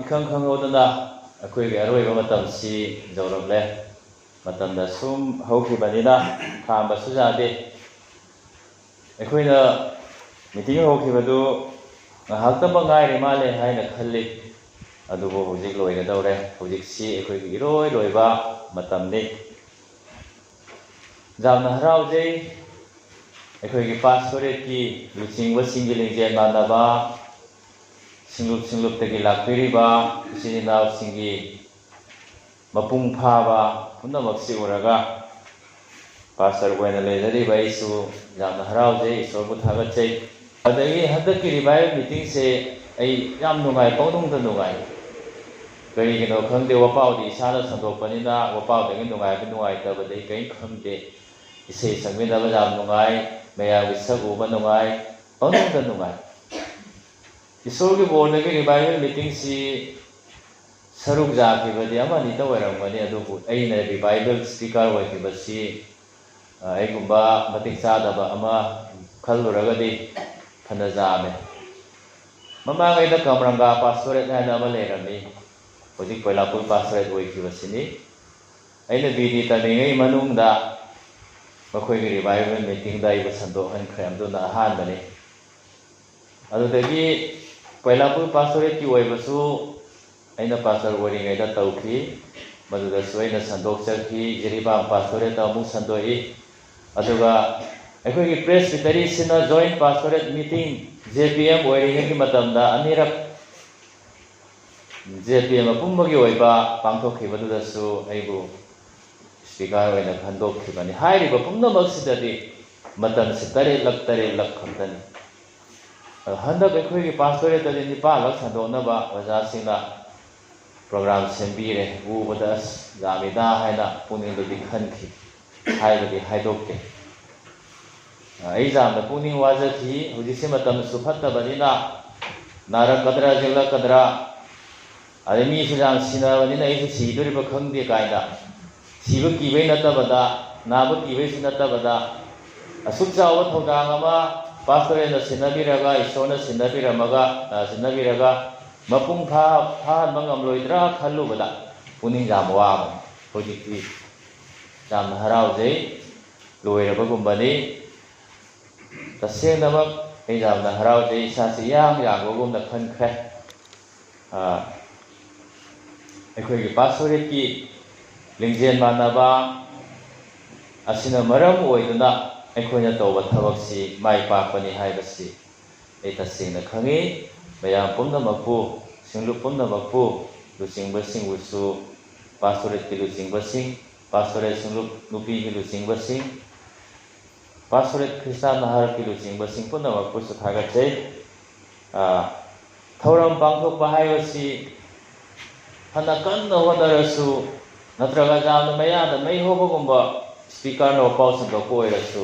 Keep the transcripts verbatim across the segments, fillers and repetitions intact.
ꯏꯈꯪ ꯈꯪꯍꯧꯗꯅ ꯑꯩꯈꯣꯏꯒꯤ ꯑꯔꯣꯏꯕ ꯃꯇꯝꯁꯤ ꯌꯧꯔꯛꯂꯦ꯫ ꯃꯇꯝꯗ ꯁꯨꯝ ꯍꯧꯈꯤꯕꯅꯤꯅ ꯈꯥꯝꯕꯁꯨ ꯌꯥꯗꯦ꯫ ꯑꯩꯈꯣꯏꯅ ꯃꯤꯇꯤꯡ ꯍꯧꯈꯤꯕꯗꯨ ꯉꯥꯏꯍꯥꯛꯇꯃꯛ ꯉꯥꯏꯔꯤ ꯃꯥꯜꯂꯦ ꯍꯥꯏꯅ ꯈꯜꯂꯤ꯫ ꯑꯗꯨꯕꯨ ꯍꯧꯖꯤꯛ ꯂꯣꯏꯒꯗꯧꯔꯦ꯫ ꯍꯧꯖꯤꯛꯁꯤ ꯑꯩꯈꯣꯏꯒꯤ ꯏꯔꯣꯏ ꯂꯣꯏꯕ ꯃꯇꯝꯅꯤ꯫ ꯌꯥꯝꯅ ꯍꯔꯥꯎꯖꯩ꯫ ꯑꯩꯈꯣꯏꯒꯤ ꯄꯥꯁꯇꯣꯔꯦꯠꯀꯤ ꯂꯨꯆꯤꯡꯕꯁꯤꯡꯒꯤ ꯂꯤꯡꯖꯦꯜ ꯃꯥꯟꯅꯕ, ꯁꯤꯡꯂꯨꯞ ꯁꯤꯡꯂꯨꯞꯇꯒꯤ ꯂꯥꯛꯄꯤꯔꯤꯕ ꯏꯆꯤꯟ ꯏꯅꯥꯎꯁꯤꯡꯒꯤ ꯃꯄꯨꯡ ꯐꯥꯕ ꯄꯨꯝꯅꯃꯛꯁꯤ ꯎꯔꯒ ꯄꯥꯁꯇꯔ ꯑꯣꯏꯅ ꯂꯩꯖꯔꯤꯕ ꯑꯩꯁꯨ ꯌꯥꯝꯅ ꯍꯔꯥꯎꯖꯩ, ꯏꯁꯣꯔꯕꯨ ꯊꯥꯒꯠꯆꯩ꯫ ꯑꯗꯒꯤ ꯍꯟꯗꯛꯀꯤ ꯔꯤꯚꯥꯏꯕꯦꯜ ꯃꯤꯇꯤꯡꯁꯦ ꯑꯩ ꯌꯥꯝ ꯅꯨꯡꯉꯥꯏ, ꯄꯪꯅꯨꯡꯗ ꯅꯨꯡꯉꯥꯏ꯫ ꯀꯔꯤꯒꯤꯅꯣ ꯈꯪꯗꯦ, ꯋꯥꯄꯥꯎꯗꯤ ꯏꯁꯥꯅ ꯁꯟꯗꯣꯛꯄꯅꯤꯅ ꯋꯥꯄꯥꯎꯗꯒꯤ ꯅꯨꯡꯉꯥꯏꯕ ꯅꯨꯡꯉꯥꯏꯇꯕꯗꯤ ꯑꯩ ꯀꯔꯤꯝ ꯈꯪꯗꯦ꯫ ꯏꯁꯩ ꯁꯛꯃꯤꯟꯅꯕ ꯌꯥꯝ ꯅꯨꯡꯉꯥꯏ, ꯃꯌꯥꯝꯒꯤ ꯁꯛ ꯎꯕ ꯅꯨꯡꯉꯥꯏ, ꯄꯪꯅꯨꯡꯗ ꯅꯨꯡꯉꯥꯏ꯫ ꯏꯁꯣꯔꯒꯤ ꯕꯣꯔꯗꯒꯤ ꯔꯤꯚꯥꯏꯕꯦꯜ ꯃꯤꯇꯤꯡꯁꯤ ꯁꯔꯨꯛ ꯌꯥꯈꯤꯕꯗꯤ ꯑꯃꯅꯤꯇ ꯑꯣꯏꯔꯝꯒꯅꯤ, ꯑꯗꯨꯕꯨ ꯑꯩꯅ ꯔꯤꯚꯥꯏꯕꯦꯜ ꯁ꯭ꯄꯤꯀꯔ ꯑꯣꯏꯈꯤꯕꯁꯤ, ꯑ, ꯑꯩꯒꯨꯝꯕ ꯃꯇꯤꯛ ꯆꯥꯗꯕ ꯑꯃ ꯈꯜꯂꯨꯔꯒꯗꯤ ꯐꯅ ꯌꯥꯝꯃꯦ꯫ ꯃꯃꯥꯡꯉꯩꯗ ꯀꯝꯔꯪꯒꯥ ꯄꯥꯁꯇꯣꯔꯦꯠ ꯍꯥꯏꯅ ꯑꯃ ꯂꯩꯔꯝꯃꯤ, ꯍꯧꯖꯤꯛ ꯄꯣꯏꯂꯥꯄꯨꯔ ꯄꯥꯁꯇꯣꯔꯦꯠ ꯑꯣꯏꯈꯤꯕꯁꯤꯅꯤ꯫ ꯑꯩꯅ ꯕꯤ ꯗꯤ ꯇꯝꯃꯤꯉꯩ ꯃꯅꯨꯡꯗ ꯃꯈꯣꯏꯒꯤ ꯔꯤꯚꯥꯏꯕꯦꯜ ꯃꯤꯇꯤꯡꯗ ꯑꯩꯕꯨ ꯁꯟꯗꯣꯛꯍꯟꯈ꯭ꯔꯦ, ꯑꯗꯨꯅ ꯑꯍꯥꯟꯕꯅꯤ꯫ ꯑꯗꯨꯗꯒꯤ ꯄꯣꯏꯂꯥꯄꯨꯔ ꯄꯥꯁꯇꯣꯔꯦꯠꯀꯤ ꯑꯣꯏꯕꯁꯨ ꯑꯩꯅ ꯄꯥꯁꯇꯔ ꯑꯣꯏꯔꯤꯉꯩꯗ ꯇꯧꯈꯤ, ꯃꯗꯨꯗꯁꯨ ꯑꯩꯅ ꯁꯟꯗꯣꯛꯆꯈꯤ꯫ ꯖꯤꯔꯤꯕꯥꯝ ꯄꯥꯁꯇꯣꯔꯦꯠꯇ ꯑꯃꯨꯛ ꯁꯟꯗꯣꯛꯏ꯫ ꯑꯗꯨꯒ ꯑꯩꯈꯣꯏꯒꯤ ꯄ꯭ꯔꯦꯁꯕꯤꯇꯔꯤꯁꯤꯅ join pastorate meeting J P M ꯑꯣꯏꯔꯤꯉꯩꯒꯤ ꯃꯇꯝꯗ ꯑꯅꯤꯔꯛ ꯖꯦ ꯄꯤ ꯑꯦꯝ ꯑꯄꯨꯝꯕꯒꯤ ꯑꯣꯏꯕ ꯄꯥꯡꯊꯣꯛꯈꯤꯕꯗꯨꯗꯁꯨ ꯑꯩꯕꯨ ꯁ꯭ꯄꯤꯀꯔ ꯑꯣꯏꯅ ꯈꯟꯗꯣꯛꯈꯤꯕꯅꯤ꯫ ꯍꯥꯏꯔꯤꯕ ꯄꯨꯝꯅꯃꯛꯁꯤꯗꯗꯤ ꯃꯇꯝꯁꯤ ꯇꯔꯦꯠꯂꯛ ꯇꯔꯦꯠꯂꯛ ꯈꯛꯇꯅꯤ꯫ ꯑꯗꯣ ꯍꯟꯗꯛ ꯑꯩꯈꯣꯏꯒꯤ ꯄꯥꯁꯇꯣꯔꯦꯠꯇꯗꯤ ꯅꯤꯄꯥꯜꯂꯛ ꯁꯟꯗꯣꯛꯅꯕ ꯑꯣꯖꯥꯁꯤꯡꯅ ꯄ꯭ꯔꯣꯒ꯭ꯔꯥꯝ ꯁꯦꯝꯕꯤꯔꯦ꯫ ꯎꯕꯗ ꯑꯁ ꯌꯥꯝꯃꯤꯗ ꯍꯥꯏꯅ ꯄꯨꯛꯅꯤꯡꯗꯗꯤ ꯈꯟꯈꯤ, ꯍꯥꯏꯕꯗꯤ ꯍꯥꯏꯗꯣꯛꯇꯦ꯫ ꯑꯩ ꯌꯥꯝꯅ ꯄꯨꯛꯅꯤꯡ ꯋꯥꯖꯈꯤ꯫ ꯍꯧꯖꯤꯛꯁꯦ ꯃꯇꯝꯁꯨ ꯐꯠꯇꯕꯅꯤꯅ ꯅꯥꯔꯛꯀꯗ꯭ꯔꯥ ꯌꯦꯛꯂꯛꯀꯗ꯭ꯔꯥ, ꯑꯗꯩ ꯃꯤꯁꯨ ꯌꯥꯝ ꯁꯤꯅꯕꯅꯤꯅ ꯑꯩꯁꯨ ꯁꯤꯗꯣꯔꯤꯕ ꯈꯪꯗꯦ ꯀꯥꯏꯅ ꯁꯤꯕ ꯀꯤꯕꯩ ꯅꯠꯇꯕꯗ, ꯅꯥꯕ ꯀꯤꯕꯩꯁꯨ ꯅꯠꯇꯕꯗ, ꯑꯁꯨꯛ ꯆꯥꯎꯕ ꯊꯧꯗꯥꯡ ꯑꯃ ꯄꯥꯁꯇꯔꯦꯠꯅ ꯁꯤꯟꯅꯕꯤꯔꯒ, ꯏꯁꯣꯔꯅ ꯁꯤꯟꯅꯕꯤꯔꯝꯃꯒ, ꯑ, ꯁꯤꯟꯅꯕꯤꯔꯒ, ꯃꯄꯨꯡ ꯐꯥ-, ꯐꯥꯍꯟꯕ ꯉꯝꯂꯣꯏꯗ꯭ꯔꯥ ꯈꯜꯂꯨꯕꯗ ꯄꯨꯛꯅꯤꯡ ꯌꯥꯝ ꯋꯥꯕꯅꯤ꯫ ꯍꯧꯖꯤꯛꯇꯤ ꯌꯥꯝꯅ ꯍꯔꯥꯎꯖꯩ꯫ ꯂꯣꯏꯔꯕꯒꯨꯝꯕꯅꯤ꯫ ꯇꯁꯦꯡꯅꯃꯛ ꯑꯩ ꯌꯥꯝꯅ ꯍꯔꯥꯎꯖꯩ꯫ ꯏꯁꯥꯁꯤ ꯏꯌꯥꯡ ꯌꯥꯡꯕꯒꯨꯝꯅ ꯈꯟꯈ꯭ꯔꯦ꯫ ꯑꯥ, ꯑꯩꯈꯣꯏꯒꯤ ꯄꯥꯁꯇꯣꯔꯦꯠꯀꯤ ꯂꯤꯡꯖꯦꯜ ꯃꯥꯟꯅꯕ ꯑꯁꯤꯅ ꯃꯔꯝ ꯑꯣꯏꯗꯨꯅ ꯑꯩꯈꯣꯏꯅ ꯇꯧꯕ ꯊꯕꯛꯁꯤ ꯃꯥꯏ ꯄꯥꯛꯄꯅꯤ ꯍꯥꯏꯕꯁꯤ ꯑꯩ ꯇꯁꯦꯡꯅ ꯈꯪꯏ꯫ ꯃꯌꯥꯝ ꯄꯨꯝꯅꯃꯛꯄꯨ, ꯁꯤꯡꯂꯨꯞ ꯄꯨꯝꯅꯃꯛꯄꯨ, ꯂꯨꯆꯤꯡꯕꯁꯤꯡꯕꯨꯁꯨ, ꯄꯥꯁꯇꯣꯔꯦꯠꯀꯤ ꯂꯨꯆꯤꯡꯕꯁꯤꯡ, ꯄꯥꯁꯇꯣꯔꯦꯠ ꯁꯤꯡꯂꯨꯞ ꯅꯨꯄꯤꯒꯤ ꯂꯨꯆꯤꯡꯕꯁꯤꯡ, ꯄꯥꯁꯇꯣꯔꯦꯠ ꯈ꯭ꯔꯤꯁꯇꯥꯟ ꯅꯍꯥꯔꯣꯜꯒꯤ ꯂꯨꯆꯤꯡꯕꯁꯤꯡ ꯄꯨꯝꯅꯃꯛꯄꯨꯁꯨ ꯊꯥꯒꯠꯆꯩ꯫ ꯑꯥ, ꯊꯧꯔꯝ ꯄꯥꯡꯊꯣꯛꯄ ꯍꯥꯏꯕꯁꯤ ꯐꯅ ꯀꯟꯅ ꯍꯣꯠꯅꯔꯁꯨ, ꯅꯠꯇ꯭ꯔꯒ ꯌꯥꯝꯅ ꯃꯌꯥꯗ ꯃꯩ ꯍꯧꯕꯒꯨꯝꯕ ꯁ꯭ꯄꯤꯀꯔꯅ ꯋꯥꯄꯥꯎ ꯁꯟꯗꯣꯛꯄ ꯑꯣꯏꯔꯁꯨ,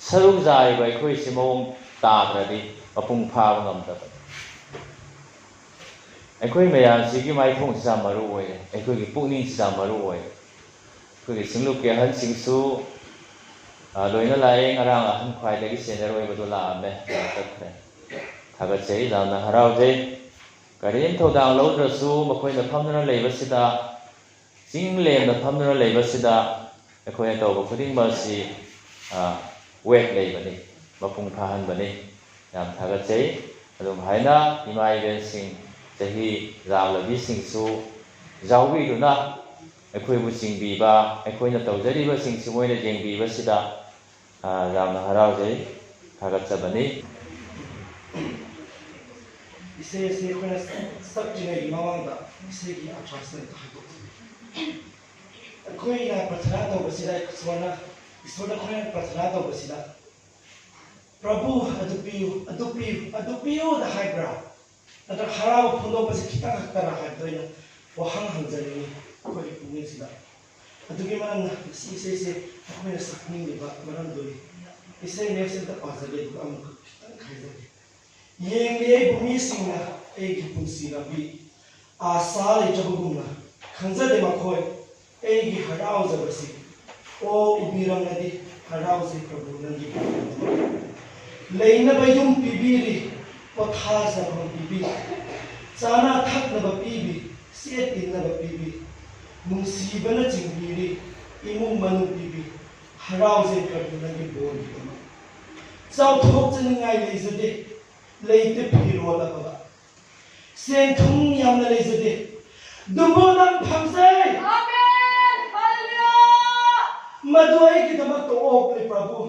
ꯁꯔꯨꯛ ꯌꯥꯔꯤꯕ ꯑꯩꯈꯣꯏꯁꯤ ꯃꯑꯣꯡ ꯇꯥꯗ꯭ꯔꯗꯤ ꯃꯄꯨꯡ ꯐꯥꯕ ꯉꯝꯗꯕꯅꯤ꯫ ꯑꯩꯈꯣꯏ ꯃꯌꯥꯝꯁꯤꯒꯤ ꯃꯥꯏꯊꯣꯡꯁꯤ ꯌꯥꯝ ꯃꯔꯨ ꯑꯣꯏꯔꯦ, ꯑꯩꯈꯣꯏꯒꯤ ꯄꯨꯛꯅꯤꯡꯁꯤ ꯌꯥꯝ ꯃꯔꯨ ꯑꯣꯏꯔꯦ꯫ ꯑꯩꯈꯣꯏꯒꯤ ꯁꯤꯡꯂꯨꯞꯀꯤ ꯑꯍꯟꯁꯤꯡꯁꯨ, ꯑ, ꯂꯣꯏꯅ ꯂꯥꯛꯑꯦ꯫ ꯉꯔꯥꯡ ꯑꯍꯟ ꯈ꯭ꯋꯥꯏꯗꯒꯤ ꯁꯦꯅꯤꯌꯔ ꯑꯣꯏꯕꯗꯣ ꯂꯥꯛꯑꯝꯃꯦ, ꯆꯠꯈ꯭ꯔꯦ꯫ ꯊꯥꯒꯠꯆꯩ, ꯌꯥꯝꯅ ꯍꯔꯥꯎꯖꯩ꯫ ꯀꯔꯤꯝ ꯊꯧꯗꯥꯡ ꯂꯧꯗ꯭ꯔꯁꯨ ꯃꯈꯣꯏꯅ ꯐꯝꯗꯨꯅ ꯂꯩꯕꯁꯤꯗ, ꯆꯤꯡ ꯂꯦꯝꯅ ꯐꯝꯗꯨꯅ ꯂꯩꯕꯁꯤꯗ ꯑꯩꯈꯣꯏꯅ ꯇꯧꯕ ꯈꯨꯗꯤꯡꯃꯛ ꯑꯁꯤ, ꯑ, ꯋꯦꯠ ꯂꯩꯕꯅꯤ, ꯃꯄꯨꯡ ꯐꯥꯍꯟꯕꯅꯤ꯫ ꯌꯥꯝ ꯊꯥꯒꯠꯆꯩ꯫ ꯑꯗꯨꯝ ꯍꯥꯏꯅ ꯏꯃꯥ ꯏꯕꯦꯟꯁꯤꯡ, ꯆꯍꯤ ꯌꯥꯝꯂꯕꯤꯁꯤꯡꯁꯨ ꯌꯥꯎꯕꯤꯗꯨꯅ ꯑꯩꯈꯣꯏꯕꯨ ꯆꯤꯡꯕꯤꯕ, ꯑꯩꯈꯣꯏꯅ ꯇꯧꯖꯔꯤꯕꯁꯤꯡꯁꯤ ꯃꯣꯏꯅ ꯌꯦꯡꯕꯤꯕꯁꯤꯗ, ꯑ, ꯌꯥꯝꯅ ꯍꯔꯥꯎꯖꯩ, ꯊꯥꯒꯠꯆꯕꯅꯤ꯫ ꯏꯁꯩ ꯑꯁꯤ ꯑꯩꯈꯣꯏꯅ ꯁꯛꯇ꯭ꯔꯤꯉꯩꯒꯤ ꯃꯃꯥꯡꯗ ꯏꯁꯩꯒꯤ ꯑꯥꯔꯊ ꯑꯁꯤ ꯑꯝꯇ ꯍꯥꯏꯗꯣꯛꯁꯤ꯫ ꯑꯩꯈꯣꯏꯅ ꯄ꯭ꯔꯊꯅꯥ ꯇꯧꯕꯁꯤꯗ, ꯏꯁꯣꯔꯅ, ꯏꯁꯣꯔꯗ ꯑꯩꯈꯣꯏꯅ ꯄ꯭ꯔꯊꯅꯥ ꯇꯧꯕꯁꯤꯗ, "ꯄ꯭ꯔꯚꯨ, ꯑꯗꯨ ꯄꯤꯌꯨ, ꯑꯗꯨ ꯄꯤꯌꯨ, ꯑꯗꯨ ꯄꯤꯌꯨꯗ" ꯍꯥꯏꯕ꯭ꯔꯥ? ꯅꯠꯇ꯭ꯔꯒ ꯍꯔꯥꯎ ꯐꯣꯡꯗꯣꯛꯄꯁꯤ ꯈꯤꯇꯪ ꯈꯛꯇꯔꯥ ꯍꯥꯏꯕꯗꯣ ꯑꯩꯅ ꯋꯥꯍꯪ ꯍꯪꯖꯅꯤꯡꯉꯤ ꯑꯩꯈꯣꯏꯒꯤ ꯄꯨꯛꯅꯤꯡꯁꯤꯗ꯫ ꯑꯗꯨꯒꯤ ꯃꯔꯝꯅ ꯉꯁꯤ ꯏꯁꯩꯁꯦ ꯑꯩꯈꯣꯏꯅ ꯁꯛꯅꯤꯡꯂꯤꯕ ꯃꯔꯝꯗꯨꯅꯤ꯫ ꯏꯁꯩ ꯃꯌꯦꯛꯁꯦ ꯑꯝꯇ ꯄꯥꯖꯒꯦ, ꯑꯗꯨꯒ ꯑꯃꯨꯛꯀ ꯈꯤꯇꯪ ꯍꯥꯏꯖꯒꯦ꯫ "ꯌꯦꯡꯂꯤ ꯑꯩꯕꯨ ꯃꯤꯁꯤꯡꯅ ꯑꯩꯒꯤ ꯄꯨꯟꯁꯤ ꯂꯝꯕꯤ, ꯑꯥꯁꯥ ꯂꯩꯇ꯭ꯔꯕꯒꯨꯝꯅ ꯈꯟꯖꯗꯦ ꯃꯈꯣꯏ꯫ ꯑꯩꯒꯤ ꯍꯔꯥꯎꯖꯕꯁꯤ, ꯑꯣ, ꯎꯕꯤꯔꯝꯂꯗꯤ ꯍꯔꯥꯎꯖꯩ ꯄ꯭ꯔꯚꯨ ꯅꯪꯒꯤ ꯄꯥꯡꯒꯜꯗꯨ꯫ ꯂꯩꯅꯕ ꯌꯨꯝ ꯄꯤꯕꯤꯔꯤ, ꯄꯣꯊꯥꯖꯐꯝ ꯄꯤꯕꯤ꯫ ꯆꯥꯅ ꯊꯛꯅꯕ ꯄꯤꯕꯤ, ꯁꯦꯠ ꯏꯟꯅꯕ ꯄꯤꯕꯤ, ꯅꯨꯡꯁꯤꯕꯅ ꯆꯤꯡꯕꯤꯔꯤ, ꯏꯃꯨꯡ ꯃꯅꯨꯡ ꯄꯤꯕꯤ, ꯍꯔꯥꯎꯖꯩ ꯄ꯭ꯔꯚꯨ ꯅꯪꯒꯤ ꯕꯣꯔꯒꯤꯗꯃꯛ꯫ ꯆꯥꯎꯊꯣꯛꯆꯅꯤꯡꯉꯥꯏ ꯂꯩꯖꯗꯦ, ꯂꯩꯇꯦ ꯐꯤꯔꯣꯜ ꯑꯐꯕ, ꯁꯦꯟ ꯊꯨꯝ ꯌꯥꯝꯅ ꯂꯩꯖꯗꯦ, ꯑꯗꯨꯕꯨ ꯅꯪ ꯐꯪꯖꯩ꯫ ꯑꯃꯦꯟ! ꯍꯜꯂꯦꯂꯨꯌꯥ! ꯃꯗꯨ ꯑꯩꯒꯤꯗꯃꯛꯇ ꯑꯣꯛꯂꯦ ꯄ꯭ꯔꯚꯨ꯫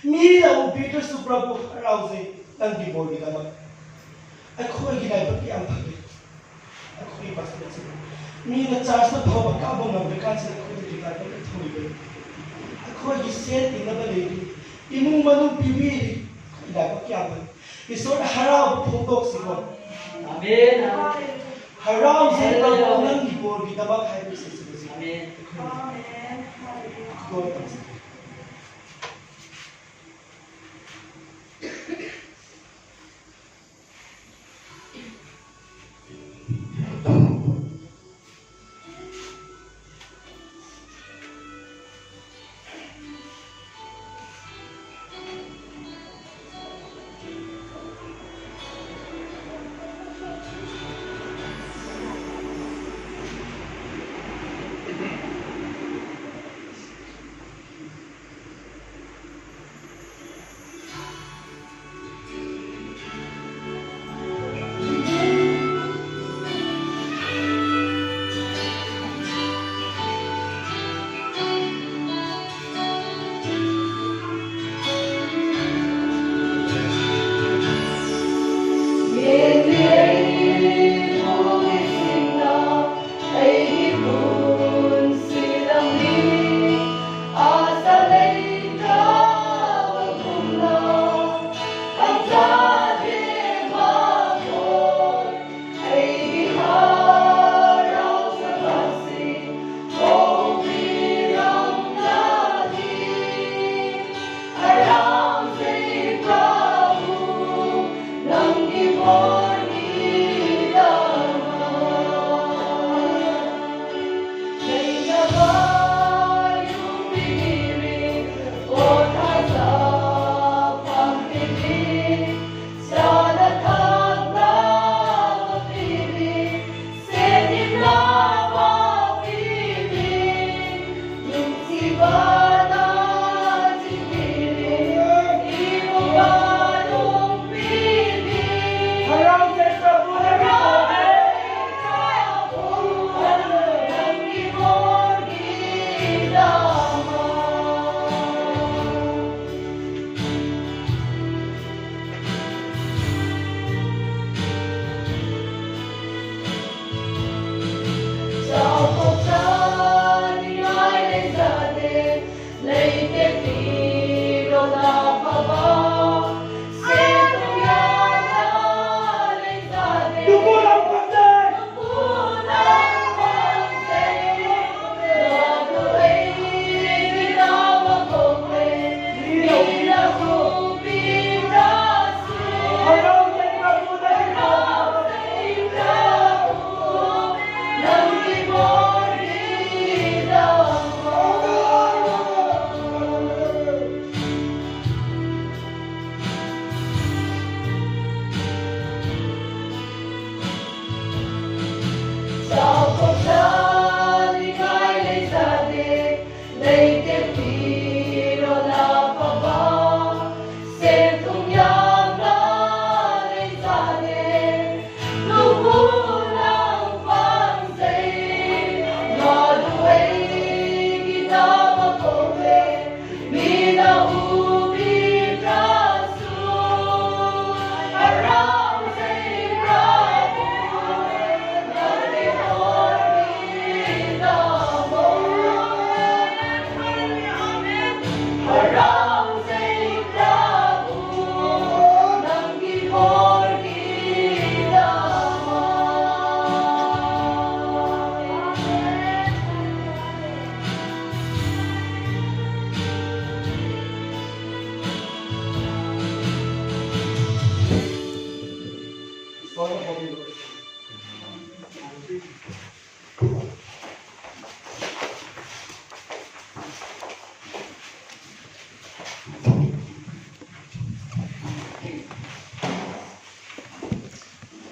ꯃꯤꯅ ꯎꯕꯤꯗ꯭ꯔꯁꯨ ꯄ꯭ꯔꯚꯨ ꯍꯔꯥꯎꯖꯩ ꯅꯪꯒꯤ ꯕꯣꯔꯒꯤꯗꯃꯛ꯫ ꯑꯩꯈꯣꯏꯒꯤ ꯂꯥꯏꯕꯛ ꯌꯥꯝ ꯐꯔꯦ꯫ ꯑꯩꯈꯣꯏꯒꯤ ꯄꯥꯁꯇꯔꯁꯦ ꯃꯤꯅ ꯆꯥꯔꯖꯇ ꯐꯥꯎꯕ ꯀꯥꯕ ꯉꯝꯗ꯭ꯔꯀꯥꯟꯁꯤꯗ ꯑꯩꯈꯣꯏꯒꯤ ꯂꯥꯏꯕꯛ ꯊꯧꯔꯤꯕꯅꯤ꯫ ꯑꯩꯈꯣꯏꯒꯤ ꯁꯦꯠ ꯏꯟꯅꯕ ꯂꯩꯔꯤ, ꯏꯃꯨꯡ ꯃꯅꯨꯡ ꯄꯤꯕꯤꯔꯤ, ꯑꯩꯈꯣꯏꯒꯤ ꯂꯥꯏꯕꯛ ꯌꯥꯝꯕꯅꯤ꯫ ꯏꯁꯣꯔꯗ ꯍꯔꯥꯎꯕ ꯐꯣꯡꯗꯣꯛꯁꯤꯀꯣ꯫ ꯑꯃꯦꯟ꯫ ꯍꯔꯥꯎꯖꯩ ꯄ꯭ꯔꯚꯨ ꯅꯪꯒꯤ ꯕꯣꯔꯒꯤꯗꯃꯛ ꯍꯥꯏꯕꯁꯤ ꯁꯤꯕꯁꯤ꯫ ꯑꯃꯦꯟ꯫ ꯑꯩꯈꯣꯏꯅ ꯈꯨꯗꯣꯜ ꯇꯧꯖꯩ꯫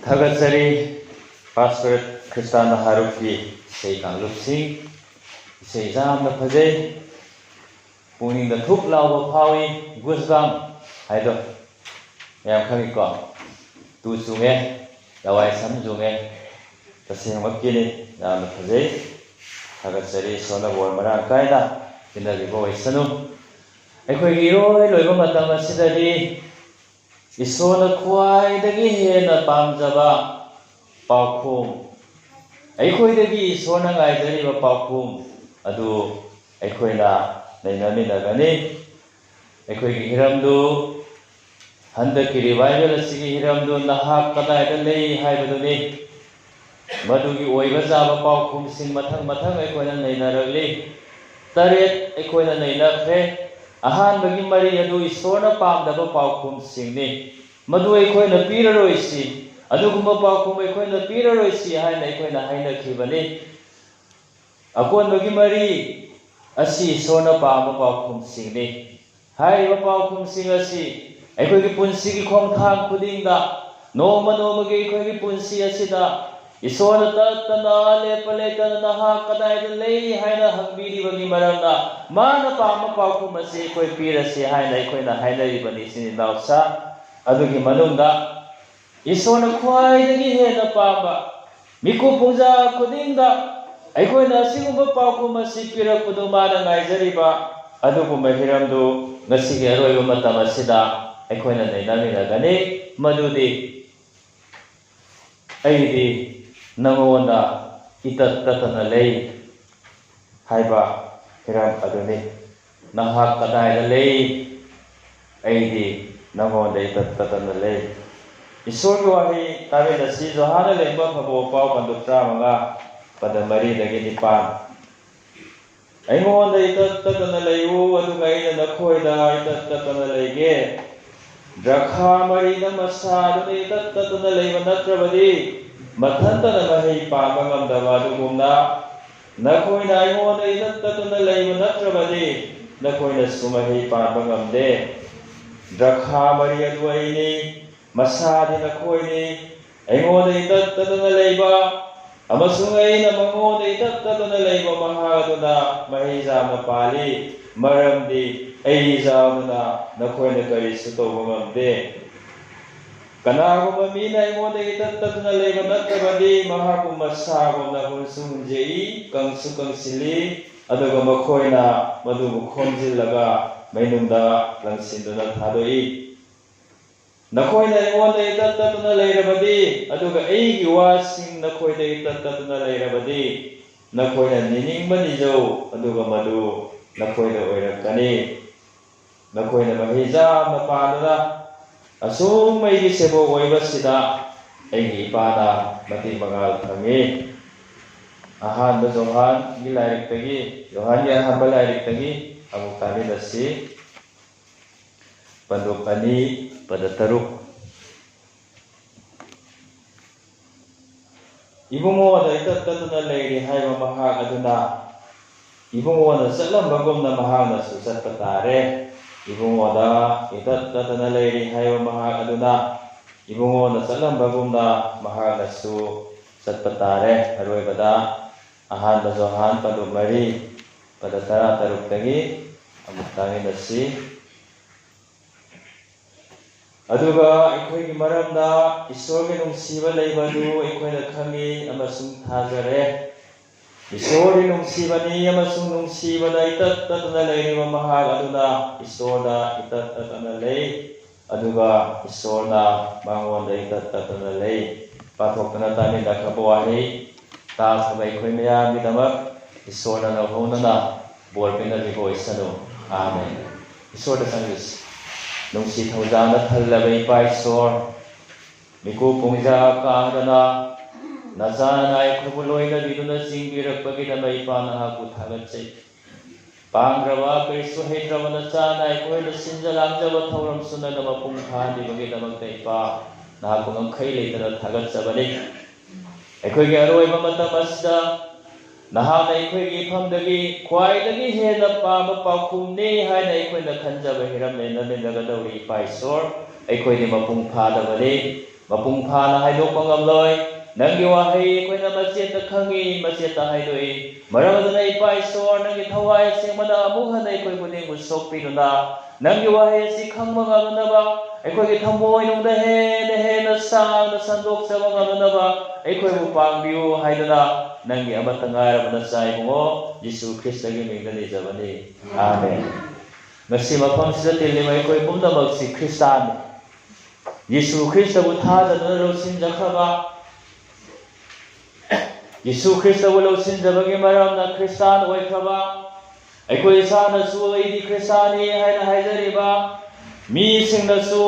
ꯊꯥꯒꯠꯆꯔꯤ꯫ ꯄꯥꯁꯇꯣꯔꯦꯠ ꯈ꯭ꯔꯤꯁꯇꯥꯟ ꯅꯍꯥꯔꯣꯜꯒꯤ ꯏꯁꯩ ꯀꯥꯡꯂꯨꯞꯁꯤꯡ, ꯏꯁꯩ ꯌꯥꯝꯅ ꯐꯖꯩ, ꯄꯨꯛꯅꯤꯡꯗ ꯊꯨꯛ ꯂꯥꯎꯕ ꯐꯥꯎꯏ, ꯒꯨꯁꯕꯥꯝ ꯍꯥꯏꯗꯣ ꯃꯌꯥꯝ ꯈꯪꯉꯤꯀꯣ? ꯇꯨ ꯆꯨꯡꯉꯦ, ꯂꯋꯥꯏ ꯁꯝ ꯆꯨꯡꯉꯦ, ꯇꯁꯦꯡꯃꯛꯀꯤꯅꯤ꯫ ꯌꯥꯝꯅ ꯐꯖꯩ꯫ ꯊꯥꯒꯠꯆꯔꯤ꯫ ꯏꯁꯣꯔꯅ ꯕꯣꯔ ꯃꯔꯥꯡ ꯀꯥꯏꯅ ꯄꯤꯅꯕꯤꯕ ꯑꯣꯏꯁꯅꯨ꯫ ꯑꯩꯈꯣꯏꯒꯤ ꯏꯔꯣꯏ ꯂꯣꯏꯕ ꯃꯇꯝ ꯑꯁꯤꯗꯗꯤ ꯏꯁꯣꯔꯅ ꯈ꯭ꯋꯥꯏꯗꯒꯤ ꯍꯦꯟꯅ ꯄꯥꯝꯖꯕ ꯄꯥꯎꯈꯨꯝ, ꯑꯩꯈꯣꯏꯗꯒꯤ ꯏꯁꯣꯔꯅ ꯉꯥꯏꯖꯔꯤꯕ ꯄꯥꯎꯈꯨꯝ ꯑꯗꯨ ꯑꯩꯈꯣꯏꯅ ꯅꯩꯅꯃꯤꯟꯅꯒꯅꯤ꯫ ꯑꯩꯈꯣꯏꯒꯤ ꯍꯤꯔꯝꯗꯨ, ꯍꯟꯗꯛꯀꯤ ꯔꯤꯚꯥꯏꯕꯦꯜ ꯑꯁꯤꯒꯤ ꯍꯤꯔꯝꯗꯨ "ꯅꯍꯥꯛ ꯀꯗꯥꯏꯗ ꯂꯩ?" ꯍꯥꯏꯕꯗꯨꯅꯤ꯫ ꯃꯗꯨꯒꯤ ꯑꯣꯏꯕ ꯆꯥꯕ ꯄꯥꯎꯈꯨꯝꯁꯤꯡ ꯃꯊꯪ ꯃꯊꯪ ꯑꯩꯈꯣꯏꯅ ꯅꯩꯅꯔꯛꯂꯤ꯫ ꯇꯔꯦꯠ ꯑꯩꯈꯣꯏꯅ ꯅꯩꯅꯈ꯭ꯔꯦ꯫ ꯑꯍꯥꯟꯕꯒꯤ ꯃꯔꯤ ꯑꯗꯨ ꯏꯁꯣꯔꯅ ꯄꯥꯝꯗꯕ ꯄꯥꯎꯈꯨꯝꯁꯤꯡꯅꯤ꯫ ꯃꯗꯨ ꯑꯩꯈꯣꯏꯅ ꯄꯤꯔꯔꯣꯏꯁꯤ, ꯑꯗꯨꯒꯨꯝꯕ ꯄꯥꯎꯈꯨꯝ ꯑꯩꯈꯣꯏꯅ ꯄꯤꯔꯔꯣꯏꯁꯤ ꯍꯥꯏꯅ ꯑꯩꯈꯣꯏꯅ ꯍꯥꯏꯅꯈꯤꯕꯅꯤ꯫ ꯑꯀꯣꯟꯕꯒꯤ ꯃꯔꯤ ꯑꯁꯤ ꯏꯁꯣꯔꯅ ꯄꯥꯝꯕ ꯄꯥꯎꯈꯨꯝꯁꯤꯡꯅꯤ꯫ ꯍꯥꯏꯔꯤꯕ ꯄꯥꯎꯈꯨꯝꯁꯤꯡ ꯑꯁꯤ ꯑꯩꯈꯣꯏꯒꯤ ꯄꯨꯟꯁꯤꯒꯤ ꯈꯣꯡꯊꯥꯡ ꯈꯨꯗꯤꯡꯗ, ꯅꯣꯡꯃ ꯅꯣꯡꯃꯒꯤ ꯑꯩꯈꯣꯏꯒꯤ ꯄꯨꯟꯁꯤ ꯑꯁꯤꯗ ꯏꯁꯣꯔꯅ ꯇꯠꯇꯅ ꯂꯦꯞꯄ ꯂꯩꯇꯅ "ꯅꯍꯥꯛ ꯀꯗꯥꯏꯗ ꯂꯩ?" ꯍꯥꯏꯅ ꯍꯪꯕꯤꯔꯤꯕꯒꯤ ꯃꯔꯝꯅ, ꯃꯥꯅ ꯄꯥꯝꯕ ꯄꯥꯎꯈꯨꯝ ꯑꯁꯤ ꯑꯩꯈꯣꯏ ꯄꯤꯔꯁꯤ ꯍꯥꯏꯅ ꯑꯩꯈꯣꯏꯅ ꯍꯥꯏꯅꯔꯤꯕꯅꯤ, ꯏꯆꯤꯟ ꯏꯅꯥꯎꯁꯥ꯫ ꯑꯗꯨꯒꯤ ꯃꯅꯨꯡꯗ ꯏꯁꯣꯔꯅ ꯈ꯭ꯋꯥꯏꯗꯒꯤ ꯍꯦꯟꯅ ꯄꯥꯝꯕ, ꯃꯤꯀꯨꯞ ꯄꯨꯡꯖꯥ ꯈꯨꯗꯤꯡꯗ ꯑꯩꯈꯣꯏꯅ ꯑꯁꯤꯒꯨꯝꯕ ꯄꯥꯎꯈꯨꯝ ꯑꯁꯤ ꯄꯤꯔꯛꯄꯗꯨ ꯃꯥꯅ ꯉꯥꯏꯖꯔꯤꯕ ꯑꯗꯨꯒꯨꯝꯕ ꯍꯤꯔꯝꯗꯨ ꯉꯁꯤꯒꯤ ꯑꯔꯣꯏꯕ ꯃꯇꯝ ꯑꯁꯤꯗ ꯑꯩꯈꯣꯏꯅ ꯅꯩꯅꯃꯤꯟꯅꯒꯅꯤ꯫ ꯃꯗꯨꯗꯤ, "ꯑꯩꯗꯤ ꯅꯉꯣꯟꯗ ꯏꯇꯠ ꯇꯠꯇꯅ ꯂꯩ" ꯍꯥꯏꯕ ꯍꯤꯔꯝ ꯑꯗꯨꯅꯤ꯫ "ꯅꯍꯥꯛ ꯀꯗꯥꯏꯗ ꯂꯩ? ꯑꯩꯗꯤ ꯅꯉꯣꯟꯗ ꯏꯇꯠ ꯇꯠꯇꯅ ꯂꯩ"꯫ ꯏꯁꯣꯔꯒꯤ ꯋꯥꯍꯩ ꯇꯥꯃꯤꯟꯅꯁꯤ꯫ ꯌꯣꯍꯥꯟꯅ ꯂꯦꯡꯕ ꯐꯕ ꯄꯥꯎ, ꯀꯥꯡꯂꯨꯞ ꯇꯔꯥꯃꯉꯥ, ꯄꯗ ꯃꯔꯤꯗꯒꯤ ꯅꯤꯄꯥꯟ꯫ "ꯑꯩꯉꯣꯟꯗ ꯏꯇꯠ ꯇꯠꯇꯅ ꯂꯩꯌꯨ, ꯑꯗꯨꯒ ꯑꯩꯅ ꯅꯈꯣꯏꯗ ꯏꯇꯠ ꯇꯠꯇꯅ ꯂꯩꯒꯦ"꯫ ꯗ꯭ꯔꯈꯥ ꯃꯔꯤꯅ ꯃꯁꯥꯗꯨꯅ ꯏꯇꯠ ꯇꯠꯇꯨꯅ ꯂꯩꯕ ꯅꯠꯇ꯭ꯔꯕꯗꯤ, ꯃꯊꯟꯇꯅ ꯃꯍꯩ ꯄꯥꯟꯕ ꯉꯝꯗꯕ ꯑꯗꯨꯒꯨꯝꯅ, ꯅꯈꯣꯏꯅ ꯑꯩꯉꯣꯟꯗ ꯏꯇꯠ ꯇꯠꯇꯨꯅ ꯂꯩꯕ ꯅꯠꯇ꯭ꯔꯕꯗꯤ, ꯅꯈꯣꯏꯅꯁꯨ ꯃꯍꯩ ꯄꯥꯟꯕ ꯉꯝꯗꯦ꯫ ꯗ꯭ꯔꯈꯥ ꯃꯔꯤ ꯑꯗꯨ ꯑꯩꯅꯤ, ꯃꯁꯥꯗꯤ ꯅꯈꯣꯏꯅꯤ꯫ ꯑꯩꯉꯣꯟꯗ ꯏꯇꯠ ꯇꯠꯇꯅ ꯂꯩꯕ ꯑꯃꯁꯨꯡ ꯑꯩꯅ ꯃꯉꯣꯟꯗ ꯏꯇꯠ ꯇꯠꯇꯅ ꯂꯩꯕ ꯃꯍꯥꯛ ꯑꯗꯨꯅ ꯃꯍꯩ ꯌꯥꯝꯅ ꯄꯥꯜꯂꯤ, ꯃꯔꯝꯗꯤ ꯑꯩ ꯌꯥꯎꯗꯅ ꯅꯈꯣꯏꯅ ꯀꯔꯤꯁꯨ ꯇꯧꯕ ꯉꯝꯗꯦ꯫ ꯀꯅꯥꯒꯨꯝꯕ ꯃꯤꯅ ꯑꯩꯉꯣꯟꯗ ꯏꯇꯠ ꯇꯠꯇꯅ ꯂꯩꯕ ꯅꯠꯇ꯭ꯔꯕꯗꯤ, ꯃꯍꯥꯛꯄꯨ ꯃꯁꯥꯒꯨꯝꯅ ꯍꯨꯟꯁꯨ ꯍꯨꯟꯖꯦꯛꯏ, ꯀꯪꯁꯨ ꯀꯪꯁꯤꯜꯂꯤ, ꯑꯗꯨꯒ ꯃꯈꯣꯏꯅ ꯃꯗꯨꯕꯨ ꯈꯣꯝꯖꯤꯜꯂꯒ ꯃꯩꯅꯨꯡꯗ ꯂꯪꯁꯤꯟꯗꯨꯅ ꯊꯥꯗꯣꯛꯏ꯫ ꯅꯈꯣꯏꯅ ꯑꯩꯉꯣꯟꯗ ꯏꯇꯠ ꯇꯠꯇꯨꯅ ꯂꯩꯔꯕꯗꯤ, ꯑꯗꯨꯒ ꯑꯩꯒꯤ ꯋꯥꯁꯤꯡ ꯅꯈꯣꯏꯗ ꯏꯇꯠ ꯇꯠꯇꯨꯅ ꯂꯩꯔꯕꯗꯤ, ꯅꯈꯣꯏꯅ ꯅꯤꯅꯤꯡꯕ ꯅꯤꯖꯧ, ꯑꯗꯨꯒ ꯃꯗꯨ ꯅꯈꯣꯏꯗ ꯑꯣꯏꯔꯛꯀꯅꯤ꯫ ꯅꯈꯣꯏꯅ ꯃꯍꯩ ꯌꯥꯝꯅ ꯄꯥꯟꯗꯨꯅ ꯑꯁꯨꯝ ꯑꯩꯒꯤ ꯁꯦꯕꯣꯛ ꯑꯣꯏꯕꯁꯤꯗ ꯑꯩꯒꯤ ꯏꯄꯥꯅ ꯃꯇꯤꯛ ꯃꯉꯥꯜ ꯐꯪꯉꯤ꯫ ꯑꯍꯥꯟꯕ ꯖꯣꯍꯥꯟꯒꯤ ꯂꯥꯏꯔꯤꯛꯇꯒꯤ, ꯖꯣꯍꯥꯟꯒꯤ ꯑꯍꯥꯟꯕ ꯂꯥꯏꯔꯤꯛꯇꯒꯤ ꯑꯃꯨꯛ ꯇꯥꯃꯤꯟꯅꯁꯤ꯫ ꯄꯟꯗꯨꯞ ꯑꯅꯤ, ꯄꯗ ꯇꯔꯨꯛ꯫ ꯏꯕꯨꯡꯉꯣꯗ ꯏꯇꯠ ꯇꯠꯇꯨꯅ ꯂꯩꯔꯤ ꯍꯥꯏꯕ ꯃꯍꯥꯛ ꯑꯗꯨꯅ ꯏꯕꯨꯡꯉꯣꯅ ꯆꯠꯂꯝꯕꯒꯨꯝꯅ ꯃꯍꯥꯛꯅꯁꯨ ꯆꯠꯄ ꯇꯥꯔꯦ꯫ ꯏꯕꯨꯡꯉꯣꯗ ꯏꯇꯠ ꯇꯠꯇꯅ ꯂꯩꯔꯤ ꯍꯥꯏꯕ ꯃꯍꯥꯛ ꯑꯗꯨꯅ ꯏꯕꯨꯡꯉꯣꯅ ꯆꯠꯂꯝꯕꯒꯨꯝꯅ ꯃꯍꯥꯛꯅꯁꯨ ꯆꯠꯄ ꯇꯥꯔꯦ꯫ ꯑꯔꯣꯏꯕꯗ ꯑꯍꯥꯟꯕ ꯖꯣꯍꯥꯟ ꯄꯟꯗꯨꯞ ꯃꯔꯤ, ꯄꯗ ꯇꯔꯥ ꯇꯔꯨꯛꯇꯒꯤ ꯑꯃꯨꯛ ꯇꯥꯃꯤꯟꯅꯁꯤ꯫ ꯑꯗꯨꯒ ꯑꯩꯈꯣꯏꯒꯤ ꯃꯔꯝꯗ ꯏꯁꯣꯔꯒꯤ ꯅꯨꯡꯁꯤꯕ ꯂꯩꯕꯗꯨ ꯑꯩꯈꯣꯏꯅ ꯈꯪꯉꯤ ꯑꯃꯁꯨꯡ ꯊꯥꯖꯔꯦ꯫ ꯏꯁꯣꯔꯗꯤ ꯅꯨꯡꯁꯤꯕꯅꯤ ꯑꯃꯁꯨꯡ ꯅꯨꯡꯁꯤꯕꯗ ꯏꯇꯠ ꯇꯠꯇꯅ ꯂꯩꯔꯤꯕ ꯃꯍꯥꯛ ꯑꯗꯨꯅ ꯏꯁꯣꯔꯗ ꯏꯇꯠ ꯇꯠꯇꯅ ꯂꯩ, ꯑꯗꯨꯒ ꯏꯁꯣꯔꯅ ꯃꯉꯣꯟꯗ ꯏꯇꯠ ꯇꯠꯇꯅ ꯂꯩ꯫ ꯄꯥꯊꯣꯛꯇꯨꯅ ꯇꯥꯃꯤꯟꯅꯈ꯭ꯔꯕ ꯋꯥꯍꯩ ꯇꯥꯈ꯭ꯔꯕ ꯑꯩꯈꯣꯏ ꯃꯌꯥꯝꯒꯤꯗꯃꯛ ꯏꯁꯣꯔꯅ ꯂꯧꯍꯧꯅꯅ ꯕꯣꯔ ꯄꯤꯅꯕꯤꯕ ꯑꯣꯏꯁꯅꯨ꯫ ꯑꯥꯃꯦꯟ꯫ ꯏꯁꯣꯔꯗ ꯆꯪꯂꯁꯤ꯫ ꯅꯨꯡꯁꯤ ꯊꯧꯖꯥꯜꯅ ꯊꯜꯂꯕ ꯏꯄꯥ ꯏꯁꯣꯔ, ꯃꯤꯀꯨꯞ ꯄꯨꯡꯖꯥ ꯀꯥꯡꯗꯅ ꯅꯆꯥꯅ ꯑꯩꯈꯣꯏꯕꯨ ꯂꯣꯏꯅꯕꯤꯗꯨꯅ ꯆꯤꯡꯕꯤꯔꯛꯄꯒꯤꯗꯃꯛ ꯏꯄꯥ ꯅꯍꯥꯛꯄꯨ ꯊꯥꯒꯠꯆꯩ꯫ ꯄꯥꯡꯈ꯭ꯔꯕ, ꯀꯔꯤꯁꯨ ꯍꯩꯇ꯭ꯔꯕ ꯅꯆꯥꯅ ꯑꯩꯈꯣꯏꯅ ꯁꯤꯟꯖ ꯂꯥꯡꯖꯕ ꯊꯧꯔꯝꯁꯨ ꯅꯪꯅ ꯃꯄꯨꯡ ꯐꯥꯍꯟꯕꯤꯕꯒꯤꯗꯃꯛꯇ, ꯏꯄꯥ, ꯅꯍꯥꯛꯄꯨ ꯉꯝꯈꯩ ꯂꯩꯇꯅ ꯊꯥꯒꯠꯆꯕꯅꯤ꯫ ꯑꯩꯈꯣꯏꯒꯤ ꯑꯔꯣꯏꯕ ꯃꯇꯝ ꯑꯁꯤꯗ ꯅꯍꯥꯛꯅ ꯑꯩꯈꯣꯏꯒꯤ ꯏꯐꯝꯗꯒꯤ ꯈ꯭ꯋꯥꯏꯗꯒꯤ ꯍꯦꯟꯅ ꯄꯥꯝꯕ ꯄꯥꯎꯈꯨꯝꯅꯤ ꯍꯥꯏꯅ ꯑꯩꯈꯣꯏꯅ ꯈꯟꯖꯕ ꯍꯤꯔꯝ ꯂꯦꯟꯅꯃꯤꯟꯅꯒꯗꯧꯔꯤ, ꯏꯄꯥ ꯏꯁꯣꯔ꯫ ꯑꯩꯈꯣꯏꯗꯤ ꯃꯄꯨꯡ ꯐꯥꯗꯕꯅꯤ, ꯃꯄꯨꯡ ꯐꯥꯅ ꯍꯥꯏꯗꯣꯛꯄ ꯉꯝꯂꯣꯏ꯫ ꯅꯪꯒꯤ ꯋꯥꯍꯩ ꯑꯩꯈꯣꯏꯅ ꯃꯆꯦꯠꯇ ꯈꯪꯏ, ꯃꯆꯦꯠꯇ ꯍꯥꯏꯗꯣꯛꯏ꯫ ꯃꯔꯝ ꯑꯗꯨꯅ, ꯏꯄꯥ ꯏꯁꯣꯔ, ꯅꯪꯒꯤ ꯊꯋꯥꯏ ꯑꯁꯦꯡꯕꯅ ꯑꯃꯨꯛ ꯍꯟꯅ ꯑꯩꯈꯣꯏ ꯈꯨꯗꯤꯡꯕꯨ ꯁꯣꯛꯄꯤꯗꯨꯅ, ꯅꯪꯒꯤ ꯋꯥꯍꯩ ꯑꯁꯤ ꯈꯪꯕ ꯉꯝꯅꯅꯕ, ꯑꯩꯈꯣꯏꯒꯤ ꯊꯃꯣꯏꯅꯨꯡꯗ ꯍꯦꯟꯅ ꯍꯦꯟꯅ ꯁꯥꯡꯅ ꯁꯟꯗꯣꯛꯆꯕ ꯉꯝꯅꯅꯕ ꯑꯩꯈꯣꯏꯕꯨ ꯄꯥꯡꯕꯤꯌꯨ ꯍꯥꯏꯗꯨꯅ, ꯅꯪꯒꯤ ꯑꯃꯠꯇ ꯉꯥꯏꯔꯕ ꯅꯆꯥ ꯏꯕꯨꯡꯉꯣ ꯖꯤꯁꯨ ꯈ꯭ꯔꯤꯁꯇꯒꯤ ꯃꯤꯡꯗ ꯅꯤꯖꯕꯅꯤ꯫ ꯑꯥꯃꯦꯟ꯫ ꯉꯁꯤ ꯃꯐꯝꯁꯤꯗ ꯇꯤꯜꯂꯤꯕ ꯑꯩꯈꯣꯏ ꯄꯨꯝꯅꯃꯛꯁꯤ ꯈ꯭ꯔꯤꯁꯇꯥꯟꯅꯤ꯫ ꯌꯤꯁꯨ ꯈ꯭ꯔꯤꯁꯇꯕꯨ ꯊꯥꯖꯗꯨꯅ ꯂꯧꯁꯤꯟꯖꯈ꯭ꯔꯕ, ꯌꯤꯁꯨ ꯈ꯭ꯔꯤꯁꯇꯕꯨ ꯂꯧꯁꯤꯟꯖꯕꯒꯤ ꯃꯔꯝꯅ ꯈ꯭ꯔꯤꯁꯇꯥꯟ ꯑꯣꯏꯈ꯭ꯔꯕ, ꯑꯩꯈꯣꯏ ꯏꯁꯥꯅꯁꯨ "ꯑꯩꯗꯤ ꯈ꯭ꯔꯤꯁꯇꯥꯟꯅꯤ" ꯍꯥꯏꯅ ꯍꯥꯏꯖꯔꯤꯕ, ꯃꯤꯁꯤꯡꯅꯁꯨ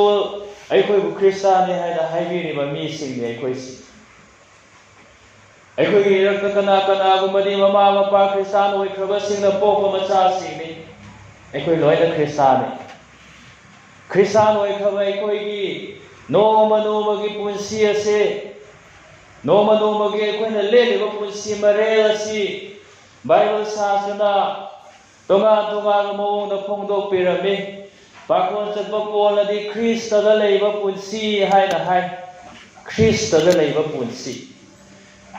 "ꯑꯩꯈꯣꯏꯕꯨ ꯈ꯭ꯔꯤꯁꯇꯥꯟꯅꯤ" ꯍꯥꯏꯅ ꯍꯥꯏꯕꯤꯔꯤꯕ ꯃꯤꯁꯤꯡꯅꯤ ꯑꯩꯈꯣꯏꯁꯤ꯫ ꯑꯩꯈꯣꯏꯒꯤ ꯏꯔꯛꯇ ꯀꯅꯥ ꯀꯅꯥꯒꯨꯝꯕꯗꯤ ꯃꯃꯥ ꯃꯄꯥ ꯈ꯭ꯔꯤꯁꯇꯥꯟ ꯑꯣꯏꯈ꯭ꯔꯕꯁꯤꯡꯅ ꯄꯣꯛꯄ ꯃꯆꯥꯁꯤꯡꯅꯤ꯫ ꯑꯩꯈꯣꯏ ꯂꯣꯏꯅ ꯈ꯭ꯔꯤꯁꯇꯥꯟꯅꯤ꯫ ꯈ꯭ꯔꯤꯁꯇꯥꯟ ꯑꯣꯏꯈ꯭ꯔꯕ ꯑꯩꯈꯣꯏꯒꯤ ꯅꯣꯡꯃ ꯅꯣꯡꯃꯒꯤ ꯄꯨꯟꯁꯤ ꯑꯁꯦ, ꯅꯣꯡꯃ ꯅꯣꯡꯃꯒꯤ ꯑꯩꯈꯣꯏꯅ ꯂꯦꯜꯂꯤꯕ ꯄꯨꯟꯁꯤ ꯃꯔꯦꯜ ꯑꯁꯤ ꯕꯥꯏꯕꯜ ꯁꯥꯁꯇ꯭ꯔꯅ ꯇꯣꯉꯥꯟ ꯇꯣꯉꯥꯟꯕ ꯃꯑꯣꯡꯗ ꯐꯣꯡꯗꯣꯛꯄꯤꯔꯝꯃꯤ꯫ ꯄꯥꯈꯣꯟ ꯆꯠꯄ ꯄꯣꯜꯅꯗꯤ ꯈ꯭ꯔꯤꯁꯇꯗ ꯂꯩꯕ ꯄꯨꯟꯁꯤ ꯍꯥꯏꯅ ꯍꯥꯏ꯫ ꯈ꯭ꯔꯤꯁꯇꯗ ꯂꯩꯕ ꯄꯨꯟꯁꯤ꯫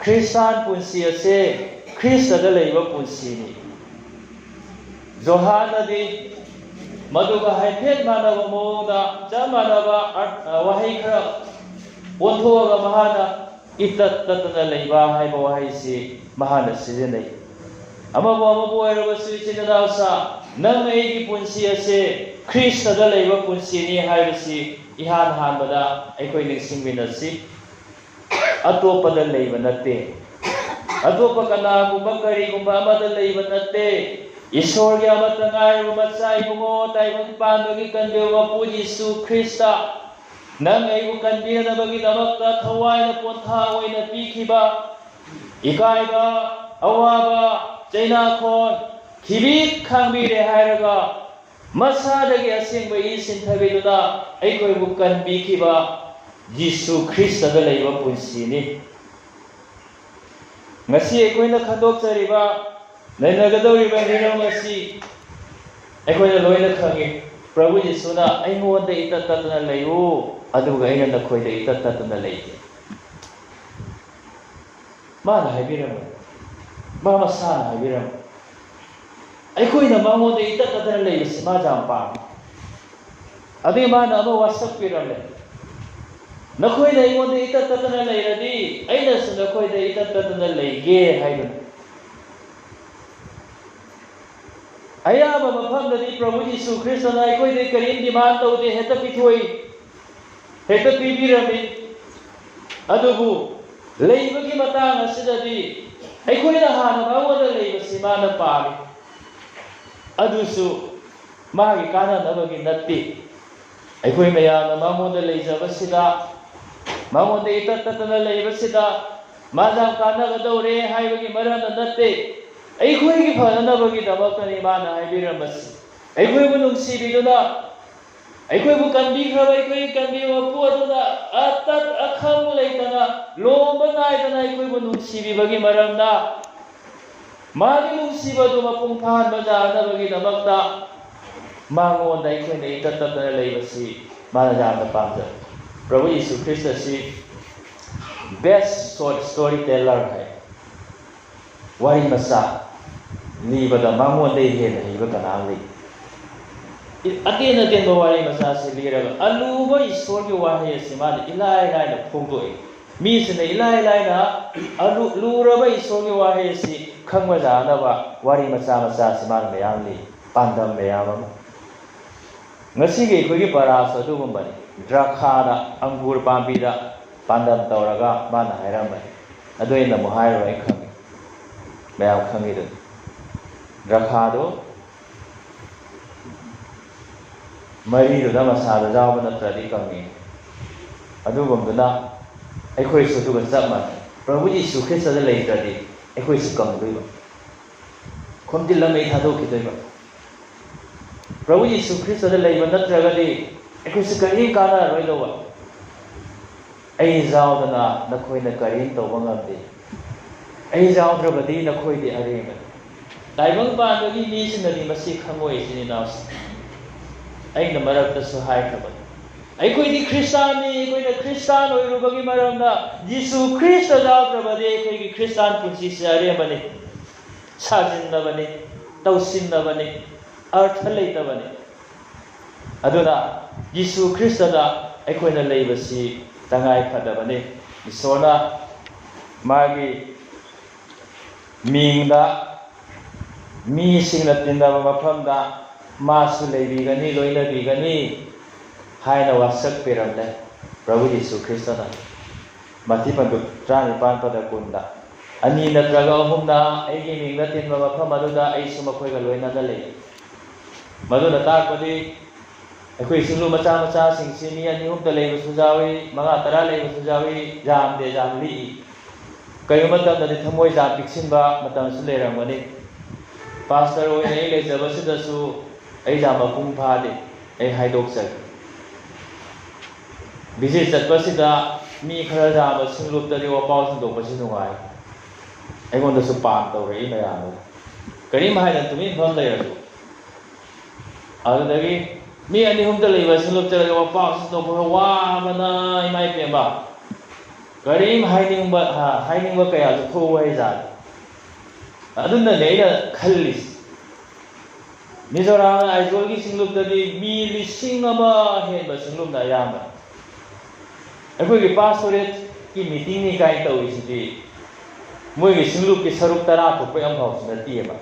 ꯈ꯭ꯔꯤꯁꯇꯥꯟ ꯄꯨꯟꯁꯤ ꯑꯁꯦ ꯈ꯭ꯔꯤꯁꯇꯗ ꯂꯩꯕ ꯄꯨꯟꯁꯤꯅꯤ꯫ ꯖꯣꯍꯥꯟꯅꯗꯤ ꯃꯗꯨꯒ ꯍꯥꯏꯐꯦꯠ ꯃꯥꯟꯅꯕ ꯃꯑꯣꯡꯗ, ꯆꯞ ꯃꯥꯟꯅꯕ ꯑꯔꯊ, ꯋꯥꯍꯩ ꯈꯔ ꯑꯣꯟꯊꯣꯛꯑꯒ ꯃꯍꯥꯛꯅ "ꯏꯇꯠ ꯇꯠꯇꯅ ꯂꯩꯕ" ꯍꯥꯏꯕ ꯋꯥꯍꯩꯁꯤ ꯃꯍꯥꯛꯅ ꯁꯤꯖꯤꯟꯅꯩ꯫ ꯑꯃꯕꯨ ꯑꯃꯕꯨ ꯑꯣꯏꯔꯕꯁꯨ, ꯏꯆꯤꯟ ꯏꯅꯥꯎꯁꯥ, ꯅꯪ ꯑꯩꯒꯤ ꯄꯨꯟꯁꯤ ꯑꯁꯦ ꯈ꯭ꯔꯤꯁꯇꯗ ꯂꯩꯕ ꯄꯨꯟꯁꯤꯅꯤ ꯍꯥꯏꯕꯁꯤ ꯏꯍꯥꯟ ꯍꯥꯟꯕꯗ ꯑꯩꯈꯣꯏ ꯅꯤꯡꯁꯤꯡꯃꯤꯟꯅꯁꯤ꯫ ꯑꯇꯣꯞꯄꯗ ꯂꯩꯕ ꯅꯠꯇꯦ꯫ ꯑꯇꯣꯞꯄ ꯀꯅꯥꯒꯨꯝꯕ ꯀꯔꯤꯒꯨꯝꯕ ꯑꯃꯗ ꯂꯩꯕ ꯅꯠꯇꯦ꯫ ꯏꯁꯣꯔꯒꯤ ꯑꯃꯠꯇ ꯉꯥꯏꯔꯕ ꯃꯆꯥ ꯏꯕꯨꯡꯉꯣ, ꯇꯥꯏꯕꯪ ꯄꯥꯟꯕꯒꯤ ꯀꯟꯕꯤꯕ ꯃꯄꯨ ꯖꯤꯁꯨ ꯈ꯭ꯔꯤꯁꯇ, ꯅꯪ ꯑꯩꯕꯨ ꯀꯟꯕꯤꯅꯅꯕꯒꯤꯗꯃꯛꯇ ꯊꯋꯥꯏꯅ ꯄꯣꯟꯊꯥ ꯑꯣꯏꯅ ꯄꯤꯈꯤꯕ, ꯏꯀꯥꯏꯕ, ꯑꯋꯥꯕ, ꯆꯩꯅꯥꯈꯣꯟ, ꯊꯤꯕꯤ ꯈꯥꯡꯕꯤꯔꯦ ꯍꯥꯏꯔꯒ ꯃꯁꯥꯗꯒꯤ ꯑꯁꯦꯡꯕ ꯏ ꯁꯤꯟꯊꯕꯤꯗꯨꯅ ꯑꯩꯈꯣꯏꯕꯨ ꯀꯟꯕꯤꯈꯤꯕ ꯖꯤꯁꯨ ꯈ꯭ꯔꯤꯁꯇꯗ ꯂꯩꯕ ꯄꯨꯟꯁꯤꯅꯤ꯫ ꯉꯁꯤ ꯑꯩꯈꯣꯏꯅ ꯈꯟꯗꯣꯛꯆꯔꯤꯕ, ꯅꯩꯅꯒꯗꯧꯔꯤꯕ ꯍꯤꯔꯝ ꯑꯁꯤ ꯑꯩꯈꯣꯏꯅ ꯂꯣꯏꯅ ꯈꯪꯏ꯫ ꯄ꯭ꯔꯚꯨ ꯌꯤꯁꯨꯅ "ꯑꯩꯉꯣꯟꯗ ꯏꯇꯠ ꯇꯠꯇꯅ ꯂꯩꯌꯨ, ꯑꯗꯨꯒ ꯑꯩꯅ ꯅꯈꯣꯏꯗ ꯏꯇꯠ ꯇꯠꯇꯅ ꯂꯩꯒꯦ"꯫ ꯃꯥꯅ ꯍꯥꯏꯕꯤꯔꯝꯃꯤ, ꯃꯥ ꯃꯁꯥꯅ ꯍꯥꯏꯕꯤꯔꯝꯃꯤ꯫ ꯑꯩꯈꯣꯏꯅ ꯃꯉꯣꯟꯗ ꯏꯇꯠ ꯇꯠꯇꯅ ꯂꯩꯕꯁꯤ ꯃꯥ ꯌꯥꯝ ꯄꯥꯝꯃꯤ꯫ ꯑꯗꯨꯒꯤ ꯃꯥꯅ ꯑꯃ ꯋꯥꯁꯛꯄꯤꯔꯝꯃꯦ, "ꯅꯈꯣꯏꯅ ꯑꯩꯉꯣꯟꯗ ꯏꯇꯠ ꯇꯠꯇꯅ ꯂꯩꯔꯗꯤ, ꯑꯩꯅꯁꯨ ꯅꯈꯣꯏꯗ ꯏꯇꯠ ꯇꯠꯇꯅ ꯂꯩꯒꯦ" ꯍꯥꯏꯗꯨꯅ꯫ ꯑꯌꯥꯝꯕ ꯃꯐꯝꯗꯗꯤ ꯄ꯭ꯔꯚꯨ ꯌꯤꯁꯨ ꯈ꯭ꯔꯤꯁꯇꯅ ꯑꯩꯈꯣꯏꯗ ꯀꯔꯤꯝ demand ꯇꯧꯗꯦ, ꯍꯦꯛꯇ ꯄꯤꯊꯣꯛꯏ, ꯍꯦꯛꯇ ꯄꯤꯕꯤꯔꯝꯃꯤ꯫ ꯑꯗꯨꯕꯨ ꯂꯩꯕꯒꯤ ꯃꯇꯥꯡ ꯑꯁꯤꯗꯗꯤ ꯑꯩꯈꯣꯏꯅ ꯍꯥꯟꯅ ꯃꯉꯣꯟꯗ ꯂꯩꯕꯁꯤ ꯃꯥꯅ ꯄꯥꯝꯃꯤ꯫ ꯑꯗꯨꯁꯨ ꯃꯥꯒꯤ ꯀꯥꯟꯅꯅꯕꯒꯤ ꯅꯠꯇꯦ꯫ ꯑꯩꯈꯣꯏ ꯃꯌꯥꯝꯅ ꯃꯉꯣꯟꯗ ꯂꯩꯖꯕꯁꯤꯗ, ꯃꯉꯣꯟꯗ ꯏꯇꯠ ꯇꯠꯇꯅ ꯂꯩꯕꯁꯤꯗ ꯃꯥ ꯌꯥꯝ ꯀꯥꯟꯅꯒꯗꯧꯔꯦ ꯍꯥꯏꯕꯒꯤ ꯃꯔꯝꯅ ꯅꯠꯇꯦ, ꯑꯩꯈꯣꯏꯒꯤ ꯐꯅꯅꯕꯒꯤꯗꯃꯛꯇꯅꯤ ꯃꯥꯅ ꯍꯥꯏꯕꯤꯔꯝꯕꯁꯤ꯫ ꯑꯩꯈꯣꯏꯕꯨ ꯅꯨꯡꯁꯤꯕꯤꯗꯨꯅ, ꯑꯩꯈꯣꯏꯕꯨ ꯀꯟꯕꯤꯈ꯭ꯔꯕ ꯑꯩꯈꯣꯏꯒꯤ ꯀꯟꯕꯤꯕ ꯃꯄꯨ ꯑꯗꯨꯅ ꯑꯇꯠ ꯑꯈꯪ ꯂꯩꯇꯅ, ꯂꯣꯝꯕ ꯅꯥꯏꯗꯅ ꯑꯩꯈꯣꯏꯕꯨ ꯅꯨꯡꯁꯤꯕꯤꯕꯒꯤ ꯃꯔꯝꯅ, ꯃꯥꯒꯤ ꯅꯨꯡꯁꯤꯕ ꯑꯗꯨ ꯃꯄꯨꯡ ꯐꯥꯍꯟꯕ ꯌꯥꯅꯕꯒꯤꯗꯃꯛꯇ ꯃꯉꯣꯟꯗ ꯑꯩꯈꯣꯏꯅ ꯏꯇꯠ ꯇꯠꯇꯅ ꯂꯩꯕꯁꯤ ꯃꯥꯅ ꯌꯥꯝꯅ ꯄꯥꯝꯖꯩ꯫ ꯄ꯭ꯔꯚꯨ ꯌꯤꯁꯨ ꯈ꯭ꯔꯤꯁꯇꯁꯤ best short story teller ꯍꯥꯏ꯫ ꯋꯥꯔꯤ ꯃꯆꯥ ꯂꯤꯕꯗ ꯃꯉꯣꯟꯗꯒꯤ ꯍꯦꯟꯅ ꯍꯩꯕ ꯀꯅꯥ ꯂꯩ? ꯑꯇꯦꯟ ꯑꯇꯦꯟꯕ ꯋꯥꯔꯤ ꯃꯆꯥꯁꯤ ꯂꯤꯔꯒ ꯑꯂꯨꯕ ꯏꯁꯣꯔꯒꯤ ꯋꯥꯍꯩ ꯑꯁꯤ ꯃꯥꯅ ꯏꯂꯥꯏ ꯂꯥꯏꯅ ꯐꯣꯡꯗꯣꯛꯏ꯫ ꯃꯤꯁꯤꯡꯅ ꯏꯂꯥꯏ ꯂꯥꯏꯅ ꯑꯂꯨ-, ꯂꯨꯔꯕ ꯏꯁꯣꯔꯒꯤ ꯋꯥꯍꯩ ꯑꯁꯤ ꯈꯪꯕ ꯌꯥꯅꯕ ꯋꯥꯔꯤ ꯃꯆꯥ ꯃꯆꯥꯁꯤ ꯃꯥꯅ ꯃꯌꯥꯝ ꯂꯤ, ꯄꯥꯟꯗꯝ ꯃꯌꯥꯝ ꯑꯃ꯫ ꯉꯁꯤꯒꯤ ꯑꯩꯈꯣꯏꯒꯤ ꯄꯔꯥꯁꯨ ꯑꯗꯨꯒꯨꯝꯕꯅꯤ꯫ ꯗ꯭ꯔꯥꯈꯥꯗ, ꯑꯪꯒꯨꯔ ꯄꯥꯝꯕꯤꯗ ꯄꯥꯟꯗꯝ ꯇꯧꯔꯒ ꯃꯥꯅ ꯍꯥꯏꯔꯝꯕꯅꯤ꯫ ꯑꯗꯨ ꯑꯩꯅ ꯑꯃꯨꯛ ꯍꯥꯏꯔꯣꯏ, ꯑꯩ ꯈꯪꯉꯤ, ꯃꯌꯥꯝ ꯈꯪꯉꯤꯗꯨꯅꯤ꯫ ꯗ꯭ꯔꯥꯈꯥꯗꯨ ꯃꯔꯤꯗꯨꯅ ꯃꯁꯥꯗ ꯌꯥꯎꯕ ꯅꯠꯇ꯭ꯔꯗꯤ ꯀꯪꯉꯤ꯫ ꯑꯗꯨꯒꯨꯝꯗꯨꯅ ꯑꯩꯈꯣꯏꯁꯨ ꯑꯗꯨꯒ ꯆꯞ ꯃꯥꯟꯅꯩ꯫ ꯄ꯭ꯔꯚꯨ ꯌꯤꯁꯨ ꯈ꯭ꯔꯤꯁꯇꯗ ꯂꯩꯇ꯭ꯔꯗꯤ ꯑꯩꯈꯣꯏꯁꯨ ꯀꯪꯗꯣꯏꯕ꯫ ꯈꯣꯝꯖꯤꯜꯂ ꯃꯩ ꯊꯥꯗꯣꯛꯈꯤꯗꯣꯏꯕ꯫ ꯄ꯭ꯔꯚꯨ ꯌꯤꯁꯨ ꯈ꯭ꯔꯤꯁꯇꯗ ꯂꯩꯕ ꯅꯠꯇ꯭ꯔꯒꯗꯤ ꯑꯩꯈꯣꯏꯁꯨ ꯀꯔꯤꯝ ꯀꯥꯟꯅꯔꯔꯣꯏꯗꯧꯕ꯫ "ꯑꯩ ꯌꯥꯎꯗꯅ ꯅꯈꯣꯏꯅ ꯀꯔꯤꯝ ꯇꯧꯕ ꯉꯝꯗꯦ꯫ ꯑꯩ ꯌꯥꯎꯗ꯭ꯔꯕꯗꯤ ꯅꯈꯣꯏꯗꯤ ꯑꯔꯦꯝꯕꯅꯤ"꯫ ꯇꯥꯏꯕꯪ ꯄꯥꯟꯕꯒꯤ ꯃꯤꯁꯤꯡꯅꯗꯤ ꯃꯁꯤ ꯈꯪꯉꯣꯏ, ꯏꯆꯤꯟ ꯏꯅꯥꯎꯁꯤꯡ꯫ ꯑꯩꯅ ꯃꯔꯛꯇꯁꯨ ꯍꯥꯏꯈ꯭ꯔꯕꯅꯤ, ꯑꯩꯈꯣꯏꯗꯤ ꯈ꯭ꯔꯤꯁꯇꯥꯟꯅꯤ, ꯑꯩꯈꯣꯏꯅ ꯈ꯭ꯔꯤꯁꯇꯥꯟ ꯑꯣꯏꯔꯨꯕꯒꯤ ꯃꯔꯝꯅ ꯖꯤꯁꯨ ꯈ꯭ꯔꯤꯁꯇ ꯌꯥꯎꯗ꯭ꯔꯕꯗꯤ ꯑꯩꯈꯣꯏꯒꯤ ꯈ꯭ꯔꯤꯁꯇꯥꯟ ꯄꯨꯟꯁꯤꯁꯦ ꯑꯔꯦꯝꯕꯅꯤ, ꯁꯥꯖꯤꯟꯅꯕꯅꯤ, ꯇꯧꯁꯤꯟꯅꯕꯅꯤ, ꯑꯔꯊ ꯂꯩꯇꯕꯅꯤ꯫ ꯑꯗꯨꯅ ꯖꯤꯁꯨ ꯈ꯭ꯔꯤꯁꯇꯗ ꯑꯩꯈꯣꯏꯅ ꯂꯩꯕꯁꯤ ꯇꯉꯥꯏ ꯐꯗꯕꯅꯤ꯫ ꯏꯁꯣꯔꯅ ꯃꯥꯒꯤ ꯃꯤꯡꯗ ꯃꯤꯁꯤꯡꯅ ꯇꯤꯟꯅꯕ ꯃꯐꯝꯗ ꯃꯥꯁꯨ ꯂꯩꯕꯤꯒꯅꯤ, ꯂꯣꯏꯅꯕꯤꯒꯅꯤ ꯍꯥꯏꯅ ꯋꯥꯁꯛꯄꯤꯔꯝꯂꯦ ꯄ꯭ꯔꯚꯨ ꯖꯤꯁꯨ ꯈ꯭ꯔꯤꯁꯇꯅ꯫ ꯃꯊꯤ ꯄꯟꯗꯨ ꯇꯔꯥꯅꯤꯄꯥꯟ ꯄꯗ ꯀꯨꯟꯗ, "ꯑꯅꯤ ꯅꯠꯇ꯭ꯔꯒ ꯑꯍꯨꯝꯅ ꯑꯩꯒꯤ ꯃꯤꯡꯗ ꯇꯤꯟꯕ ꯃꯐꯝ ꯑꯗꯨꯗ ꯑꯩꯁꯨ ꯃꯈꯣꯏꯒ ꯂꯣꯏꯅꯅ ꯂꯩ"꯫ ꯃꯗꯨꯅ ꯇꯥꯛꯄꯗꯤ ꯑꯩꯈꯣꯏ ꯁꯤꯡꯂꯨ ꯃꯆꯥ ꯃꯆꯥꯁꯤꯡꯁꯤ ꯃꯤ ꯑꯅꯤ ꯑꯍꯨꯝꯇ ꯂꯩꯕꯁꯨ ꯌꯥꯎꯏ, ꯃꯉꯥ ꯇꯔꯥ ꯂꯩꯕꯁꯨ ꯌꯥꯎꯏ, ꯌꯥꯝꯗꯦ, ꯌꯥꯝ ꯂꯤꯛꯏ꯫ ꯀꯔꯤꯒꯨꯝꯕ ꯃꯇꯝꯗꯗꯤ ꯊꯃꯣꯏ ꯌꯥꯝ ꯄꯤꯛꯁꯤꯟꯕ ꯃꯇꯝꯁꯨ ꯂꯩꯔꯝꯒꯅꯤ꯫ ꯄꯥꯁꯇꯔ ꯑꯣꯏꯅ ꯑꯩ ꯂꯩꯖꯕꯁꯤꯗꯁꯨ ꯑꯩ ꯌꯥꯝ ꯃꯄꯨꯡ ꯐꯥꯗꯦ, ꯑꯩ ꯍꯥꯏꯗꯣꯛꯆꯒꯦ꯫ ꯚꯤꯖꯤꯠ ꯆꯠꯄꯁꯤꯗ ꯃꯤ ꯈꯔ ꯌꯥꯝꯕ ꯁꯤꯡꯂꯨꯞꯇꯗꯤ ꯋꯥꯄꯥꯎ ꯁꯟꯗꯣꯛꯄꯁꯤ ꯅꯨꯡꯉꯥꯏ꯫ ꯑꯩꯉꯣꯟꯗꯁꯨ ꯄꯥꯝ ꯇꯧꯔꯛꯏ ꯃꯌꯥꯝ ꯑꯃ꯫ ꯀꯔꯤꯝ ꯍꯥꯏꯗꯅ ꯇꯨꯃꯤꯟ ꯐꯝ ꯂꯩꯔꯁꯨ꯫ ꯑꯗꯨꯗꯒꯤ ꯃꯤ ꯑꯅꯤ ꯑꯍꯨꯝꯇ ꯂꯩꯕ ꯁꯤꯡꯂꯨꯞ ꯆꯠꯂꯒ ꯋꯥꯄꯥꯎ ꯁꯟꯗꯣꯛꯄ ꯋꯥꯕꯅ ꯏꯃꯥ ꯏꯄꯦꯝꯃ꯫ ꯀꯔꯤꯝ ꯍꯥꯏꯅꯤꯡꯕ, ꯍꯥ, ꯍꯥꯏꯅꯤꯡꯕ ꯀꯌꯥꯁꯨ ꯊꯣꯛꯎ ꯍꯥꯏꯖꯥꯠꯅꯤ꯫ ꯑꯗꯨꯅꯅꯦ ꯑꯩꯅ ꯈꯜꯂꯤꯁꯦ꯫ ꯃꯤꯖꯣꯔꯥꯝ ꯑꯥꯏꯖꯣꯜꯒꯤ ꯁꯤꯡꯂꯨꯞꯇꯗꯤ ꯃꯤ ꯂꯤꯁꯤꯡ ꯑꯃ ꯍꯦꯟꯕ ꯁꯤꯡꯂꯨꯞꯅ ꯑꯌꯥꯝꯕ꯫ ꯑꯩꯈꯣꯏꯒꯤ ꯄꯥꯁꯇꯣꯔꯦꯠꯀꯤ ꯃꯤꯇꯤꯡꯅꯤ ꯀꯥꯏꯅ ꯇꯧꯔꯤꯁꯤꯗꯤ ꯃꯣꯏꯒꯤ ꯁꯤꯡꯂꯨꯞꯀꯤ ꯁꯔꯨꯛ ꯇꯔꯥ ꯊꯣꯛꯄ ꯑꯃꯐꯥꯎꯁꯨ ꯅꯠꯇꯦꯕ꯫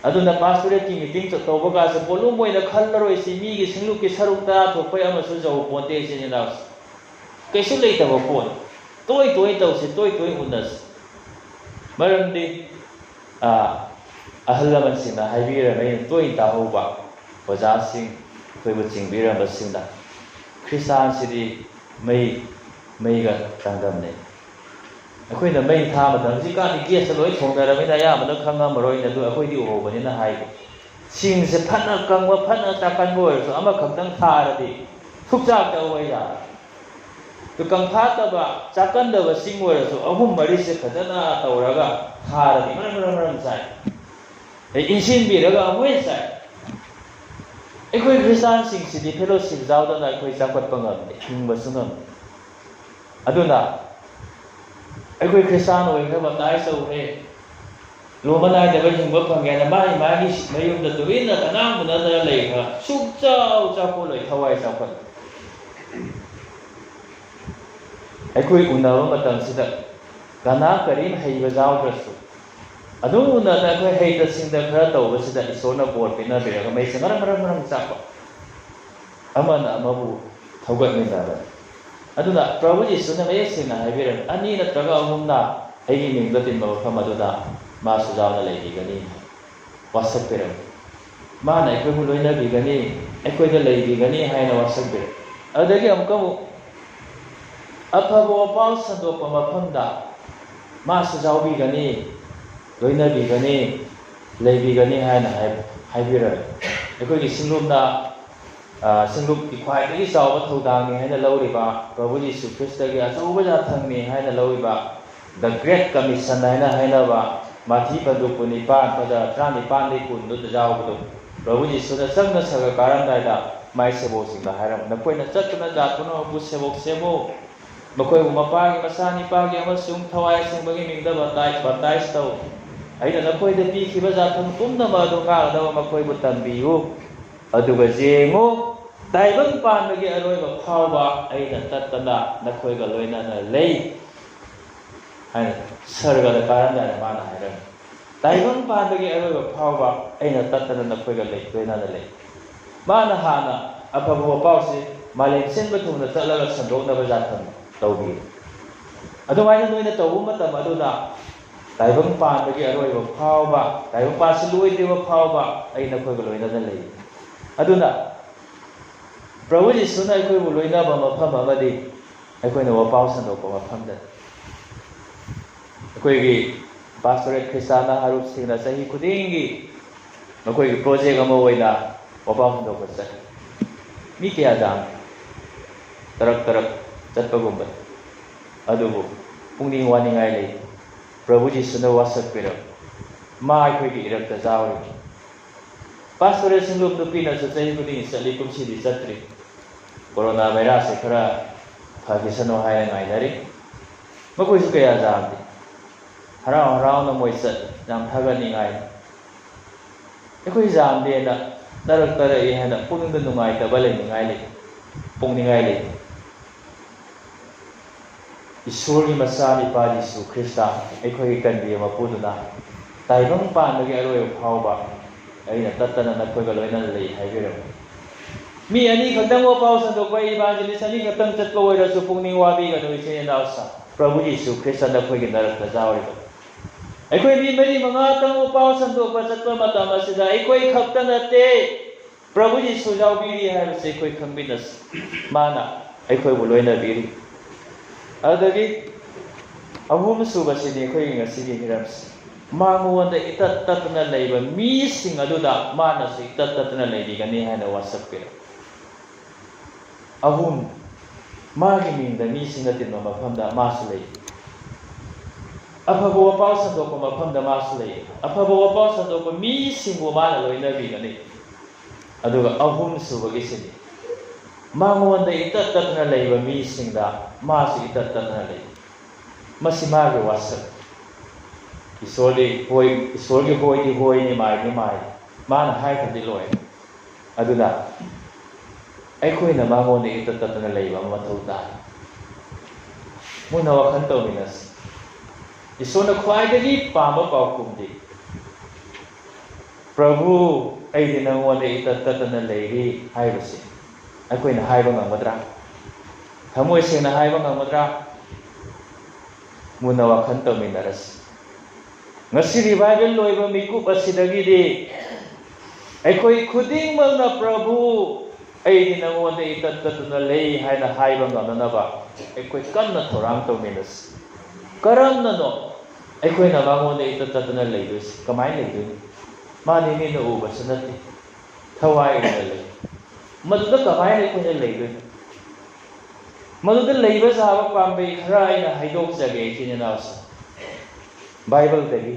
ꯑꯗꯨꯅ ꯄꯥꯁꯇꯣꯔꯦꯠꯀꯤ ꯃꯤꯇꯤꯡ ꯇꯧꯕ ꯀꯥꯟꯁꯤꯗ ꯄꯣꯠꯂꯨꯝ ꯑꯣꯏꯅ ꯈꯜꯂꯔꯣꯏꯁꯤ, ꯃꯤꯒꯤ ꯁꯤꯡꯂꯨꯞꯀꯤ ꯁꯔꯨꯛ ꯇꯔꯥ ꯊꯣꯛꯄ ꯑꯃꯁꯨ ꯌꯧꯄꯣꯟꯇꯦ, ꯏꯆꯤꯟ ꯏꯅꯥꯎꯁꯦ꯫ ꯀꯩꯁꯨ ꯂꯩꯇꯕ ꯄꯣꯠ꯫ ꯇꯣꯏ ꯇꯣꯏ ꯇꯧꯁꯤ, ꯇꯣꯏ ꯇꯣꯏ ꯎꯅꯁꯤ꯫ ꯃꯔꯝꯗꯤ, ꯑꯥ, ꯑꯍꯜ ꯂꯃꯟꯁꯤꯡꯅ ꯍꯥꯏꯕꯤꯔꯝꯃꯦ, ꯑꯩꯅ ꯇꯣꯏꯅ ꯇꯥꯍꯧꯕ, ꯑꯣꯖꯥꯁꯤꯡ ꯑꯩꯈꯣꯏꯕꯨ ꯆꯤꯡꯕꯤꯔꯝꯕꯁꯤꯡꯅ, "ꯈ꯭ꯔꯤꯁꯇꯥꯟꯁꯤꯗꯤ ꯃꯩ, ꯃꯩꯒ ꯆꯥꯡꯗꯝꯅꯩ"꯫ ꯑꯩꯈꯣꯏꯅ ꯃꯩ ꯊꯥꯕ ꯃꯇꯝ, ꯍꯧꯖꯤꯛꯀꯥꯟꯗꯤ ꯒꯦꯁꯇ ꯂꯣꯏ ꯊꯣꯡꯅꯔꯕꯅꯤꯅ ꯑꯌꯥꯝꯕꯅ ꯈꯪꯉꯝꯃꯔꯣꯏꯅꯦ, ꯑꯗꯨ ꯑꯩꯈꯣꯏꯗꯤ ꯎꯍꯧꯕꯅꯤꯅ ꯍꯥꯏꯒꯦ꯫ ꯁꯤꯡꯁꯦ ꯐꯅ ꯀꯪꯕ, ꯐꯅ ꯆꯥꯀꯟꯕ ꯑꯣꯏꯔꯁꯨ, ꯑꯃꯈꯛꯇꯪ ꯊꯥꯔꯗꯤ ꯁꯨꯛꯆꯥꯛ ꯆꯥꯛꯑꯣꯏꯗ꯫ ꯑꯗꯨ ꯀꯪꯐꯥꯠꯇꯕ, ꯆꯥꯀꯟꯗꯕ ꯁꯤꯡ ꯑꯣꯏꯔꯁꯨ ꯑꯍꯨꯝ ꯃꯔꯤꯁꯦ ꯐꯖꯅ ꯇꯧꯔꯒ ꯊꯥꯔꯗꯤ ꯃꯔꯪ ꯃꯔꯪ ꯃꯔꯪ ꯆꯥꯏ꯫ ꯑꯗꯩ ꯏꯟꯁꯤꯟꯕꯤꯔꯒ ꯑꯃꯨꯛ ꯍꯦꯟꯅ ꯆꯥꯏ꯫ ꯑꯩꯈꯣꯏ ꯈ꯭ꯔꯤꯁꯇꯥꯟꯁꯤꯡꯁꯤꯗꯤ ꯐꯦꯂꯣꯁꯤꯞ ꯌꯥꯎꯗꯅ ꯑꯩꯈꯣꯏ ꯆꯥꯎꯈꯠꯄ ꯉꯝꯗꯦ, ꯍꯤꯡꯕꯁꯨ ꯉꯝꯗꯦ꯫ ꯑꯗꯨꯅ ꯑꯩꯈꯣꯏ ꯈ꯭ꯔꯤꯁꯇꯥꯟ ꯑꯣꯏꯈ꯭ꯔꯦ, ꯕꯞꯇꯥꯏꯁ ꯇꯧꯈ꯭ꯔꯦ, ꯂꯣꯝꯕ ꯅꯥꯏꯗꯕ ꯍꯤꯡꯕ ꯐꯪꯒꯦ ꯍꯥꯏꯅ ꯃꯥꯒꯤ ꯃꯥꯒꯤ ꯃꯌꯨꯝꯗ ꯇꯨꯃꯤꯟꯅ ꯀꯅꯥꯝ ꯎꯅꯗꯅ ꯂꯩꯈ꯭ꯔ ꯁꯨꯛꯆꯥꯎ ꯆꯥꯎꯈꯠꯂꯣꯏ, ꯊꯋꯥꯏ ꯆꯥꯎꯈꯠꯂꯣꯏ꯫ ꯑꯩꯈꯣꯏ ꯎꯅꯕ ꯃꯇꯝꯁꯤꯗ ꯀꯅꯥ ꯀꯔꯤꯝ ꯍꯩꯕ ꯌꯥꯎꯗ꯭ꯔꯁꯨ, ꯑꯗꯨꯝ ꯎꯅꯗꯅ ꯑꯩꯈꯣꯏ ꯍꯩꯇ ꯁꯤꯡꯗ ꯈꯔ ꯇꯧꯕꯁꯤꯗ ꯏꯁꯣꯔꯅ ꯕꯣꯔ ꯄꯤꯅꯕꯤꯔꯒ ꯃꯩꯁꯦ ꯃꯔꯪ ꯃꯔꯪ ꯃꯔꯪ ꯆꯥꯛꯄ, ꯑꯃꯅ ꯑꯃꯕꯨ ꯊꯧꯒꯠꯃꯤꯟꯅꯕ꯫ ꯑꯗꯨꯅ ꯄ꯭ꯔꯚꯨ ꯖꯤꯁꯨꯅ ꯃꯌꯦꯛ ꯁꯦꯡꯅ ꯍꯥꯏꯕꯤꯔꯝꯃꯤ, "ꯑꯅꯤ ꯅꯠꯇ꯭ꯔꯒ ꯑꯍꯨꯝꯅ ꯑꯩꯒꯤ ꯃꯤꯡꯗ ꯇꯤꯟꯕ ꯃꯐꯝ ꯑꯗꯨꯗ ꯃꯥꯁꯨ ꯌꯥꯎꯅ ꯂꯩꯕꯤꯒꯅꯤ" ꯍꯥꯏ꯫ ꯋꯥꯁꯛꯄꯤꯔꯝꯃꯤ꯫ ꯃꯥꯅ ꯑꯩꯈꯣꯏꯕꯨ ꯂꯣꯏꯅꯕꯤꯒꯅꯤ, ꯑꯩꯈꯣꯏꯗ ꯂꯩꯕꯤꯒꯅꯤ ꯍꯥꯏꯅ ꯋꯥꯁꯛꯄꯤꯔꯝꯃꯤ꯫ ꯑꯗꯨꯗꯒꯤ ꯑꯃꯨꯛꯀ ꯑꯃꯨꯛ ꯑꯐꯕ ꯋꯥꯄꯥꯎ ꯁꯟꯗꯣꯛꯄ ꯃꯐꯝꯗ ꯃꯥꯁꯨ ꯌꯥꯎꯕꯤꯒꯅꯤ, ꯂꯣꯏꯅꯕꯤꯒꯅꯤ, ꯂꯩꯕꯤꯒꯅꯤ ꯍꯥꯏꯅ ꯍꯥꯏ-, ꯍꯥꯏꯕꯤꯔꯝꯃꯤ꯫ ꯑꯩꯈꯣꯏꯒꯤ ꯁꯤꯡꯂꯨꯞꯅ, ꯑ, ꯁꯤꯡꯂꯨꯞꯀꯤ ꯈ꯭ꯋꯥꯏꯗꯒꯤ ꯆꯥꯎꯕ ꯊꯧꯗꯥꯡꯅꯤ ꯍꯥꯏꯅ ꯂꯧꯔꯤꯕ, ꯄ꯭ꯔꯚꯨ ꯖꯤꯁꯨ ꯈ꯭ꯔꯤꯁꯇꯒꯤ ꯑꯆꯧꯕ ꯌꯥꯊꯪꯅꯤ ꯍꯥꯏꯅ ꯂꯧꯔꯤꯕ The Great Commission ꯍꯥꯏꯅ ꯍꯥꯏꯅꯕ ꯃꯥꯊꯤ ꯄꯟꯗꯨ ꯀꯨꯟꯅꯤꯄꯥꯟ, ꯄꯗ ꯇꯔꯥꯅꯤꯄꯥꯟꯗꯒꯤ ꯀꯨꯟꯗꯨꯗ ꯌꯥꯎꯕꯗꯨ, ꯄ꯭ꯔꯚꯨ ꯖꯤꯁꯨꯅ ꯆꯪꯅ ꯁꯔꯒ ꯀꯥꯔꯝꯗꯥꯏꯗ ꯃꯥꯏ ꯁꯦꯕꯣꯛꯁꯤꯡꯗ ꯍꯥꯏꯔꯝꯃꯤ, "ꯅꯈꯣꯏꯅ ꯆꯠꯇꯨꯅ ꯖꯥꯠ ꯄꯨꯝꯅꯃꯛꯄꯨ ꯁꯦꯕꯣꯛ ꯁꯦꯝꯃꯨ, ꯃꯈꯣꯏꯕꯨ ꯃꯄꯥꯒꯤ, ꯃꯆꯥꯅꯤꯄꯥꯒꯤ ꯑꯃꯁꯨꯡ ꯊꯋꯥꯏ ꯑꯁꯦꯡꯕꯒꯤ ꯃꯤꯡꯗ ꯕꯞꯇꯥꯏ-, ꯕꯞꯇꯥꯏꯁ ꯇꯧ꯫ ꯑꯩꯅ ꯅꯈꯣꯏꯗ ꯄꯤꯈꯤꯕ ꯌꯥꯊꯪ ꯄꯨꯝꯅꯃꯛ ꯑꯗꯨ ꯉꯥꯛꯅꯕ ꯃꯈꯣꯏꯕꯨ ꯇꯝꯕꯤꯌꯨ꯫ ꯑꯗꯨꯒ ꯌꯦꯡꯉꯨ, ꯇꯥꯏꯕꯪ ꯄꯥꯟꯕꯒꯤ ꯑꯔꯣꯏꯕ ꯐꯥꯎꯕ ꯑꯩꯅ ꯇꯠꯇꯅ ꯅꯈꯣꯏꯒ ꯂꯣꯏꯅꯅ ꯂꯩ" ꯍꯥꯏꯅ ꯁꯔꯒꯗ ꯀꯥꯔꯝꯗꯥꯏꯗ ꯃꯥꯅ ꯍꯥꯏꯔꯝꯃꯤ꯫ "ꯇꯥꯏꯕꯪ ꯄꯥꯟꯕꯒꯤ ꯑꯔꯣꯏꯕ ꯐꯥꯎꯕ ꯑꯩꯅ ꯇꯠꯇꯅ ꯅꯈꯣꯏꯒ ꯂꯩ, ꯂꯣꯏꯅꯅ ꯂꯩ"꯫ ꯃꯥꯅ ꯍꯥꯟꯅ ꯑꯐꯕ ꯋꯥꯄꯥꯎꯁꯤ ꯃꯥꯂꯦꯝ ꯁꯤꯟꯕ ꯊꯨꯡꯅ ꯆꯠꯂꯒ ꯁꯟꯗꯣꯛꯅꯕ ꯌꯥꯊꯪ ꯇꯧꯕꯤ꯫ ꯑꯗꯨꯃꯥꯏꯅ ꯅꯣꯏꯅ ꯇꯧꯕ ꯃꯇꯝ ꯑꯗꯨꯗ ꯇꯥꯏꯕꯪ ꯄꯥꯟꯕꯒꯤ ꯑꯔꯣꯏꯕ ꯐꯥꯎꯕ, ꯇꯥꯏꯕꯪ ꯄꯥꯟꯁꯤ ꯂꯣꯏꯗ꯭ꯔꯤꯕ ꯐꯥꯎꯕ ꯑꯩ ꯅꯈꯣꯏꯒ ꯂꯣꯏꯅꯅ ꯂꯩ꯫ ꯑꯗꯨꯅ ꯄ꯭ꯔꯚꯨ ꯖꯤꯁꯨꯅ ꯑꯩꯈꯣꯏꯕꯨ ꯂꯣꯏꯅꯕ ꯃꯐꯝ ꯑꯃꯗꯤ ꯑꯩꯈꯣꯏꯅ ꯋꯥꯄꯥꯎ ꯁꯟꯗꯣꯛꯄ ꯃꯐꯝꯗꯅꯤ꯫ ꯑꯩꯈꯣꯏꯒꯤ ꯄꯥꯁꯇꯣꯔꯦꯠ ꯈ꯭ꯔꯤꯁꯇꯥꯟ ꯅꯍꯥꯔꯣꯜꯁꯤꯡꯅ ꯆꯍꯤ ꯈꯨꯗꯤꯡꯒꯤ ꯃꯈꯣꯏꯒꯤ ꯄ꯭ꯔꯣꯖꯦꯛ ꯑꯃ ꯑꯣꯏꯅ ꯋꯥꯄꯥꯎ ꯍꯟꯗꯣꯛꯄ ꯆꯠꯂꯤ꯫ ꯃꯤ ꯀꯌꯥ ꯌꯥꯝꯃꯤ? ꯇꯔꯛ ꯇꯔꯛ ꯆꯠꯄꯒꯨꯝꯕꯅꯤ꯫ ꯑꯗꯨꯕꯨ ꯄꯨꯛꯅꯤꯡ ꯋꯥꯅꯤꯡꯉꯥꯏ ꯂꯩꯇꯦ꯫ ꯄ꯭ꯔꯚꯨ ꯖꯤꯁꯨꯅ ꯋꯥꯁꯛꯄꯤꯔꯕ ꯃꯥ ꯑꯩꯈꯣꯏꯒꯤ ꯏꯔꯛꯇ ꯌꯥꯎꯔꯤꯕ ꯄꯥꯁꯇꯣꯔꯦꯠ ꯁꯤꯡꯂꯨꯞ ꯅꯨꯄꯤꯅꯁꯨ ꯆꯍꯤ ꯈꯨꯗꯤꯡꯒꯤ ꯆꯠꯂꯤ, ꯀꯨꯝꯁꯤꯗꯤ ꯆꯠꯇ꯭ꯔꯤ꯫ ꯀꯣꯔꯣꯅꯥ ꯚꯥꯏꯔꯁꯁꯦ ꯈꯔ ꯐꯈꯤꯁꯅꯨ ꯍꯥꯏꯅ ꯉꯥꯏꯅꯔꯤ꯫ ꯃꯈꯣꯏꯁꯨ ꯀꯌꯥ ꯌꯥꯝꯗꯦ꯫ ꯍꯔꯥꯎ ꯍꯔꯥꯎꯅ ꯃꯣꯏ ꯆꯠꯂꯤ, ꯌꯥꯝ ꯊꯥꯒꯠꯅꯤꯡꯉꯥꯏ꯫ ꯑꯩꯈꯣꯏ ꯌꯥꯝꯗꯦꯅ ꯇꯔꯛ ꯇꯔꯛꯏ ꯍꯥꯏꯅ ꯄꯨꯛꯅꯤꯡꯗ ꯅꯨꯡꯉꯥꯏꯇꯕ ꯂꯩꯅꯤꯡꯉꯥꯏ ꯂꯩ, ꯄꯣꯛꯅꯤꯡꯉꯥꯏ ꯂꯩꯇꯦ꯫ ꯏꯁꯣꯔꯒꯤ ꯃꯆꯥꯅꯨꯄꯥ ꯖꯤꯁꯨ ꯈ꯭ꯔꯤꯁꯇ ꯑꯩꯈꯣꯏꯒꯤ ꯀꯟꯕꯤꯕ ꯃꯄꯨꯗꯨꯅ ꯇꯥꯏꯕꯪ ꯄꯥꯟꯕꯒꯤ ꯑꯔꯣꯏꯕ ꯐꯥꯎꯕ ꯑꯩꯅ ꯇꯠꯇꯅ ꯅꯈꯣꯏꯒ ꯂꯣꯏꯅꯅ ꯂꯩ ꯍꯥꯏꯕꯤꯔꯝꯃꯤ꯫ ꯃꯤ ꯑꯅꯤ ꯈꯛꯇꯪ ꯋꯥꯄꯥꯎ ꯁꯟꯗꯣꯛꯄ, ꯏꯚꯥꯟꯖꯦꯂꯤꯁ ꯑꯅꯤ ꯈꯛꯇꯪ ꯆꯠꯄ ꯑꯣꯏꯔꯁꯨ ꯄꯨꯛꯅꯤꯡ ꯋꯥꯕꯤꯒꯅꯨ, ꯏꯆꯤꯟ ꯏꯅꯥꯎꯁꯤꯡ꯫ ꯄ꯭ꯔꯚꯨ ꯖꯤꯁꯨ ꯈ꯭ꯔꯤꯁꯇ ꯅꯈꯣꯏꯒꯤ ꯅꯔꯛꯇ ꯌꯥꯎꯔꯤꯕꯅꯤ꯫ ꯑꯩꯈꯣꯏ ꯃꯤ ꯃꯔꯤ ꯃꯉꯥꯇꯪ ꯋꯥꯄꯥꯎ ꯁꯟꯗꯣꯛꯄ ꯆꯠꯄ ꯃꯇꯝ ꯑꯁꯤꯗ ꯑꯩꯈꯣꯏ ꯈꯛꯇ ꯅꯠꯇꯦ, ꯄ꯭ꯔꯚꯨ ꯖꯤꯁꯨ ꯌꯥꯎꯕꯤꯔꯤ ꯍꯥꯏꯕꯁꯤ ꯑꯩꯈꯣꯏ ꯈꯪꯃꯤꯟꯅꯁꯤ꯫ ꯃꯥꯅ ꯑꯩꯈꯣꯏꯕꯨ ꯂꯣꯏꯅꯕꯤꯔꯤ꯫ ꯑꯗꯨꯗꯒꯤ ꯑꯍꯨꯝ ꯁꯨꯕꯁꯤꯅꯤ ꯑꯩꯈꯣꯏꯒꯤ ꯉꯁꯤꯒꯤ ꯍꯤꯔꯝꯁꯤ꯫ ꯃꯉꯣꯟꯗ ꯏꯇꯠ ꯇꯠꯇꯅ ꯂꯩꯕ ꯃꯤꯁꯤꯡ ꯑꯗꯨꯗ ꯃꯥꯅꯁꯨ ꯏꯇꯠ ꯇꯠꯇꯅ ꯂꯩꯕꯤꯒꯅꯤ ꯍꯥꯏꯅ ꯋꯥꯁꯛꯄꯤꯔꯦ꯫ ꯑꯍꯨꯝ, ꯃꯥꯒꯤ ꯃꯤꯡꯗ ꯃꯤꯁꯤꯡꯅ ꯇꯤꯟꯕ ꯃꯐꯝꯗ ꯃꯥꯁꯨ ꯂꯩ꯫ ꯑꯐꯕ ꯋꯥꯄꯥꯎ ꯁꯟꯗꯣꯛꯄ ꯃꯐꯝꯗ ꯃꯥꯁꯨ ꯂꯩ꯫ ꯑꯐꯕ ꯋꯥꯄꯥꯎ ꯁꯟꯗꯣꯛꯄ ꯃꯤꯁꯤꯡꯕꯨ ꯃꯥꯅ ꯂꯣꯏꯅꯕꯤꯒꯅꯤ꯫ ꯑꯗꯨꯒ ꯑꯍꯨꯝ ꯁꯨꯕꯒꯤꯁꯤꯅꯤ, ꯃꯉꯣꯟꯗ ꯏꯇꯠ ꯇꯠꯇꯅ ꯂꯩꯕ ꯃꯤꯁꯤꯡꯗ ꯃꯥꯁꯨ ꯏꯇꯠ ꯇꯠꯇꯅ ꯂꯩ꯫ ꯃꯁꯤ ꯃꯥꯒꯤ ꯋꯥꯁꯛ꯫ ꯏꯁꯣꯔꯗꯤ ꯍꯣꯏ, ꯏꯁꯣꯔꯒꯤ ꯍꯣꯏꯗꯤ ꯍꯣꯏꯅꯤ, ꯃꯥꯏꯗꯤ ꯃꯥꯏ꯫ ꯃꯥꯅ ꯍꯥꯏꯈ꯭ꯔꯗꯤ ꯂꯣꯏꯔꯦ꯫ ꯑꯗꯨꯅ ꯑꯩꯈꯣꯏꯅ ꯃꯉꯣꯟꯗ ꯏꯇꯠ ꯇꯠꯇꯅ ꯂꯩꯕ ꯑꯃ ꯃꯊꯧ ꯇꯥꯏ꯫ ꯃꯨꯟꯅ ꯋꯥꯈꯜ ꯇꯧꯃꯤꯟꯅꯁꯤ꯫ ꯏꯁꯣꯔꯅ ꯈ꯭ꯋꯥꯏꯗꯒꯤ ꯄꯥꯝꯕ ꯄꯥꯎꯈꯨꯝꯗꯤ, "ꯄ꯭ꯔꯚꯨ, ꯑꯩꯗꯤ ꯅꯉꯣꯟꯗ ꯏꯇꯠ ꯇꯠꯇꯅ ꯂꯩꯔꯤ" ꯍꯥꯏꯕꯁꯤ ꯑꯩꯈꯣꯏꯅ ꯍꯥꯏꯕ ꯉꯝꯒꯗ꯭ꯔꯥ? ꯊꯃꯣꯏ ꯁꯦꯡꯅ ꯍꯥꯏꯕ ꯉꯝꯒꯗ꯭ꯔꯥ? ꯃꯨꯟꯅ ꯋꯥꯈꯜ ꯇꯧꯃꯤꯟꯅꯔꯁꯤ꯫ ꯉꯁꯤ ꯔꯤꯚꯥꯏꯚꯦꯜ ꯂꯣꯏꯕ ꯃꯤꯀꯨꯞ ꯑꯁꯤꯗꯒꯤꯗꯤ ꯑꯩꯈꯣꯏ ꯈꯨꯗꯤꯡꯃꯛꯅ, "ꯄ꯭ꯔꯚꯨ, ꯑꯩꯗꯤ ꯅꯉꯣꯟꯗ ꯏꯇꯠ ꯇꯠꯇꯨꯅ ꯂꯩ" ꯍꯥꯏꯅ ꯍꯥꯏꯕ ꯉꯝꯅꯅꯕ ꯑꯩꯈꯣꯏ ꯀꯟꯅ ꯊꯧꯔꯥꯡ ꯇꯧꯃꯤꯟꯅꯁꯤ꯫ ꯀꯔꯝꯅꯅꯣ? ꯑꯩꯈꯣꯏꯅ ꯃꯉꯣꯟꯗ ꯏꯇꯠ ꯇꯠꯇꯅ ꯂꯩꯗꯣꯏꯁꯦ ꯀꯃꯥꯏꯅ ꯂꯩꯗꯣꯏꯅꯣ? ꯃꯥꯗꯤ ꯃꯤꯠꯅ ꯎꯕꯁꯨ ꯅꯠꯇꯦ, ꯊꯋꯥꯏ ꯑꯣꯏꯅ ꯂꯩ꯫ ꯃꯗꯨꯗ ꯀꯃꯥꯏꯅ ꯑꯩꯈꯣꯏꯅ ꯂꯩꯗꯣꯏꯅꯣ? ꯃꯗꯨꯗ ꯂꯩꯕ ꯌꯥꯕ ꯄꯥꯝꯕꯩ ꯈꯔ ꯑꯩꯅ ꯍꯥꯏꯗꯣꯛꯆꯒꯦ, ꯏꯆꯤꯟ ꯏꯅꯥꯎꯁꯤꯡ, ꯕꯥꯏꯕꯜꯗꯒꯤ꯫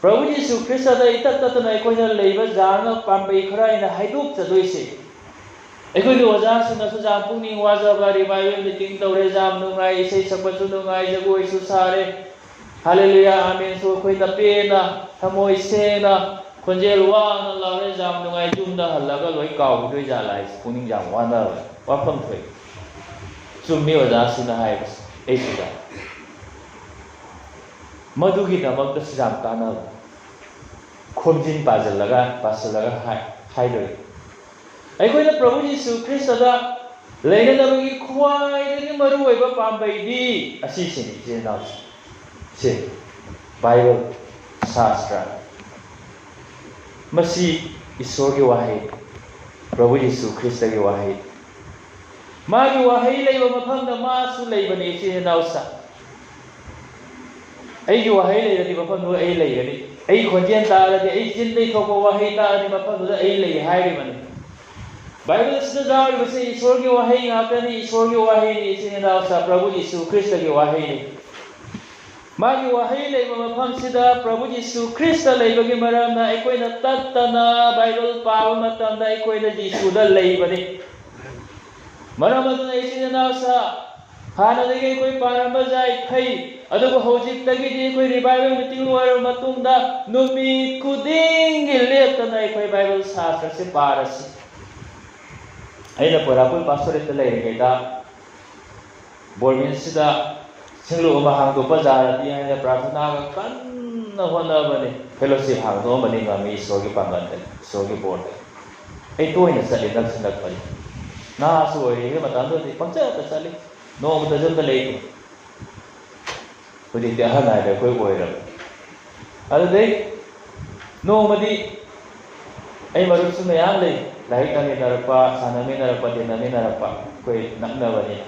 ꯄ꯭ꯔꯚꯨ ꯌꯤꯁꯨ ꯈ꯭ꯔꯤꯁꯇꯗ ꯏꯇꯠ ꯇꯠꯇꯅ ꯑꯩꯈꯣꯏꯅ ꯂꯩꯕ ꯌꯥꯅꯕ ꯄꯥꯝꯕꯩ ꯈꯔ ꯑꯩꯅ ꯍꯥꯏꯗꯣꯛꯆꯗꯣꯏꯁꯦ꯫ ꯑꯩꯈꯣꯏꯒꯤ ꯑꯣꯖꯥꯁꯤꯡꯅꯁꯨ ꯌꯥꯝ ꯄꯨꯛꯅꯤꯡ ꯋꯥꯖꯕ, ꯔꯤꯚꯥꯏꯕꯦꯜ ꯃꯤꯇꯤꯡ ꯇꯧꯔꯦ, ꯌꯥꯝ ꯅꯨꯡꯉꯥꯏ, ꯏꯁꯩ ꯁꯛꯄꯁꯨ ꯅꯨꯡꯉꯥꯏ, ꯖꯒꯣꯏꯁꯨ ꯁꯥꯔꯦ, ꯍꯥꯂꯦꯂꯨꯌꯥ, ꯑꯥꯃꯦꯟꯁꯨ ꯑꯩꯈꯣꯏꯅ ꯄꯦꯟꯅ, ꯊꯃꯣꯏ ꯁꯦꯡꯅ, ꯈꯣꯟꯖꯦꯜ ꯋꯥꯡꯅ ꯂꯥꯎꯔꯦ, ꯌꯥꯝ ꯅꯨꯡꯉꯥꯏ꯫ ꯌꯨꯝꯗ ꯍꯜꯂꯒ ꯂꯣꯏ ꯀꯥꯎꯈꯤꯗꯣꯏ ꯖꯥꯠꯂꯥ ꯍꯥꯏꯁꯦ ꯄꯨꯛꯅꯤꯡ ꯌꯥꯝ ꯋꯥꯅꯕ ꯋꯥꯐꯝ ꯊꯣꯛꯏ꯫ ꯆꯨꯝꯃꯤ ꯑꯣꯖꯥꯁꯤꯅ ꯍꯥꯏꯕꯁꯦ, ꯑꯩꯁꯨ ꯌꯥꯏ꯫ ꯃꯗꯨꯒꯤꯗꯃꯛꯇꯁꯨ ꯌꯥꯝ ꯀꯥꯟꯅꯕ꯫ ꯈꯣꯝꯖꯤꯟ ꯄꯥꯖꯤꯜꯂꯒ, ꯄꯥꯁꯤꯜꯂꯒ ꯍꯥꯏ-, ꯍꯥꯏꯗꯣꯏ꯫ ꯑꯩꯈꯣꯏꯅ ꯄ꯭ꯔꯚꯨ ꯌꯤꯁꯨ ꯈ꯭ꯔꯤꯁꯇꯗ ꯂꯩꯅꯅꯕꯒꯤ ꯈ꯭ꯋꯥꯏꯗꯒꯤ ꯃꯔꯨꯑꯣꯏꯕ ꯄꯥꯝꯕꯩꯗꯤ ꯑꯁꯤꯁꯤꯅꯤ, ꯏꯆꯤꯟ ꯏꯅꯥꯎꯁꯤꯡ꯫ ꯁꯤ ꯕꯥꯏꯕꯜ, ꯁꯥꯁꯇ꯭ꯔ꯫ ꯃꯁꯤ ꯏꯁꯣꯔꯒꯤ ꯋꯥꯍꯩ, ꯄ꯭ꯔꯚꯨ ꯌꯤꯁꯨ ꯈ꯭ꯔꯤꯁꯇꯒꯤ ꯋꯥꯍꯩ꯫ ꯃꯥꯒꯤ ꯋꯥꯍꯩ ꯂꯩꯕ ꯃꯐꯝꯗ ꯃꯥꯁꯨ ꯂꯩꯕꯅꯤ, ꯏꯆꯤꯟ ꯏꯅꯥꯎꯁꯤꯡ꯫ ꯑꯩꯒꯤ ꯋꯥꯍꯩ ꯂꯩꯔꯗꯤ ꯃꯐꯝꯗꯨ ꯑꯩ ꯂꯩꯒꯅꯤ꯫ ꯑꯩ ꯈꯣꯟꯖꯦꯜ ꯇꯥꯔꯗꯤ, ꯑꯩ ꯆꯤꯟꯗꯒꯤ ꯊꯣꯛꯄ ꯋꯥꯍꯩ ꯇꯥꯔꯗꯤ ꯃꯐꯝꯗꯨꯗ ꯑꯩ ꯂꯩ ꯍꯥꯏꯔꯤꯕꯅꯤ꯫ ꯕꯥꯏꯕꯜꯁꯤꯗ ꯌꯥꯎꯔꯤꯕꯁꯤ ꯏꯁꯣꯔꯒꯤ ꯋꯥꯍꯩ ꯉꯥꯛꯇꯅꯤ, ꯏꯁꯣꯔꯒꯤ ꯋꯥꯍꯩꯅꯤ, ꯏꯆꯤꯟ ꯏꯅꯥꯎꯁꯤꯡ, ꯄ꯭ꯔꯚꯨ ꯌꯤꯁꯨ ꯈ꯭ꯔꯤꯁꯇꯒꯤ ꯋꯥꯍꯩꯅꯤ꯫ ꯃꯥꯒꯤ ꯋꯥꯍꯩ ꯂꯩꯕ ꯃꯐꯝꯁꯤꯗ ꯄ꯭ꯔꯚꯨ ꯌꯤꯁꯨ ꯈ꯭ꯔꯤꯁꯇ ꯂꯩꯕꯒꯤ ꯃꯔꯝꯅ ꯑꯩꯈꯣꯏꯅ ꯇꯠꯇꯅ ꯕꯥꯏꯕꯜ ꯄꯥꯕ ꯃꯇꯝꯗ ꯑꯩꯈꯣꯏꯅ ꯌꯤꯁꯨꯗ ꯂꯩꯕꯅꯤ꯫ ꯃꯔꯝ ꯑꯗꯨꯅ ꯏꯆꯤꯟ ꯏꯅꯥꯎꯁꯤꯡ, ꯍꯥꯟꯅꯗꯒꯤ ꯑꯩꯈꯣꯏ ꯄꯥꯔꯝꯕ ꯌꯥꯏ, ꯐꯩ, ꯑꯗꯨꯕꯨ ꯍꯧꯖꯤꯛꯇꯒꯤꯗꯤ ꯑꯩꯈꯣꯏ ꯔꯤꯚꯥꯏꯕꯦꯜ ꯃꯤꯇꯤꯡ ꯂꯣꯏꯔꯕ ꯃꯇꯨꯡꯗ ꯅꯨꯃꯤꯠ ꯈꯨꯗꯤꯡꯒꯤ ꯂꯦꯞꯇꯅ ꯑꯩꯈꯣꯏ ꯕꯥꯏꯕꯜ ꯁꯥꯁꯇ꯭ꯔꯁꯦ ꯄꯥꯔꯁꯤ꯫ ꯑꯩꯅ ꯄꯣꯏꯔꯥꯄꯨꯜ ꯄꯥꯁꯇꯣꯔꯦꯠꯇ ꯂꯩꯔꯤꯉꯩꯗ ꯕꯣꯔꯃꯤꯟꯁꯤꯗ ꯁꯤꯡꯂꯨꯞ ꯑꯃ ꯍꯥꯡꯗꯣꯛꯄ ꯌꯥꯔꯗꯤ ꯍꯥꯏꯅ ꯄ꯭ꯔꯥꯊꯅꯥꯒ ꯀꯟꯅ ꯍꯣꯠꯅꯕꯅꯤ꯫ ꯐꯦꯂꯣꯁꯤꯞ ꯍꯥꯡꯗꯣꯛꯑꯝꯕꯅꯤ ꯉꯝꯃꯤ ꯏꯁꯣꯔꯒꯤ ꯄꯥꯡꯒꯜꯗ, ꯏꯁꯣꯔꯒꯤ ꯕꯣꯔꯗ꯫ ꯑꯩ ꯇꯣꯏꯅ ꯆꯠꯂꯤ, ꯅꯛꯁꯨ ꯅꯛꯄꯅꯤ꯫ ꯅꯍꯥꯁꯨ ꯑꯣꯏꯔꯤꯉꯩ ꯃꯇꯝꯗꯨꯗꯗꯤ ꯄꯪꯆꯠꯇ ꯆꯠꯂꯤ, ꯅꯣꯡꯃꯇ ꯌꯨꯝꯗ ꯂꯩꯇꯦ꯫ ꯍꯧꯖꯤꯛꯇꯤ ꯑꯍꯜ ꯍꯥꯏꯕ ꯑꯩꯈꯣꯏ ꯑꯣꯏꯔꯕ꯫ ꯑꯗꯨꯗꯩ ꯅꯣꯡꯃꯗꯤ ꯑꯩ ꯃꯔꯨꯞꯁꯨ ꯃꯌꯥꯝ ꯂꯩ, ꯂꯥꯏꯔꯤꯛ ꯇꯝꯃꯤꯟꯅꯔꯛꯄ, ꯁꯥꯟꯅꯃꯤꯟꯅꯔꯛꯄ, ꯇꯤꯟꯅꯃꯤꯟꯅꯔꯛꯄ, ꯑꯩꯈꯣꯏ ꯅꯛꯅꯕꯅꯤꯅ꯫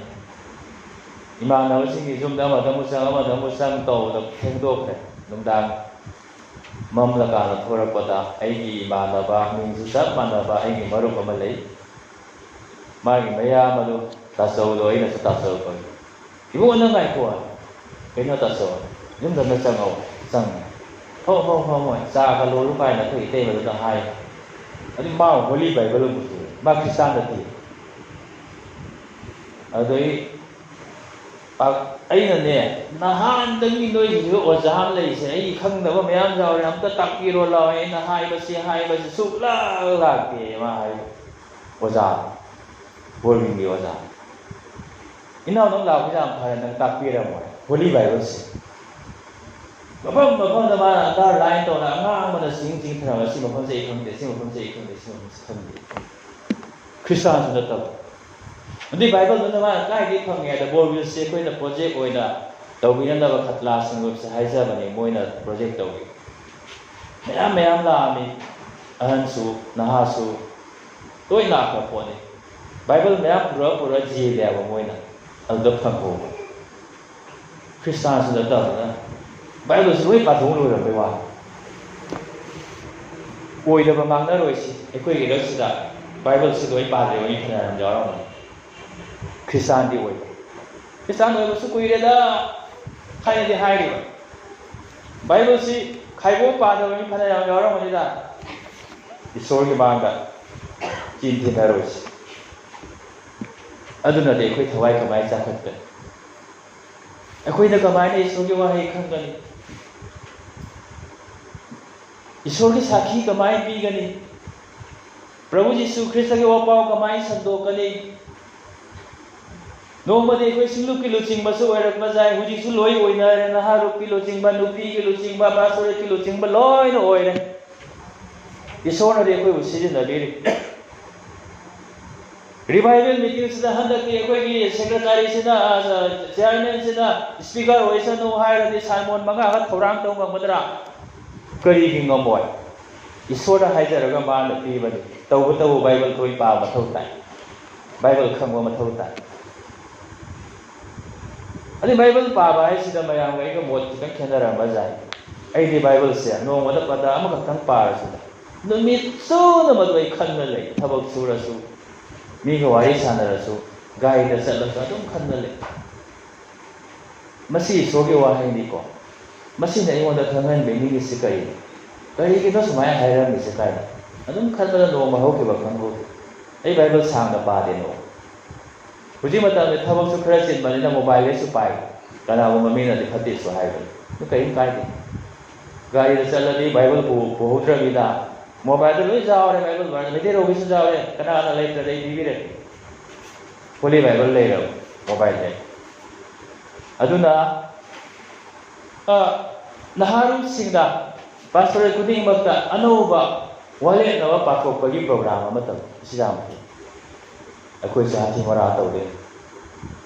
ꯏꯃꯥꯟꯅꯕꯁꯤꯡꯒꯤ ꯌꯨꯝꯗ ꯑꯃꯗ ꯑꯃꯨꯛ ꯆꯪ, ꯑꯃꯗ ꯑꯃꯨꯛ ꯆꯪ ꯇꯧꯕꯗ ꯊꯦꯡꯗꯣꯛꯈ꯭ꯔꯦ꯫ ꯅꯨꯡꯗꯥꯡ ꯃꯝꯂꯀꯥꯟꯗ ꯊꯣꯔꯛꯄꯗ ꯑꯩꯒꯤ ꯏꯃꯥꯟꯅꯕ, ꯃꯤꯡꯁꯨ ꯆꯞ ꯃꯥꯟꯅꯕ ꯑꯩꯒꯤ ꯃꯔꯨꯞ ꯑꯃ ꯂꯩ꯫ ꯃꯥꯒꯤ ꯃꯌꯥꯝ ꯑꯗꯨ ꯇꯥꯆꯧꯗꯣ ꯑꯩꯅꯁꯨ ꯇꯥꯆꯧ ꯀꯧꯏ꯫ "ꯏꯕꯨꯡꯉꯣ, ꯅꯪ ꯉꯥꯏꯈꯣ꯫ ꯀꯩꯅꯣ ꯇꯥꯆꯧ? ꯌꯨꯝꯗ ꯑꯝꯇ ꯆꯪꯉꯛꯑꯣ꯫" ꯆꯪꯉꯦ꯫ "ꯍꯣ, ꯍꯣ, ꯍꯣ, ꯍꯣꯏ, ꯆꯥꯒ ꯂꯣꯜꯂꯨ" ꯀꯥꯏꯅ ꯑꯩꯈꯣꯏ ꯏꯇꯩꯃꯗꯨꯅ ꯍꯥꯏ꯫ ꯑꯗꯨ ꯃꯥ Holy Bible ꯑꯃ ꯄꯨꯊꯣꯛꯑꯦ꯫ ꯃꯥ ꯈ꯭ꯔꯤꯁꯇꯥꯟ ꯅꯠꯇꯦ꯫ ꯑꯗꯨꯗꯩ ꯑ-, ꯑꯩꯅꯅꯦ, "ꯅꯍꯥꯟꯗꯒꯤ ꯅꯣꯏꯒꯤꯁꯤꯗ ꯑꯣꯖꯥ ꯑꯃ ꯂꯩꯔꯤꯁꯦ, ꯑꯩ ꯈꯪꯗꯕ ꯃꯌꯥꯝ ꯌꯥꯎꯔꯦ, ꯑꯝꯇ ꯇꯥꯛꯄꯤꯔꯣ ꯂꯥꯎ, ꯑꯩꯅ ꯍꯥꯏꯕꯁꯤ, ꯍꯥꯏꯕꯁꯤ ꯁꯨꯛꯂꯥꯛ ꯂꯥꯛꯇꯦ", ꯃꯥ ꯍꯥꯏꯕ꯫ ꯑꯣꯖꯥ, ꯕꯣꯔꯗꯤꯡꯒꯤ ꯑꯣꯖꯥ꯫ "ꯏꯅꯥꯎ, ꯅꯪ ꯂꯥꯛꯄꯁꯦ ꯌꯥꯝ ꯐꯔꯦ, ꯅꯪ ꯇꯥꯛꯄꯤꯔꯝꯃꯣ Holy Bible ꯁꯦ꯫" ꯃꯐꯝ ꯃꯐꯝꯗ ꯃꯥꯅ underline ꯇꯧꯔꯒ ꯑꯉꯥꯡꯕꯅ ꯆꯤꯡ ꯆꯤꯡꯊꯔꯒ, "ꯁꯤ ꯃꯐꯝꯁꯦ ꯑꯩ ꯈꯪꯗꯦ, ꯁꯤ ꯃꯐꯝꯁꯦ ꯑꯩ ꯈꯪꯗꯦ, ꯁꯤ ꯃꯐꯝꯁꯦ ꯈꯪꯗꯦ꯫" ꯈ꯭ꯔꯤꯁꯇꯥꯟꯁꯨ ꯅꯠꯇꯕ꯫ ꯑꯗꯨꯏ Bible ꯗꯨꯅ ꯃꯥꯅ ꯀꯥꯏꯗꯒꯤ ꯐꯪꯉꯦ ꯍꯥꯏꯗ, ꯕꯣꯔꯕꯤꯜꯁꯦ ꯑꯩꯈꯣꯏꯅ project ꯑꯣꯏꯅ ꯇꯧꯕꯤꯅꯅꯕ ꯈꯠꯂꯥꯁꯤꯡ ꯍꯥꯏꯖꯕꯅꯤ, ꯃꯣꯏꯅ project ꯇꯧꯕꯤ꯫ ꯃꯌꯥꯝ ꯃꯌꯥꯝ ꯂꯥꯛꯑꯝꯃꯤ, ꯑꯍꯟꯁꯨ ꯅꯍꯥꯁꯨ ꯂꯣꯏ ꯂꯥꯛꯈ꯭ꯔ ꯄꯣꯠꯅꯤ꯫ Bible ꯃꯌꯥꯝ ꯄꯨꯔꯛꯑ ꯄꯨꯔꯛꯑ ꯌꯦꯜꯂꯦ ꯍꯥꯏꯕ ꯃꯣꯏꯅ, ꯑꯗꯨꯗ ꯐꯪꯍꯧꯕ꯫ ꯈ꯭ꯔꯤꯁꯇꯥꯟꯁꯨ ꯅꯠꯇꯕꯅꯤꯅ Bible ꯁꯤ ꯂꯣꯏ ꯄꯥꯊꯣꯛ ꯂꯣꯏꯔꯕꯩ ꯋꯥꯅꯤ꯫ ꯑꯣꯏꯗꯕ ꯉꯥꯡꯅꯔꯣꯏꯁꯤ꯫ ꯑꯩꯈꯣꯏꯒꯤ ꯔꯛꯁꯤꯗ Bible ꯁꯤ ꯂꯣꯏ ꯄꯥꯗ꯭ꯔꯤꯕ ꯃꯤ ꯐꯅꯌꯥꯝ ꯌꯥꯎꯔꯝꯒꯅꯤ꯫ ꯈ꯭ꯔꯤꯁꯇꯥꯟꯗꯤ ꯑꯣꯏꯕ꯫ ꯈ꯭ꯔꯤꯁꯇꯥꯟ ꯑꯣꯏꯕꯁꯨ ꯀꯨꯏꯔꯦꯗ ꯍꯥꯏꯅꯗꯤ ꯍꯥꯏꯔꯤꯕ꯫ Bible ꯁꯤ ꯈꯥꯏꯕꯣꯛ ꯄꯥꯗꯕ ꯃꯤ ꯐꯅꯌꯥꯝ ꯌꯥꯎꯔꯝꯒꯅꯤꯗ꯫ ꯏꯁꯣꯔꯒꯤ ꯃꯥꯡꯗ ꯆꯤꯟ ꯊꯤꯟꯅꯔꯣꯏꯁꯤ꯫ ꯑꯗꯨꯅꯗꯤ ꯑꯩꯈꯣꯏ ꯊꯋꯥꯏ ꯀꯃꯥꯏꯅ ꯆꯥꯎꯈꯠꯀꯅꯤ? ꯑꯩꯈꯣꯏꯅ ꯀꯃꯥꯏꯅ ꯏꯁꯣꯔꯒꯤ ꯋꯥꯍꯩ ꯈꯪꯒꯅꯤ? ꯏꯁꯣꯔꯒꯤ ꯁꯥꯈꯤ ꯀꯃꯥꯏꯅ ꯄꯤꯒꯅꯤ? ꯄ꯭ꯔꯚꯨ ꯖꯤꯁꯨ ꯈ꯭ꯔꯤꯁꯇꯒꯤ ꯋꯥꯄꯥꯎ ꯀꯃꯥꯏꯅ ꯁꯟꯗꯣꯛꯀꯅꯤ? ꯅꯣꯡꯃꯗꯤ ꯑꯩꯈꯣꯏ ꯁꯤꯡꯂꯨꯞꯀꯤ ꯂꯨꯆꯤꯡꯕꯁꯨ ꯑꯣꯏꯔꯛꯄ ꯌꯥꯏ, ꯍꯧꯖꯤꯛꯁꯨ ꯂꯣꯏ ꯑꯣꯏꯅꯔꯦ, ꯅꯍꯥꯔꯣꯜꯒꯤ ꯂꯨꯆꯤꯡꯕ, ꯅꯨꯄꯤꯒꯤ ꯂꯨꯆꯤꯡꯕ, ꯄꯥꯁꯇꯣꯔꯦꯠꯀꯤ ꯂꯨꯆꯤꯡꯕ ꯂꯣꯏꯅ ꯑꯣꯏꯔꯦ꯫ ꯏꯁꯣꯔꯅꯗꯤ ꯑꯩꯈꯣꯏꯕꯨ ꯁꯤꯖꯤꯟꯅꯕꯤꯔꯤ꯫ Revival meeting ꯁꯤꯗ ꯍꯟꯗꯛꯀꯤ ꯑꯩꯈꯣꯏꯒꯤ secretary ꯁꯤꯅ, ꯑ, chairman ꯁꯤꯅ speaker ꯑꯣꯏꯁꯅꯨ ꯍꯥꯏꯔꯗꯤ sermon ꯃꯉꯥꯒ ꯊꯧꯔꯥꯡ ꯇꯧ ꯉꯝꯒꯗ꯭ꯔꯥ? ꯀꯔꯤꯒꯤ ꯉꯝꯃꯣꯏ? ꯏꯁꯣꯔꯗ ꯍꯥꯏꯖꯔꯒ ꯃꯥꯅ ꯄꯤꯕꯅꯤ꯫ ꯇꯧꯕꯇꯕꯨ Bible ꯂꯣꯏ ꯄꯥꯕ ꯃꯊꯧ ꯇꯥꯏ꯫ Bible ꯈꯪꯕ ꯃꯊꯧ ꯇꯥꯏ꯫ ꯑꯗꯩ ꯕꯥꯏꯕꯜ ꯄꯥꯕ ꯍꯥꯏꯁꯤꯗ ꯃꯌꯥꯝꯒ ꯑꯩꯒ ꯃꯣꯠ ꯈꯤꯇꯪ ꯈꯦꯠꯅꯔꯝꯕ ꯌꯥꯏ꯫ ꯑꯩꯗꯤ ꯕꯥꯏꯕꯜꯁꯦ ꯅꯣꯡꯃꯗ ꯄꯗ ꯑꯃꯈꯛꯇꯪ ꯄꯥꯔꯁꯨ ꯅꯨꯃꯤꯠ ꯆꯨꯅ ꯃꯗꯨ ꯑꯩ ꯈꯟꯕ ꯂꯩ꯫ ꯊꯕꯛ ꯁꯨꯔꯁꯨ, ꯃꯤꯒ ꯋꯥꯔꯤ ꯁꯥꯟꯅꯔꯁꯨ, ꯒꯥꯔꯤꯗ ꯆꯠꯂꯁꯨ ꯑꯗꯨꯝ ꯈꯟꯕ ꯂꯩ꯫ ꯃꯁꯤ ꯏꯁꯣꯔꯒꯤ ꯋꯥꯍꯩꯅꯤꯀꯣ꯫ ꯃꯁꯤꯅ ꯑꯩꯉꯣꯟꯗ ꯈꯪꯍꯟꯕꯤꯅꯤꯡꯉꯤꯁꯤ ꯀꯔꯤꯅꯣ? ꯀꯔꯤꯒꯤꯅꯣ ꯁꯨꯃꯥꯏꯅ ꯍꯥꯏꯔꯝꯃꯤꯁꯦ ꯀꯥꯏꯅ ꯑꯗꯨꯝ ꯈꯟꯕꯗ ꯅꯣꯡꯃ ꯍꯧꯈꯤꯕ ꯈꯪꯍꯧꯗꯦ꯫ ꯑꯩ ꯕꯥꯏꯕꯜ ꯁꯥꯡꯅ ꯄꯥꯗꯦ ꯅꯣꯡꯃ꯫ ꯍꯧꯖꯤꯛ ꯃꯇꯝꯗ ꯊꯕꯛꯁꯨ ꯈꯔ ꯆꯤꯟꯕꯅꯤꯅ ꯃꯣꯕꯥꯏꯜꯗꯁꯨ ꯄꯥꯏ꯫ ꯀꯅꯥꯒꯨꯝꯕ ꯃꯤꯅꯗꯤ ꯐꯠꯇꯦꯁꯨ ꯍꯥꯏꯕꯅꯤ꯫ ꯑꯗꯨ ꯀꯔꯤꯝ ꯀꯥꯏꯗꯦ꯫ ꯒꯥꯔꯤꯗ ꯆꯠꯂꯗꯤ ꯕꯥꯏꯕꯜ ꯄꯨ-, ꯄꯨꯍꯧꯗ꯭ꯔꯕꯅꯤꯅ ꯃꯣꯕꯥꯏꯜꯗ ꯂꯣꯏ ꯌꯥꯎꯔꯦ, ꯕꯥꯏꯕꯜ ꯃꯩꯇꯩꯂꯣꯟꯒꯤꯁꯨ ꯌꯥꯎꯔꯦ꯫ ꯀꯅꯥꯅ ꯂꯩꯇ꯭ꯔꯗꯤ ꯑꯩ ꯄꯤꯕꯤꯔꯛꯀꯦ꯫ ꯍꯣꯂꯤ ꯕꯥꯏꯕꯜ ꯂꯩꯔꯕ ꯃꯣꯕꯥꯏꯜꯗ꯫ ꯑꯗꯨꯅ, ꯑ, ꯅꯍꯥꯔꯣꯜꯁꯤꯡꯗ, ꯄꯥꯁꯇꯣꯔꯦꯠ ꯈꯨꯗꯤꯡꯃꯛꯇ ꯑꯅꯧꯕ ꯋꯥꯔꯦꯞꯅꯕ ꯄꯥꯊꯣꯛꯄꯒꯤ ꯄ꯭ꯔꯣꯒ꯭ꯔꯥꯝ ꯑꯃ ꯇꯧꯏ꯫ ꯁꯤ ꯌꯥꯝ ꯐꯩ꯫ ꯑꯩꯈꯣꯏꯁꯨ ꯍꯥꯊꯤ ꯃꯣꯔꯥ ꯇꯧꯗꯦ꯫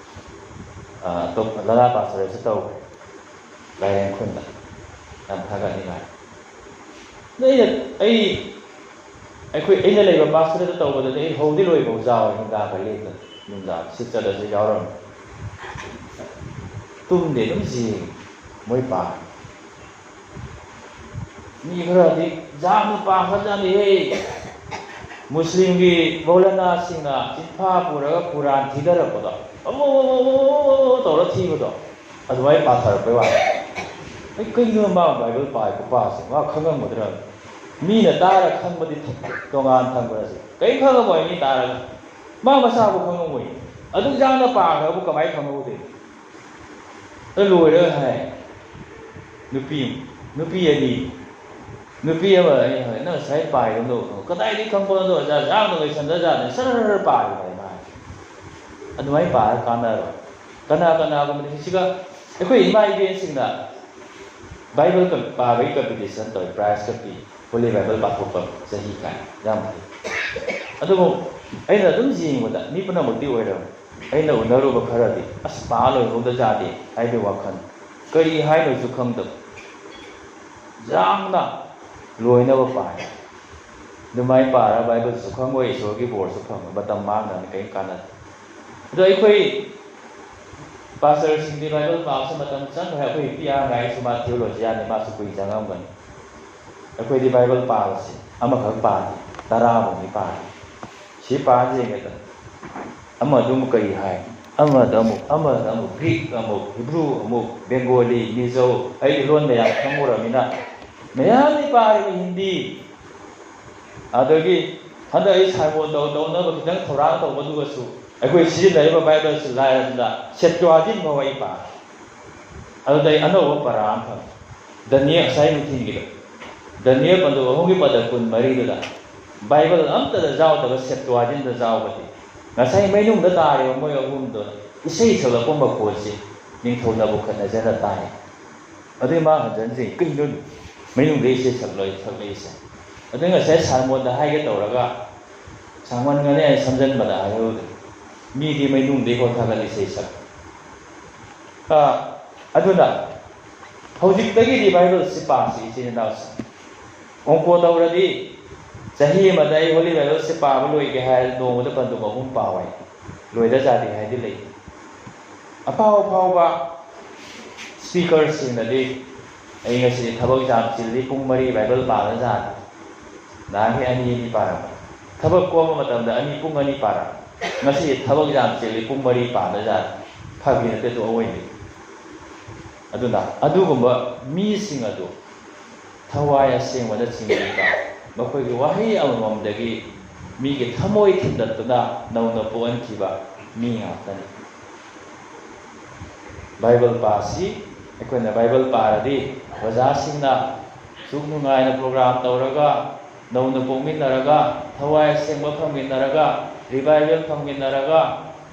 ꯑ, ꯑꯇꯣꯞꯄ ꯂꯂꯥ ꯄꯥꯁꯇꯣꯔꯦꯠꯁꯨ ꯇꯧꯈ꯭ꯔꯦ꯫ ꯂꯥꯏꯔꯦꯝ ꯈꯨꯟꯗ꯫ ꯌꯥꯝ ꯊꯥꯒꯠꯅꯤꯡꯉꯥꯏ꯫ ꯑꯗꯣ ꯑꯩꯅ, ꯑꯩ, ꯑꯩꯈꯣꯏ, ꯑꯩꯅ ꯂꯩꯕ ꯄꯥꯁꯇꯣꯔꯦꯠꯇ ꯇꯧꯕꯗꯗꯤ ꯑꯩ ꯍꯧꯗꯤ ꯂꯣꯏꯐꯥꯎ ꯌꯥꯎꯔꯦ, ꯅꯨꯡꯗꯥꯡꯒ ꯂꯦꯞꯇꯅ꯫ ꯅꯨꯡꯗꯥꯡ ꯁꯤꯠ ꯆꯠꯂꯁꯨ ꯌꯥꯎꯔꯝꯃꯤ꯫ ꯇꯨꯝꯗꯦ, ꯑꯗꯨꯝ ꯌꯦꯡꯉꯤ ꯃꯣꯏ ꯄꯥ꯫ ꯃꯤ ꯈꯔꯗꯤ ꯌꯥꯝꯅ ꯄꯥꯈ꯭ꯔꯖꯥꯠꯅꯤꯍꯦ꯫ ꯃꯨꯁꯂꯤꯝꯒꯤ ꯃꯧꯂꯥꯅꯥꯁꯤꯡꯅ ꯆꯤꯟꯐꯥ ꯄꯨꯔꯒ ꯀꯨꯔꯥꯟ ꯊꯤꯊꯔꯛꯄꯗꯣ, ꯑꯃꯨꯛ ꯇꯧꯔ ꯊꯤꯕꯗꯣ, ꯑꯗꯨꯃꯥꯏꯅ ꯄꯥꯊꯔꯛꯄꯩ ꯋꯥꯅꯤ꯫ ꯑꯩ ꯀꯩꯅꯣ ꯃꯥ ꯕꯥꯏꯕꯜ ꯄꯥꯏ ꯈꯨꯄꯥꯁꯦ, ꯃꯥ ꯈꯪꯉꯝꯒꯗ꯭ꯔꯥ? ꯃꯤꯅ ꯇꯥꯔ ꯈꯪꯕꯗꯤ ꯊ-, ꯇꯣꯉꯥꯟ ꯊꯝꯈ꯭ꯔꯁꯤ꯫ ꯀꯔꯤꯝ ꯈꯪꯉꯝꯃꯣꯏ ꯃꯤ ꯇꯥꯔꯒ꯫ ꯃꯥ ꯃꯁꯥꯕꯨ ꯈꯪꯉꯝꯃꯣꯏ꯫ ꯑꯗꯨꯛ ꯌꯥꯝꯅ ꯄꯥꯈ꯭ꯔꯕꯨ ꯀꯃꯥꯏꯅ ꯈꯪꯍꯧꯗꯣꯏꯅꯣ? ꯑꯗꯨ ꯂꯣꯏꯔꯒ ꯍꯥꯏ, ꯅꯨꯄꯤ, ꯅꯨꯄꯤ ꯑꯅꯤ, ꯅꯨꯄꯤ ꯑꯃ ꯑꯩꯅ ꯍꯥꯏ, "ꯅꯪ ꯉꯁꯥꯏ ꯄꯥꯏꯔꯝꯗꯧꯕꯗꯣ ꯀꯗꯥꯏꯗꯒꯤ ꯈꯪꯕꯅꯣ? ꯑꯣꯖꯥ ꯌꯥꯝꯅ ꯂꯣꯏꯁꯟꯗꯖꯥꯠꯅꯤ, ꯁꯔ ꯁꯔ ꯄꯥꯏ" ꯍꯥꯏ ꯃꯥ꯫ ꯑꯗꯨꯃꯥꯏꯅ ꯄꯥꯔ ꯀꯥꯟꯅꯔꯣꯏ꯫ ꯀꯅꯥ ꯀꯅꯥꯒꯨꯝꯕꯗꯤ ꯍꯧꯖꯤꯛꯁꯤꯒ ꯑꯩꯈꯣꯏ ꯏꯃꯥ ꯏꯕꯦꯟꯁꯤꯡꯅ ꯕꯥꯏꯕꯜ ꯀ-, ꯄꯥꯕꯒꯤ ꯀꯝꯄꯤꯇꯤꯁꯟ ꯇꯧꯋꯤ, ꯄ꯭ꯔꯥꯏꯖꯀ ꯄꯤ, ꯍꯣꯂꯤ ꯕꯥꯏꯕꯜ ꯄꯥꯊꯣꯛꯄ ꯆꯍꯤ ꯀꯥꯏꯅ ꯌꯥꯝ ꯐꯩ꯫ ꯑꯗꯨꯕꯨ ꯑꯩꯅ ꯑꯗꯨꯝ ꯌꯦꯡꯕꯗ ꯃꯤ ꯄꯨꯝꯅꯃꯛꯇꯤ ꯑꯣꯏꯔꯝꯃꯣꯏ꯫ ꯑꯩꯅ ꯎꯅꯔꯨꯕ ꯈꯔꯗꯤ ꯑꯁ ꯄꯥ ꯂꯣꯏꯍꯧꯗꯖꯥꯠꯅꯤ ꯍꯥꯏꯕꯒꯤ ꯋꯥꯈꯜ, ꯀꯔꯤ ꯍꯥꯏꯅꯣꯁꯨ ꯈꯪꯗꯕ, ꯌꯥꯝꯅ ꯂꯣꯏꯅꯕ ꯄꯥꯏ꯫ ꯑꯗꯨꯃꯥꯏꯅ ꯄꯥꯔꯒ ꯕꯥꯏꯕꯜꯁꯨ ꯈꯪꯉꯣꯏ, ꯏꯁꯣꯔꯒꯤ ꯕꯣꯔꯁꯨ ꯐꯪꯉꯣꯏ, ꯃꯇꯝ ꯃꯥꯡꯅꯕꯅꯤ, ꯀꯔꯤꯝ ꯀꯥꯟꯅꯗꯦ꯫ ꯑꯗꯣ ꯑꯩꯈꯣꯏ ꯄꯥꯁꯇꯔꯁꯤꯡꯗꯤ ꯕꯥꯏꯕꯜ ꯄꯥꯕꯁꯦ ꯃꯇꯝ ꯆꯪꯈ꯭ꯔꯦ꯫ ꯑꯩꯈꯣꯏ ꯏꯄꯤ ꯑꯉꯥꯡ ꯍꯥꯏꯁꯨ ꯃꯥ ꯊꯤꯑꯣꯂꯣꯖꯤꯌꯥꯟꯅꯤ, ꯃꯥꯁꯨ ꯀꯨꯏ ꯆꯪꯉꯝꯒꯅꯤ꯫ ꯑꯩꯈꯣꯏꯗꯤ ꯕꯥꯏꯕꯜ ꯄꯥꯕꯁꯦ ꯑꯃꯈꯛ ꯄꯥꯗꯦ, ꯇꯔꯥꯃꯨꯛꯅꯤ ꯄꯥꯔꯤ꯫ ꯁꯤ ꯄꯥ ꯌꯦꯡꯉꯦꯗꯅ, ꯑꯃꯗ ꯑꯃꯨꯛ ꯀꯔꯤ ꯍꯥꯏ, ꯑꯃꯗ ꯑꯃꯨꯛ, ꯑꯃꯗ ꯑꯃꯨꯛ, ꯒ꯭ꯔꯤꯛ ꯑꯃꯨꯛ, ꯍꯤꯕ꯭ꯔꯨ ꯑꯃꯨꯛ, ꯕꯦꯡꯒꯣꯂꯤ, ꯃꯤꯖꯧ, ꯑꯩꯗꯤ ꯂꯣꯟ ꯃꯌꯥꯝ ꯈꯪꯉꯨꯔꯃꯤꯅ ꯃꯌꯥꯝꯅꯤ ꯄꯥꯔꯤꯕ, ꯍꯤꯟꯗꯤ꯫ ꯑꯗꯒꯤ ꯍꯟꯗꯛ ꯑꯩ ꯁꯥꯏꯃꯣꯟ ꯇꯧ ꯇꯧꯅꯕ ꯈꯤꯇꯪ ꯊꯧꯔꯥꯡ ꯇꯧꯕꯗꯨꯒꯁꯨ ꯑꯩꯈꯣꯏ ꯁꯤꯖꯤꯟꯅꯔꯤꯕ ꯕꯥꯏꯕꯜꯁꯤ ꯂꯥꯏꯔꯗꯅ ꯁꯦꯞꯇ꯭ꯋꯥꯖꯤꯟ ꯐꯥꯎ ꯑꯩ ꯄꯥꯔꯦ꯫ ꯑꯗꯨꯗ ꯑꯩ ꯑꯅꯧꯕ ꯄꯔꯥ ꯑꯃ ꯐꯪꯉꯦ꯫ ꯗꯅꯤꯌꯦꯜ, ꯉꯁꯥꯏ ꯅꯨꯡꯊꯤꯜꯒꯤꯗꯣ, ꯗꯅꯤꯌꯦꯜ ꯄꯟꯗꯨ ꯑꯍꯨꯝꯒꯤ ꯄꯗ ꯀꯨꯟ ꯃꯔꯤꯗꯨꯗ ꯕꯥꯏꯕꯜ ꯑꯝꯇꯗ ꯌꯥꯎꯗꯕ ꯁꯦꯞꯇ꯭ꯋꯥꯖꯤꯟꯗ ꯌꯥꯎꯕꯗꯤ ꯉꯁꯥꯏ ꯃꯩꯅꯨꯡꯗ ꯇꯥꯔꯤꯕ ꯃꯣꯏ ꯑꯍꯨꯝꯗꯨꯅ ꯏꯁꯩ ꯁꯛꯂꯛꯄ ꯃꯈꯣꯜꯁꯦ ꯅꯤꯡꯊꯧ ꯅꯕꯨꯈꯠꯅꯖꯔꯅ ꯇꯥꯏ꯫ ꯑꯗꯨꯏ ꯃꯥ ꯍꯟꯖꯟꯖꯩ, "ꯀꯩꯅꯣ ꯃꯩꯅꯨꯡꯗ ꯏꯁꯩ ꯁꯛꯂꯣꯏ ꯁꯛꯂꯛꯏꯁꯦ?" ꯑꯗꯨ ꯉꯁꯥꯏ ꯁꯥꯏꯃꯣꯟꯗ ꯍꯥꯏꯒꯦ ꯇꯧꯔꯒ ꯁꯥꯡꯃꯟꯒꯅꯤ ꯍꯥꯏꯅ ꯁꯝꯖꯟꯕꯗ ꯍꯥꯏꯍꯧꯗ꯭ꯔꯦ꯫ ꯃꯤꯗꯤ ꯃꯩꯅꯨꯡꯗꯩ ꯍꯣꯠꯊꯒꯠꯂꯤ ꯏꯁꯩ ꯁꯛ꯫ ꯑ, ꯑꯗꯨꯅ ꯍꯧꯖꯤꯛꯇꯒꯤꯗꯤ ꯕꯥꯏꯕꯜꯁꯤ ꯄꯥꯁꯤ, ꯏꯆꯤꯟ ꯏꯅꯥꯎꯁꯤꯡ꯫ ꯑꯣꯡꯀꯣ ꯇꯧꯔꯗꯤ ꯆꯍꯤ ꯑꯃꯗ ꯑꯩ ꯍꯣꯂꯤ ꯕꯥꯏꯕꯜꯁꯦ ꯄꯥꯕ ꯂꯣꯏꯒꯦ ꯍꯥꯏꯔ ꯅꯣꯡꯃꯗ ꯄꯟꯗꯨꯞ ꯑꯍꯨꯝ ꯄꯥꯎ ꯍꯥꯏ꯫ ꯂꯣꯏꯗ ꯖꯥꯇꯤ ꯍꯥꯏꯗꯤ ꯂꯩ꯫ ꯑꯐꯥꯎ ꯑꯐꯥꯎꯕ ꯁ꯭ꯄꯤꯀꯔꯁꯤꯡꯅꯗꯤ ꯑꯩ ꯉꯁꯤꯗꯤ ꯊꯕꯛ ꯌꯥꯝ ꯆꯤꯜꯂꯤ, ꯄꯨꯡ ꯃꯔꯤ ꯕꯥꯏꯕꯜ ꯄꯥꯗ ꯖꯥꯇꯤ꯫ ꯅꯍꯥꯟꯒꯤ ꯑꯅꯤ ꯑꯅꯤ ꯄꯥꯔꯝꯕ꯫ ꯊꯕꯛ ꯀꯣꯝꯕ ꯃꯇꯝꯗ ꯑꯅꯤ, ꯄꯨꯡ ꯑꯅꯤ ꯄꯥꯔꯝꯕ꯫ ꯉꯁꯤꯗꯤ ꯊꯕꯛ ꯌꯥꯝ ꯆꯤꯜꯂꯤ, ꯄꯨꯡ ꯃꯔꯤ ꯄꯥꯗ ꯖꯥꯇꯤ꯫ ꯐꯒꯤ ꯅꯠꯇꯦ ꯑꯗꯨ ꯑꯋꯣꯏꯕꯩ꯫ ꯑꯗꯨꯅ ꯑꯗꯨꯒꯨꯝꯕ ꯃꯤꯁꯤꯡ ꯑꯗꯨ ꯊꯋꯥꯏ ꯑꯁꯦꯡꯕꯅ ꯆꯤꯡꯕꯤꯕ, ꯃꯈꯣꯏꯒꯤ ꯋꯥꯍꯩ ꯑꯃꯃꯝꯗꯒꯤ ꯃꯤꯒꯤ ꯊꯃꯣꯏ ꯊꯤꯟꯗꯠꯇꯨꯅ ꯅꯧꯅ ꯄꯣꯛꯍꯟꯈꯤꯕ ꯃꯤ ꯉꯥꯛꯇꯅꯤ꯫ ꯕꯥꯏꯕꯜ ꯄꯥꯁꯤ꯫ ꯑꯩꯈꯣꯏꯅ ꯕꯥꯏꯕꯜ ꯄꯥꯔꯗꯤ ꯑꯣꯖꯥꯁꯤꯡꯅ ꯁꯨꯛ ꯅꯨꯡꯉꯥꯏꯅ ꯄ꯭ꯔꯣꯒ꯭ꯔꯥꯝ ꯇꯧꯔꯒ, ꯅꯧꯅ ꯄꯣꯛꯃꯤꯟꯅꯔꯒ, ꯊꯋꯥꯏ ꯑꯁꯦꯡꯕ ꯐꯪꯃꯤꯟꯅꯔꯒ, ꯔꯤꯚꯥꯏꯕꯦꯜ ꯐꯪꯃꯤꯟꯅꯔꯒ,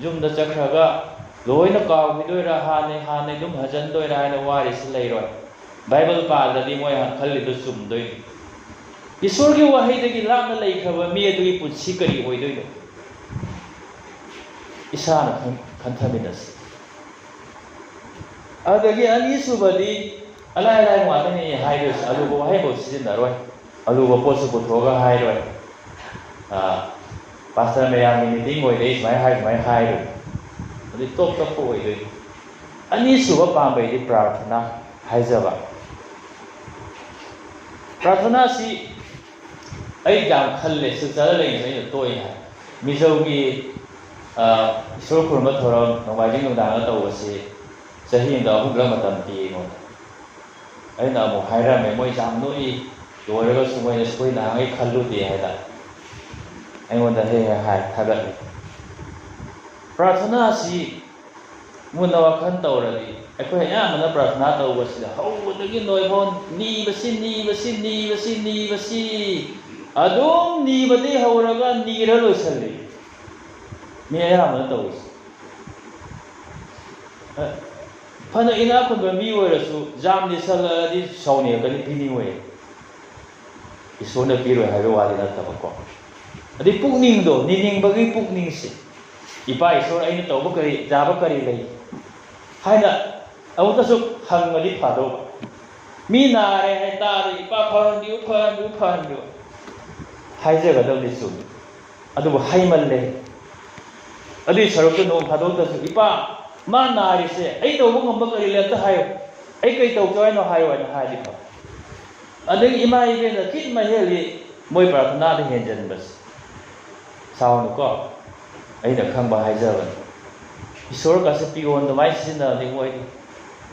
ꯌꯨꯝꯗ ꯆꯠꯈ꯭ꯔꯒ ꯂꯣꯏꯅ ꯀꯥꯎꯈꯤꯗꯣꯏꯔꯥ, ꯍꯥꯟꯅ ꯍꯥꯟꯅ ꯑꯗꯨꯝ ꯍꯟꯖꯟꯗꯣꯏꯔꯥ ꯍꯥꯏꯅ ꯋꯥꯔꯤꯁꯤ ꯂꯩꯔꯣꯏ꯫ ꯕꯥꯏꯕꯜ ꯄꯥꯗ꯭ꯔꯗꯤ ꯃꯣꯏ ꯈꯜꯂꯤꯗꯨ ꯆꯨꯝꯗꯣꯏꯅꯤ꯫ ꯏꯁꯣꯔꯒꯤ ꯋꯥꯍꯩꯗꯒꯤ ꯂꯥꯞꯅ ꯂꯩꯈ꯭ꯔꯕ ꯃꯤ ꯑꯗꯨꯒꯤ ꯄꯨꯟꯁꯤ ꯀꯔꯤ ꯑꯣꯏꯗꯣꯏꯅꯣ? ꯏꯁꯥꯅ ꯈꯟ-, ꯈꯟꯊꯃꯤꯟꯅꯁꯤ꯫ ꯑꯗꯒꯤ ꯑꯅꯤꯁꯨꯕꯗꯤ ꯑꯂꯥꯏ ꯑꯂꯥꯏꯕ ꯉꯥꯛꯇꯅꯤ ꯍꯥꯏꯗꯣꯏꯁꯦ, ꯑꯂꯨꯕ ꯋꯥꯍꯩꯐꯥꯎ ꯁꯤꯖꯤꯟꯅꯔꯣꯏ, ꯑꯂꯨꯕ ꯄꯣꯠꯁꯨ ꯄꯨꯊꯣꯛꯑꯒ ꯍꯥꯏꯔꯣꯏ꯫ ꯑꯥ, ꯄꯥꯁꯇꯔ ꯃꯌꯥꯝꯒꯤ ꯃꯤꯇꯤꯡ ꯑꯣꯏꯔꯦ, ꯁꯨꯃꯥꯏꯅ ꯍꯥꯏ, ꯁꯨꯃꯥꯏꯅ ꯍꯥꯏꯔꯣꯏ꯫ ꯑꯗꯨ ꯇꯣꯞ ꯇꯣꯞꯄ ꯑꯣꯏꯗꯣꯏꯅꯤ꯫ ꯑꯅꯤꯁꯨꯕ ꯄꯥꯝꯕꯩꯗꯤ ꯄ꯭ꯔꯥꯔꯊꯅꯥ ꯍꯥꯏꯖꯕ꯫ ꯄ꯭ꯔꯥꯔꯊꯅꯥꯁꯤ ꯑꯩ ꯌꯥꯝ ꯈꯜꯂꯦ, ꯁꯤꯜꯆꯔꯗ ꯂꯩꯔꯤꯉꯩꯗ ꯑꯩꯅ ꯇꯣꯏꯅ ꯍꯥꯏ꯫ ꯃꯤꯖꯧꯒꯤ, ꯑ, ꯏꯁꯣꯔ ꯈꯨꯔꯨꯝꯕ ꯊꯧꯔꯝ ꯅꯣꯡꯃꯥꯏꯖꯤꯡ ꯅꯨꯡꯗꯥꯡꯗ ꯇꯧꯕꯁꯤ ꯆꯍꯤ ꯑꯃꯗ ꯑꯍꯨꯝꯂꯛ ꯃꯇꯝ ꯄꯤ ꯑꯩꯉꯣꯟꯗ꯫ ꯑꯩꯅ ꯑꯃꯨꯛ ꯍꯥꯏꯔꯝꯃꯦ, "ꯃꯣꯏ ꯌꯥꯝ ꯅꯣꯛꯏ, ꯂꯣꯏꯔꯒꯁꯨ ꯃꯣꯏꯅ ꯑꯩꯈꯣꯏ ꯅꯍꯥꯟꯈꯩ ꯈꯜꯂꯨꯗꯦ" ꯍꯥꯏꯅ ꯑꯩꯉꯣꯟꯗ ꯍꯦꯛ ꯍꯦꯛ ꯍꯥꯏ, ꯊꯥꯒꯠꯂꯤ꯫ ꯄ꯭ꯔꯥꯔꯊꯅꯥ ꯑꯁꯤ ꯃꯨꯟꯅ ꯋꯥꯈꯜ ꯇꯧꯔꯗꯤ, ꯑꯩꯈꯣꯏ ꯑꯌꯥꯝꯕꯅ ꯄ꯭ꯔꯥꯔꯊꯅꯥ ꯇꯧꯕꯁꯤꯗ ꯍꯧꯕꯗꯒꯤ ꯂꯣꯏꯐꯥꯎ ꯅꯤꯕꯁꯤ, ꯅꯤꯕꯁꯤ, ꯅꯤꯕꯁꯤ, ꯅꯤꯕꯁꯤ, ꯑꯗꯨꯝ ꯅꯤꯕꯗꯒꯤ ꯍꯧꯔꯒ ꯅꯤꯔ ꯂꯣꯏꯁꯜꯂꯤ꯫ ꯃꯤ ꯑꯌꯥꯝꯕꯅ ꯇꯧꯔꯤꯁꯦ꯫ ꯐꯅ ꯏꯅꯥꯛ ꯈꯨꯟꯕ ꯃꯤ ꯑꯣꯏꯔꯁꯨ, ꯌꯥꯝ ꯅꯤꯁꯜꯂꯛꯑꯗꯤ ꯁꯥꯎꯅꯤꯡꯉꯛꯀꯅꯤ, ꯄꯤꯅꯤꯡꯉꯣꯏ꯫ ꯏꯁꯣꯔꯅ ꯄꯤꯔꯣꯏ ꯍꯥꯏꯕ ꯋꯥꯗꯤ ꯅꯠꯇꯕꯀꯣ꯫ ꯑꯗꯩ ꯄꯨꯛꯅꯤꯡꯗꯣ, ꯅꯤꯅꯤꯡꯕꯒꯤ ꯄꯨꯛꯅꯤꯡꯁꯦ, "ꯏꯄꯥ ꯏꯁꯣꯔ, ꯑꯩꯅ ꯇꯧꯕ ꯀꯔꯤ, ꯌꯥꯕ ꯀꯔꯤ ꯂꯩ?" ꯍꯥꯏꯅ ꯑꯃꯨꯛꯇꯁꯨ ꯍꯪꯉꯗꯤ ꯐꯗꯧꯕ꯫ ꯃꯤ ꯅꯥꯔꯦ ꯍꯥꯏꯇꯥꯔꯦ, "ꯏꯄꯥ, ꯐꯍꯟꯕꯤꯌꯨ, ꯐꯍꯟꯕꯤꯌꯨ, ꯐꯍꯟꯕꯤꯌꯨ" ꯍꯥꯏꯖꯒꯗꯕꯗꯤ ꯆꯨꯝꯃꯤ꯫ ꯑꯗꯨꯕꯨ ꯍꯩꯃꯜꯂꯦ꯫ ꯑꯗꯨꯒꯤ ꯁꯔꯨꯛꯇꯨ ꯅꯣꯡ ꯐꯥꯗꯣꯛꯇꯁꯨ, "ꯏꯄꯥ, ꯃꯥ ꯅꯥꯔꯤꯁꯦ ꯑꯩ ꯇꯧꯕ ꯉꯝꯕ ꯀꯔꯤ ꯂꯩ? ꯑꯝꯇ ꯍꯥꯏꯌꯨ꯫ ꯑꯩ ꯀꯩ ꯇꯧꯖꯧ ꯍꯥꯏꯅꯣ? ꯍꯥꯏꯌꯨ" ꯍꯥꯏꯅ ꯍꯥꯏꯔꯗꯤ ꯐꯕ꯫ ꯑꯗꯒꯤ ꯏꯃꯥ ꯏꯕꯦꯟꯅ ꯈꯤꯠ ꯃꯍꯦꯜꯂꯤ, ꯃꯣꯏ ꯄ꯭ꯔꯥꯔꯊꯅꯥꯗ ꯍꯦꯟꯖꯟꯕꯁꯦ꯫ ꯁꯥꯎꯅꯨꯀꯣ, ꯑꯩꯅ ꯈꯪꯕ ꯍꯥꯏꯖꯕꯅꯤ꯫ ꯏꯁꯣꯔꯒꯁꯦ ꯄꯤꯌꯣꯟ ꯑꯗꯨꯃꯥꯏꯅ ꯁꯤꯖꯤꯟꯅꯕꯅꯤ ꯃꯣꯏꯗꯤ꯫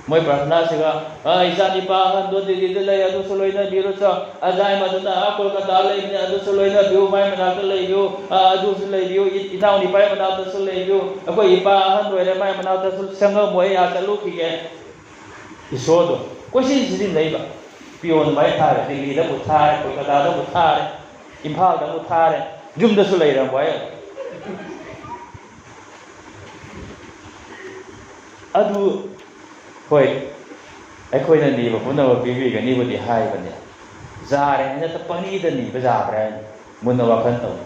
ꯃꯣꯏ ꯄ꯭ꯔꯥꯔꯊꯅꯥꯁꯤꯒ, "ꯑ, ꯏꯆꯥ ꯅꯤꯄꯥ ꯑꯍꯟꯗꯣ ꯗꯤꯜꯂꯤꯗ ꯂꯩ, ꯑꯗꯨꯁꯨ ꯂꯣꯏꯅꯕꯤꯔꯨꯆꯣ꯫ ꯑꯖꯥꯏ ꯃꯗꯨꯅ ꯑꯥ ꯀꯣꯜꯀꯇꯥ ꯂꯩꯕꯅꯤ, ꯑꯗꯨꯁꯨ ꯂꯣꯏꯅꯕꯤꯌꯨ, ꯃꯥꯏ ꯃꯅꯥꯛꯇ ꯂꯩꯕꯤꯌꯨ꯫ ꯑ, ꯑꯗꯨꯁꯨ ꯂꯩꯕꯤꯌꯨ, ꯏ-, ꯏꯅꯥꯎ ꯅꯤꯄꯥꯒꯤ ꯃꯅꯥꯛꯇꯁꯨ ꯂꯩꯕꯤꯌꯨ꯫ ꯑꯩꯈꯣꯏ ꯏꯄꯥ ꯑꯍꯟ ꯑꯣꯏꯔꯦ, ꯃꯥꯏ ꯃꯅꯥꯛꯇꯁꯨ ꯁꯪꯉꯝꯃꯣ, ꯑꯩ ꯑꯥ ꯆꯠꯂꯨꯈꯤꯒꯦ"꯫ ꯏꯁꯣꯔꯗꯣ ꯀꯣꯏꯁꯤꯟ ꯁꯤꯖꯤꯟꯅꯩꯕ꯫ ꯄꯤꯌꯣꯟ ꯑꯗꯨꯃꯥꯏꯅ ꯊꯥꯔꯦ, ꯗꯤꯜꯂꯤꯗꯕꯨ ꯊꯥꯔꯦ, ꯀꯣꯜꯀꯇꯥꯗꯕꯨ ꯊꯥꯔꯦ, ꯏꯝꯐꯥꯜꯗꯕꯨ ꯊꯥꯔꯦ, ꯌꯨꯝꯗꯁꯨ ꯂꯩꯔꯝꯃꯣꯏ꯫ ꯑꯗꯨ, ꯍꯣꯏ, ꯑꯩꯈꯣꯏꯅ ꯅꯤꯕ ꯄꯨꯝꯅꯃꯛ ꯄꯤꯕꯤꯒꯅꯤꯕꯨꯗꯤ ꯍꯥꯏꯕꯅꯦ꯫ ꯌꯥꯔꯦ ꯍꯥꯏꯅ ꯍꯦꯛꯇ ꯄꯪꯅꯤꯗ ꯅꯤꯕ ꯌꯥꯕ꯭ꯔꯥ ꯍꯥꯏꯅ ꯃꯨꯟꯅ ꯋꯥꯈꯜ ꯇꯧ꯫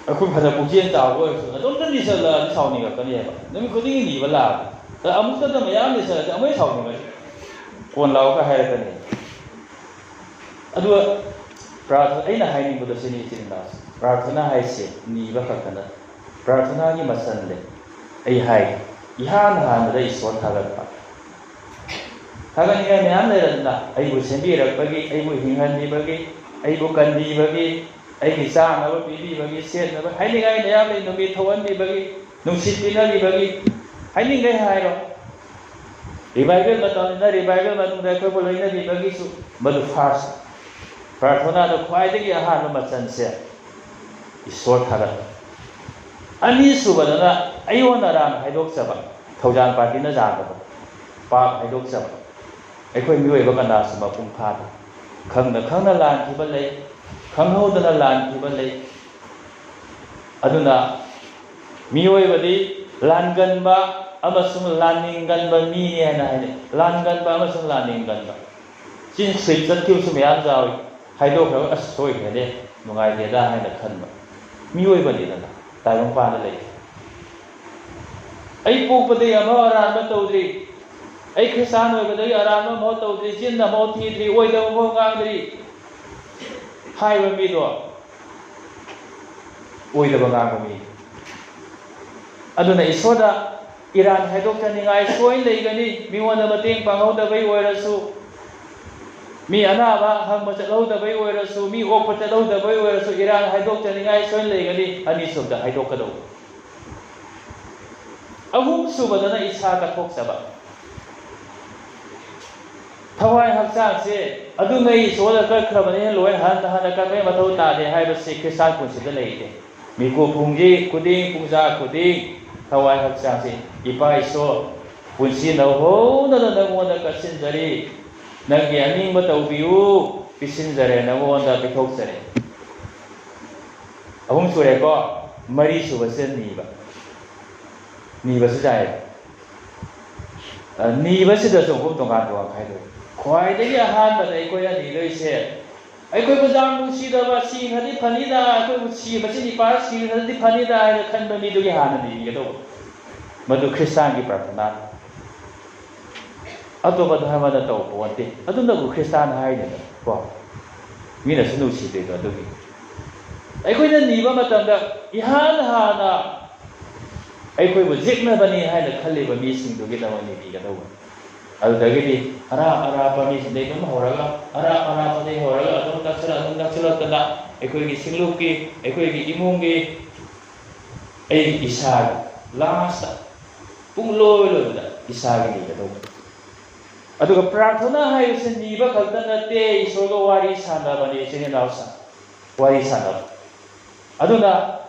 ꯑꯩꯈꯣꯏ ꯐꯅ ꯄꯨꯛꯆꯦꯜ ꯆꯥꯎꯕ ꯑꯣꯏꯔꯁꯨ, ꯑꯗꯨꯝꯇ ꯅꯤꯁꯜꯂꯛꯑꯗꯤ ꯁꯥꯎꯅꯤꯡꯉꯛꯀꯅꯦꯕ꯫ ꯅꯨꯃꯤꯠ ꯈꯨꯗꯤꯡꯒꯤ ꯅꯤꯕ ꯂꯥꯛꯑꯗꯤ꯫ ꯑꯗ ꯑꯃꯨꯛꯇꯗ ꯃꯌꯥꯝ ꯅꯤꯁꯜꯂꯗꯤ ꯑꯃꯨꯛ ꯍꯦꯟꯅ ꯁꯥꯎꯅꯤꯡꯉꯅꯤ꯫ "ꯀꯣꯟ ꯂꯥꯛꯑꯣꯒ" ꯍꯥꯏꯔꯛꯀꯅꯤ꯫ ꯑꯗꯨꯒ ꯄ꯭ꯔꯥꯔꯊ-, ꯑꯩꯅ ꯍꯥꯏꯅꯤꯡꯕꯗꯣ ꯁꯤꯅꯤ, ꯏꯆꯤꯟ ꯏꯅꯥꯎꯁꯦ, ꯄ꯭ꯔꯥꯔꯊꯅꯥ ꯍꯥꯏꯁꯦ ꯅꯤꯕ ꯈꯛꯇ ꯅꯠꯇꯦ꯫ ꯄ꯭ꯔꯥꯔꯊꯅꯥꯒꯤ ꯃꯆꯜ ꯂꯩ꯫ ꯑꯩ ꯍꯥꯏ, ꯏꯍꯥꯟ ꯍꯥꯟꯕꯗ ꯏꯁꯣꯔ ꯊꯥꯒꯠꯄ꯫ ꯊꯥꯒꯠꯅꯤꯡꯉꯥꯏ ꯃꯌꯥꯝ ꯂꯩꯔꯗꯅ, ꯑꯩꯕꯨ ꯁꯦꯝꯕꯤꯔꯛꯄꯒꯤ, ꯑꯩꯕꯨ ꯍꯤꯡꯍꯟꯕꯤꯕꯒꯤ, ꯑꯩꯕꯨ ꯀꯟꯕꯤꯕꯒꯤ, ꯑꯩꯒꯤ ꯆꯥꯅꯕ ꯄꯤꯕꯤꯕꯒꯤ, ꯁꯦꯠꯅꯕ ꯍꯥꯏꯅꯤꯡꯉꯥꯏ ꯃꯌꯥꯝ ꯂꯩ, ꯅꯨꯃꯤꯠ ꯊꯧꯍꯟꯕꯤꯕꯒꯤ, ꯅꯨꯡꯁꯤꯠ ꯄꯤꯅꯕꯤꯕꯒꯤ, ꯍꯥꯏꯅꯤꯡꯈꯩ ꯍꯥꯏꯔꯣ꯫ Revival ꯃꯇꯝꯅꯤꯅ, revival ꯃꯅꯨꯡꯗ ꯑꯩꯈꯣꯏꯕꯨ ꯂꯣꯏꯅꯕꯤꯕꯒꯤꯁꯨ ꯃꯗꯨ first꯫ ꯄ꯭ꯔꯥꯔꯊꯣꯅꯥꯗ ꯈ꯭ꯋꯥꯏꯗꯒꯤ ꯑꯍꯥꯟꯕ ꯃꯆꯜꯁꯦ ꯏꯁꯣꯔ ꯊꯥꯒꯠꯄ꯫ ꯑꯅꯤꯁꯨꯕꯗꯅ ꯑꯩꯉꯣꯟꯗ ꯑꯔꯥꯟꯕ ꯍꯥꯏꯗꯣꯛꯆꯕ, ꯊꯧꯖꯥꯜ ꯄꯥꯔꯇꯤꯅ ꯌꯥꯗꯕ, ꯄꯥꯞ ꯍꯥꯏꯗꯣꯛꯆꯕ꯫ ꯑꯩꯈꯣꯏ ꯃꯤꯑꯣꯏꯕ ꯀꯅꯥꯁꯨ ꯃꯄꯨꯡ ꯐꯥꯗꯦ꯫ ꯈꯪꯅ ꯈꯪꯅ ꯂꯥꯟꯈꯤꯕ ꯂꯩ, ꯈꯪꯍꯧꯗꯅ ꯂꯥꯟꯈꯤꯕ ꯂꯩ꯫ ꯑꯗꯨꯅ ꯃꯤꯑꯣꯏꯕꯗꯤ ꯂꯥꯟꯒꯟꯕ ꯑꯃꯁꯨꯡ ꯂꯥꯟꯅꯤꯡꯒꯟꯕ ꯃꯤꯅꯤ ꯍꯥꯏꯅ ꯍꯥꯏꯅꯩ꯫ ꯂꯥꯟꯒꯟꯕ ꯑꯃꯁꯨꯡ ꯂꯥꯟꯅꯤꯡꯒꯟꯕ꯫ ꯆꯤꯟ ꯁꯨꯏ ꯆꯠꯈꯤꯕꯁꯨ ꯃꯌꯥꯝ ꯌꯥꯎꯏ꯫ ꯍꯥꯏꯗꯣꯛꯈ꯭ꯔꯒ "ꯑꯁ, ꯁꯣꯏꯈ꯭ꯔꯦꯅꯦ, ꯅꯨꯡꯉꯥꯏꯇꯦꯗ" ꯍꯥꯏꯅ ꯈꯟꯕ꯫ ꯃꯤꯑꯣꯏꯕꯅꯤꯗꯅ ꯇꯥꯏꯕꯪꯄꯥꯟꯗ ꯂꯩ꯫ "ꯑꯩ ꯄꯣꯛꯄꯗꯒꯤ ꯑꯃ ꯑꯔꯥꯟꯕ ꯇꯧꯗ꯭ꯔꯤ, ꯑꯩ ꯈ꯭ꯔꯤꯁꯇꯥꯟ ꯑꯣꯏꯕꯗꯒꯤ ꯑꯔꯥꯟꯕ ꯑꯃ ꯇꯧꯗ꯭ꯔꯤ, ꯆꯤꯟ ꯑꯃ ꯊꯤꯗ꯭ꯔꯤ, ꯑꯣꯏꯗꯕ ꯑꯃ ꯉꯥꯡꯗ꯭ꯔꯤ" ꯍꯥꯏꯕ ꯃꯤꯗꯣ ꯑꯣꯏꯗꯕ ꯉꯥꯡꯕ ꯃꯤ꯫ ꯑꯗꯨꯅ ꯏꯁꯣꯔꯗ ꯏꯔꯥꯟ ꯍꯥꯏꯗꯣꯛꯆꯅꯤꯡꯉꯥꯏ ꯁꯣꯏ ꯂꯩꯒꯅꯤ꯫ ꯃꯤꯉꯣꯟꯗ ꯃꯇꯦꯡ ꯄꯥꯡꯍꯧꯗꯕꯩ ꯑꯣꯏꯔꯁꯨ, ꯃꯤ ꯑꯅꯥꯕ ꯍꯪꯕ ꯆꯠꯍꯧꯗꯕꯩ ꯑꯣꯏꯔꯁꯨ, ꯃꯤ ꯑꯣꯛꯄ ꯆꯠꯍꯧꯗꯕꯩ ꯑꯣꯏꯔꯁꯨ, ꯏꯔꯥꯟ ꯍꯥꯏꯗꯣꯛꯆꯅꯤꯡꯉꯥꯏ ꯁꯣꯏ ꯂꯩꯒꯅꯤ꯫ ꯑꯅꯤꯁꯨꯕꯗ ꯍꯥꯏꯗꯣꯛꯀꯗꯧꯕ, ꯑꯍꯨꯝꯁꯨꯕꯗꯅ ꯏꯁꯥ ꯀꯠꯊꯣꯛꯆꯕ꯫ ꯊꯋꯥꯏ ꯍꯛꯆꯥꯡꯁꯦ ꯑꯗꯨꯉꯩ ꯏꯁꯣꯔꯗ ꯀꯠꯈ꯭ꯔꯕꯅꯤꯅ ꯂꯣꯏ ꯍꯟꯅ ꯍꯟꯅ ꯀꯠꯄꯩ ꯃꯊꯧ ꯇꯥꯗꯦ ꯍꯥꯏꯕꯁꯤ ꯈ꯭ꯔꯤꯁꯇꯥꯟ ꯄꯨꯟꯁꯤꯗ ꯂꯩꯇꯦ꯫ ꯃꯤꯀꯨꯞ ꯄꯨꯡꯁꯤ ꯈꯨꯗꯤꯡ, ꯄꯨꯡꯖꯥ ꯈꯨꯗꯤꯡ ꯊꯋꯥꯏ ꯍꯛꯆꯥꯡꯁꯤ "ꯏꯄꯥ ꯏꯁꯣꯔ, ꯄꯨꯟꯁꯤ ꯅꯧꯍꯧꯅꯅ ꯅꯪꯉꯣꯟꯗ ꯀꯠꯁꯤꯟꯖꯔꯤ, ꯅꯪꯒꯤ ꯑꯅꯤꯡꯕ ꯇꯧꯕꯤꯌꯨ, ꯄꯤꯁꯤꯟꯖꯔꯦ, ꯅꯪꯉꯣꯟꯗ ꯄꯤꯊꯣꯛꯆꯔꯦ"꯫ ꯑꯍꯨꯝ ꯁꯨꯔꯦꯀꯣ꯫ ꯃꯔꯤ ꯁꯨꯕꯁꯦ ꯅꯤꯕ꯫ ꯅꯤꯕꯁꯨ ꯌꯥꯏ꯫ ꯑ, ꯅꯤꯕꯁꯤꯗꯁꯨ ꯑꯍꯨꯝ ꯇꯣꯉꯥꯟ ꯇꯣꯉꯥꯟ ꯈꯥꯏꯗꯣꯛꯏ꯫ ꯈ꯭ꯋꯥꯏꯗꯒꯤ ꯑꯍꯥꯟꯕꯗ ꯑꯩꯈꯣꯏꯅ ꯅꯤꯗꯣꯏꯁꯦ, "ꯑꯩꯈꯣꯏꯕꯨ ꯌꯥꯝ ꯅꯨꯡꯁꯤꯗꯕ, ꯁꯤꯈ꯭ꯔꯗꯤ ꯐꯅꯤꯗ, ꯑꯩꯈꯣꯏꯕꯨ ꯁꯤꯕꯁꯤ ꯅꯤꯄꯥ ꯁꯤꯈ꯭ꯔꯗꯤ ꯐꯅꯤꯗ" ꯍꯥꯏꯅ ꯈꯟꯕ ꯃꯤꯗꯨꯒꯤ ꯍꯥꯟꯅ ꯅꯤꯒꯗꯧꯕ꯫ ꯃꯗꯨ ꯈ꯭ꯔꯤꯁꯇꯥꯟꯒꯤ ꯄ꯭ꯔꯥꯔꯊꯅꯥꯅꯤ꯫ ꯑꯇꯣꯞꯄ ꯙꯔꯃꯅ ꯇꯧꯕ ꯄꯣꯠꯇꯦ꯫ ꯑꯗꯨꯅꯕꯨ ꯈ꯭ꯔꯤꯁꯇꯥꯟ ꯍꯥꯏꯔꯤꯅꯦꯕ ꯀꯣ꯫ ꯃꯤꯅꯁꯨ ꯅꯨꯡꯁꯤꯗꯣꯏꯗꯣ ꯑꯗꯨꯒꯤ꯫ ꯑꯩꯈꯣꯏꯅ ꯅꯤꯕ ꯃꯇꯝꯗ ꯏꯍꯥꯟ ꯍꯥꯟꯅ ꯑꯩꯈꯣꯏꯕꯨ ꯖꯤꯛꯅꯕꯅꯤ ꯍꯥꯏꯅ ꯈꯜꯂꯤꯕ ꯃꯤꯁꯤꯡꯗꯨꯒꯤꯗꯃꯛ ꯅꯤꯕꯤꯒꯗꯧꯕꯅꯤ꯫ ꯑꯗꯨꯗꯒꯤꯗꯤ ꯑꯔꯥꯞ ꯑꯔꯥꯞꯄ ꯃꯤꯁꯤꯡꯗꯒꯤ ꯑꯗꯨꯝ ꯍꯧꯔꯒ, ꯑꯔꯥꯞ ꯑꯔꯥꯞꯄꯗꯒꯤ ꯍꯧꯔꯒ ꯑꯗꯨꯝ ꯅꯛꯁꯤꯜꯂꯛ-, ꯑꯗꯨꯝ ꯅꯛꯁꯤꯜꯂꯛꯇꯅ ꯑꯩꯈꯣꯏꯒꯤ ꯁꯤꯡꯂꯨꯞꯀꯤ, ꯑꯩꯈꯣꯏꯒꯤ ꯏꯃꯨꯡꯒꯤ, ꯑꯩꯒꯤ ꯏꯁꯥꯒꯤ, ꯂꯥꯁꯇ ꯄꯨꯡꯂꯣꯏ ꯂꯣꯏꯕꯗ ꯏꯁꯥꯒꯤ ꯅꯤꯒꯗꯧꯕꯅꯤ꯫ ꯑꯗꯨꯒ ꯄ꯭ꯔꯥꯔꯊꯅꯥ ꯍꯥꯏꯕꯁꯤ ꯅꯤꯕ ꯈꯛꯇ ꯅꯠꯇꯦ, ꯏꯁꯣꯔꯒ ꯋꯥꯔꯤ ꯁꯥꯟꯅꯕꯅꯤ, ꯏꯆꯤꯟ ꯏꯅꯥꯎꯁꯤꯡ, ꯋꯥꯔꯤ ꯁꯥꯟꯅꯕ꯫ ꯑꯗꯨꯅ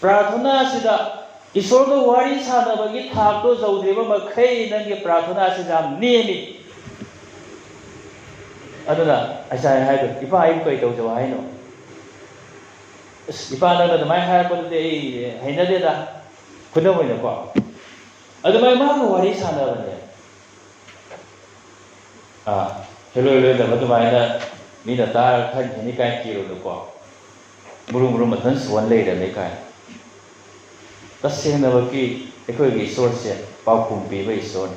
ꯄ꯭ꯔꯥꯔꯊꯅꯥꯁꯤꯗ ꯏꯁꯣꯔꯒ ꯋꯥꯔꯤ ꯁꯥꯟꯅꯕꯒꯤ ꯊꯥꯛꯇꯣ ꯌꯧꯗ꯭ꯔꯤꯕ ꯃꯈꯩ ꯅꯪꯒꯤ ꯄ꯭ꯔꯥꯔꯊꯅꯥꯁꯤ ꯌꯥꯝ ꯅꯦꯝꯃꯤ꯫ ꯑꯗꯨꯅ ꯏꯁꯥꯅ ꯍꯥꯏꯗꯣ, "ꯏꯄꯥ, ꯑꯩꯕꯨ ꯀꯩ ꯇꯧꯖꯧ ꯍꯥꯏꯅꯣ? ꯑꯁ, ꯏꯄꯥ, ꯅꯪꯅ ꯑꯗꯨꯃꯥꯏꯅ ꯍꯥꯏꯔꯛꯄꯗꯨꯗꯤ ꯑꯩ ꯍꯩꯅꯗꯦꯗ"꯫ ꯈꯨꯗꯝ ꯑꯣꯏꯅꯀꯣ, ꯑꯗꯨꯃꯥꯏꯅ ꯃꯥꯒ ꯋꯥꯔꯤ ꯁꯥꯟꯅꯕꯅꯦ꯫ ꯑꯥ, ꯍꯦꯂꯣꯏ ꯂꯣꯏꯗꯕ ꯑꯗꯨꯃꯥꯏꯅ ꯃꯤꯅ ꯇꯥꯔꯒ ꯈꯟꯈꯤꯅꯤ ꯀꯥꯏꯅ ꯀꯤꯔꯨꯅꯨꯀꯣ꯫ ꯃꯨꯔꯨ ꯃꯨꯔꯨ ꯃꯊꯟ ꯁꯣꯟ ꯂꯩꯔꯝꯃꯦ ꯀꯥꯏꯅ꯫ ꯇꯁꯦꯡꯅꯃꯛꯀꯤ ꯑꯩꯈꯣꯏꯒꯤ ꯏꯁꯣꯔꯁꯦ ꯄꯥꯎꯈꯨꯝ ꯄꯤꯕ ꯏꯁꯣꯔꯅꯤ꯫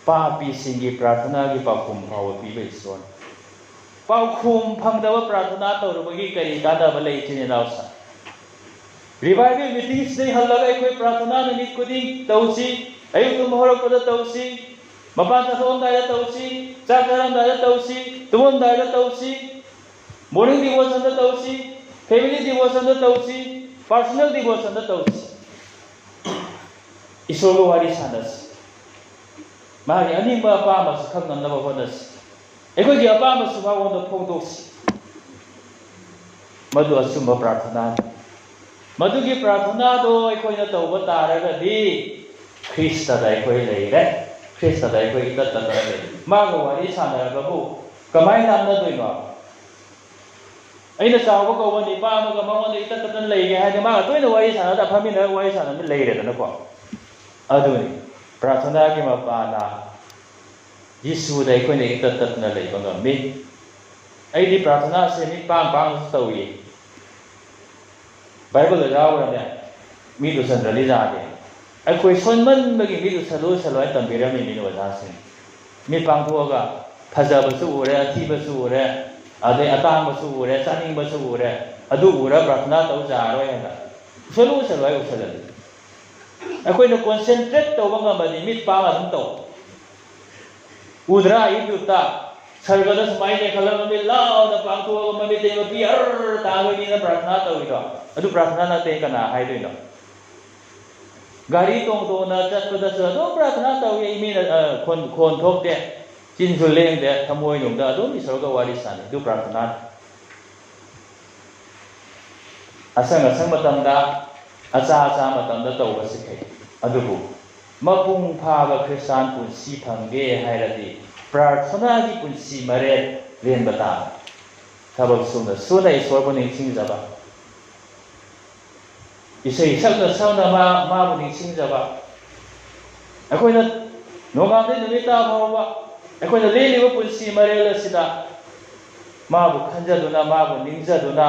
ꯄꯥꯄꯤꯁꯤꯡꯒꯤ ꯄ꯭ꯔꯥꯔꯊꯅꯥꯒꯤ ꯄꯥꯎꯈꯨꯝ ꯐꯥꯎꯕ ꯄꯤꯕ ꯏꯁꯣꯔꯅꯤ꯫ ꯄꯥꯎꯈꯨꯝ ꯐꯪꯗꯕ ꯄ꯭ꯔꯥꯔꯊꯅꯥ ꯇꯧꯔꯨꯕꯒꯤ ꯀꯔꯤ ꯀꯥꯟꯅꯕ ꯂꯩ, ꯏꯆꯤꯟ ꯏꯅꯥꯎꯁꯤꯡ? Revival meeting ꯁꯤꯗꯩ ꯍꯜꯂꯒ ꯑꯩꯈꯣꯏ ꯄ꯭ꯔꯥꯔꯊꯅꯥ ꯅꯨꯃꯤꯠ ꯈꯨꯗꯤꯡ ꯇꯧꯁꯤ, ꯑꯌꯨꯛ ꯇꯨꯝ ꯍꯧꯔꯛꯄꯗ ꯇꯧꯁꯤ, ꯃꯄꯥꯟ ꯆꯠꯊꯣꯛꯑꯝꯗꯥꯏꯗ ꯇꯧꯁꯤ, ꯆꯥꯛ ꯆꯥꯔꯝꯗꯥꯏꯗ ꯇꯧꯁꯤ, ꯇꯨꯝꯃꯝꯗꯥꯏꯗ ꯇꯧꯁꯤ, morning devotion ꯗ ꯇꯧꯁꯤ, family devotion ꯗ ꯇꯧꯁꯤ, personal devotion ꯗ ꯇꯧꯁꯤ꯫ ꯏꯁꯣꯔꯒ ꯋꯥꯔꯤ ꯁꯥꯟꯅꯁꯤ꯫ ꯃꯥꯒꯤ ꯑꯅꯤꯡꯕ ꯑꯄꯥꯝꯕꯁꯨ ꯈꯪ ꯉꯝꯅꯕ ꯍꯣꯠꯅꯁꯤ꯫ ꯑꯩꯈꯣꯏꯒꯤ ꯑꯄꯥꯝꯕꯁꯨ ꯃꯉꯣꯟꯗ ꯐꯣꯡꯗꯣꯛꯁꯤ꯫ ꯃꯗꯨ ꯑꯆꯨꯝꯕ ꯄ꯭ꯔꯥꯔꯊꯅꯥꯅꯤ꯫ ꯃꯗꯨꯒꯤ ꯄ꯭ꯔꯥꯔꯊꯅꯥꯗꯣ ꯑꯩꯈꯣꯏꯅ ꯇꯧꯕ ꯇꯥꯔꯒꯗꯤ ꯈ꯭ꯔꯤꯁꯇꯗ ꯑꯩꯈꯣꯏ ꯂꯩꯔꯦ, ꯈ꯭ꯔꯤꯁꯇꯗ ꯑꯩꯈꯣꯏ ꯏꯇꯠ ꯇꯠꯇꯅ ꯂꯩꯔꯦ꯫ ꯃꯥꯒ ꯋꯥꯔꯤ ꯁꯥꯟꯅꯔꯒꯕꯨ ꯀꯃꯥꯏꯅ ꯂꯥꯞꯅꯗꯣꯏꯅꯣ? ꯑꯩꯅ ꯆꯥꯎꯕ ꯀꯧꯕ ꯅꯤꯄꯥ ꯑꯃꯒ ꯃꯉꯣꯟꯗ ꯏꯇꯠ ꯇꯠꯇꯅ ꯂꯩꯒꯦ ꯍꯥꯏꯗꯤ ꯃꯥꯒ ꯇꯣꯏꯅ ꯋꯥꯔꯤ ꯁꯥꯟꯅꯗ ꯐꯝꯃꯤꯟꯅꯔꯒ ꯋꯥꯔꯤ ꯁꯥꯟꯅꯗꯅ ꯂꯩꯔꯦꯗꯅꯀꯣ꯫ ꯑꯗꯨꯅꯤ ꯄ꯭ꯔꯥꯔꯊꯅꯥꯒꯤ ꯃꯄꯥꯅ ꯌꯤꯁꯨꯗ ꯑꯩꯈꯣꯏꯅ ꯏꯇꯠ ꯇꯠꯇꯅ ꯂꯩꯕ ꯉꯝꯃꯤ꯫ ꯑꯩꯗꯤ ꯄ꯭ꯔꯥꯔꯊꯅꯥꯁꯦ ꯃꯤꯠ ꯄꯥꯡ ꯄꯥꯡꯅꯁꯨ ꯇꯧꯏ꯫ ꯕꯥꯏꯕꯜꯗ ꯌꯥꯎꯔꯅꯦ, ꯃꯤꯠ ꯎꯁꯟꯗ꯭ꯔꯗꯤ ꯌꯥꯗꯦ꯫ ꯑꯩꯈꯣꯏ ꯁꯣꯟꯃꯟꯕꯒꯤ ꯃꯤꯠ ꯎꯁꯜꯂꯨ ꯎꯁꯜꯂꯨ ꯍꯥꯏꯅ ꯇꯝꯕꯤꯔꯝꯃꯤꯅꯤꯅꯦ ꯑꯣꯖꯥꯁꯤꯡ꯫ ꯃꯤꯠ ꯄꯥꯡꯊꯣꯛꯑꯒ ꯐꯖꯕꯁꯨ ꯎꯔꯦ, ꯑꯊꯤꯕꯁꯨ ꯎꯔꯦ, ꯑꯗꯩ ꯑꯇꯥꯡꯕꯁꯨ ꯎꯔꯦ, ꯆꯥꯅꯤꯡꯕꯁꯨ ꯎꯔꯦ, ꯑꯗꯨ ꯎꯔ ꯄ꯭ꯔꯥꯔꯊꯅꯥ ꯇꯧ ꯌꯥꯔꯣꯏ ꯍꯥꯏꯅ꯫ ꯎꯁꯜꯂꯨ, ꯎꯁꯜꯂꯨ ꯍꯥꯏ ꯎꯁꯜꯂꯅꯤ꯫ ꯑꯩꯈꯣꯏꯅ ꯀꯣꯟꯁꯦꯟꯇ꯭ꯔꯦꯠ ꯇꯧꯕ ꯉꯝꯃꯗꯤ ꯃꯤꯠ ꯄꯥꯡꯉ ꯑꯗꯨꯝ ꯇꯧ꯫ ꯎꯗ꯭ꯔꯥ? ꯌꯨꯇ꯭ꯌꯨꯕꯇ ꯁꯔꯒꯗ ꯁꯨꯃꯥꯏꯅ ꯂꯩꯈꯠꯂꯒ ꯃꯃꯤꯠ ꯂꯥꯎꯅ ꯄꯥꯡꯊꯣꯛꯑꯒ ꯃꯃꯤꯠꯇꯩ ꯃꯄꯤ ꯑꯔ ꯇꯥꯕ ꯃꯤꯅ ꯄ꯭ꯔꯥꯔꯊꯅꯥ ꯇꯧꯔꯤꯗꯣ? ꯑꯗꯨ ꯄ꯭ꯔꯥꯔꯊꯅꯥ ꯅꯠꯇꯦ, ꯀꯅꯥ ꯍꯥꯏꯗꯣꯏꯅꯣ? ꯒꯥꯔꯤ ꯇꯣꯡ ꯇꯣꯡꯅ ꯆꯠꯄꯗꯁꯨ ꯑꯗꯨꯝ ꯄ꯭ꯔꯥꯔꯊꯅꯥ ꯇꯧꯏ, ꯃꯤꯅ, ꯑ, ꯈꯣꯟ, ꯈꯣꯟ ꯊꯣꯛꯇꯦ, ꯆꯤꯟꯁꯨ ꯂꯦꯡꯗꯦ, ꯊꯃꯣꯏꯅꯨꯡꯗ ꯑꯗꯨꯝ ꯏꯁꯣꯔꯒ ꯋꯥꯔꯤ ꯁꯥꯟꯅꯩ꯫ ꯑꯗꯨ ꯄ꯭ꯔꯥꯔꯊꯅꯥ꯫ ꯑꯁꯪ ꯑꯁꯪ ꯃꯇꯝꯗ, ꯑꯆꯥ ꯑꯆꯥ ꯃꯇꯝꯗ ꯇꯧꯕꯁꯤ ꯐꯩ꯫ ꯑꯗꯨꯕꯨ ꯃꯄꯨꯡ ꯐꯥꯕ ꯈ꯭ꯔꯤꯁꯇꯥꯟ ꯄꯨꯟꯁꯤ ꯐꯪꯒꯦ ꯍꯥꯏꯔꯗꯤ ꯄ꯭ꯔꯥꯔꯊꯅꯥꯒꯤ ꯄꯨꯟꯁꯤ ꯃꯔꯦꯜ ꯂꯦꯟꯕ ꯇꯥꯕꯅꯤ꯫ ꯊꯕꯛ ꯁꯨꯅ ꯁꯨꯅ ꯏꯁꯣꯔꯕꯨ ꯅꯤꯡꯁꯤꯡꯖꯕ, ꯏꯁꯩ ꯁꯛꯅ ꯁꯛꯅ ꯃꯥ, ꯃꯥꯕꯨ ꯅꯤꯡꯁꯤꯡꯖꯕ꯫ ꯑꯩꯈꯣꯏꯅ ꯅꯣꯡꯉꯥꯟꯕꯗꯩ ꯅꯨꯃꯤꯠ ꯇꯥ ꯐꯥꯎꯕ ꯑꯩꯈꯣꯏꯅ ꯂꯦꯜꯂꯤꯕ ꯄꯨꯟꯁꯤ ꯃꯔꯦꯜ ꯑꯁꯤꯗ ꯃꯥꯕꯨ ꯈꯟꯖꯗꯨꯅ, ꯃꯥꯕꯨ ꯅꯤꯡꯖꯗꯨꯅ,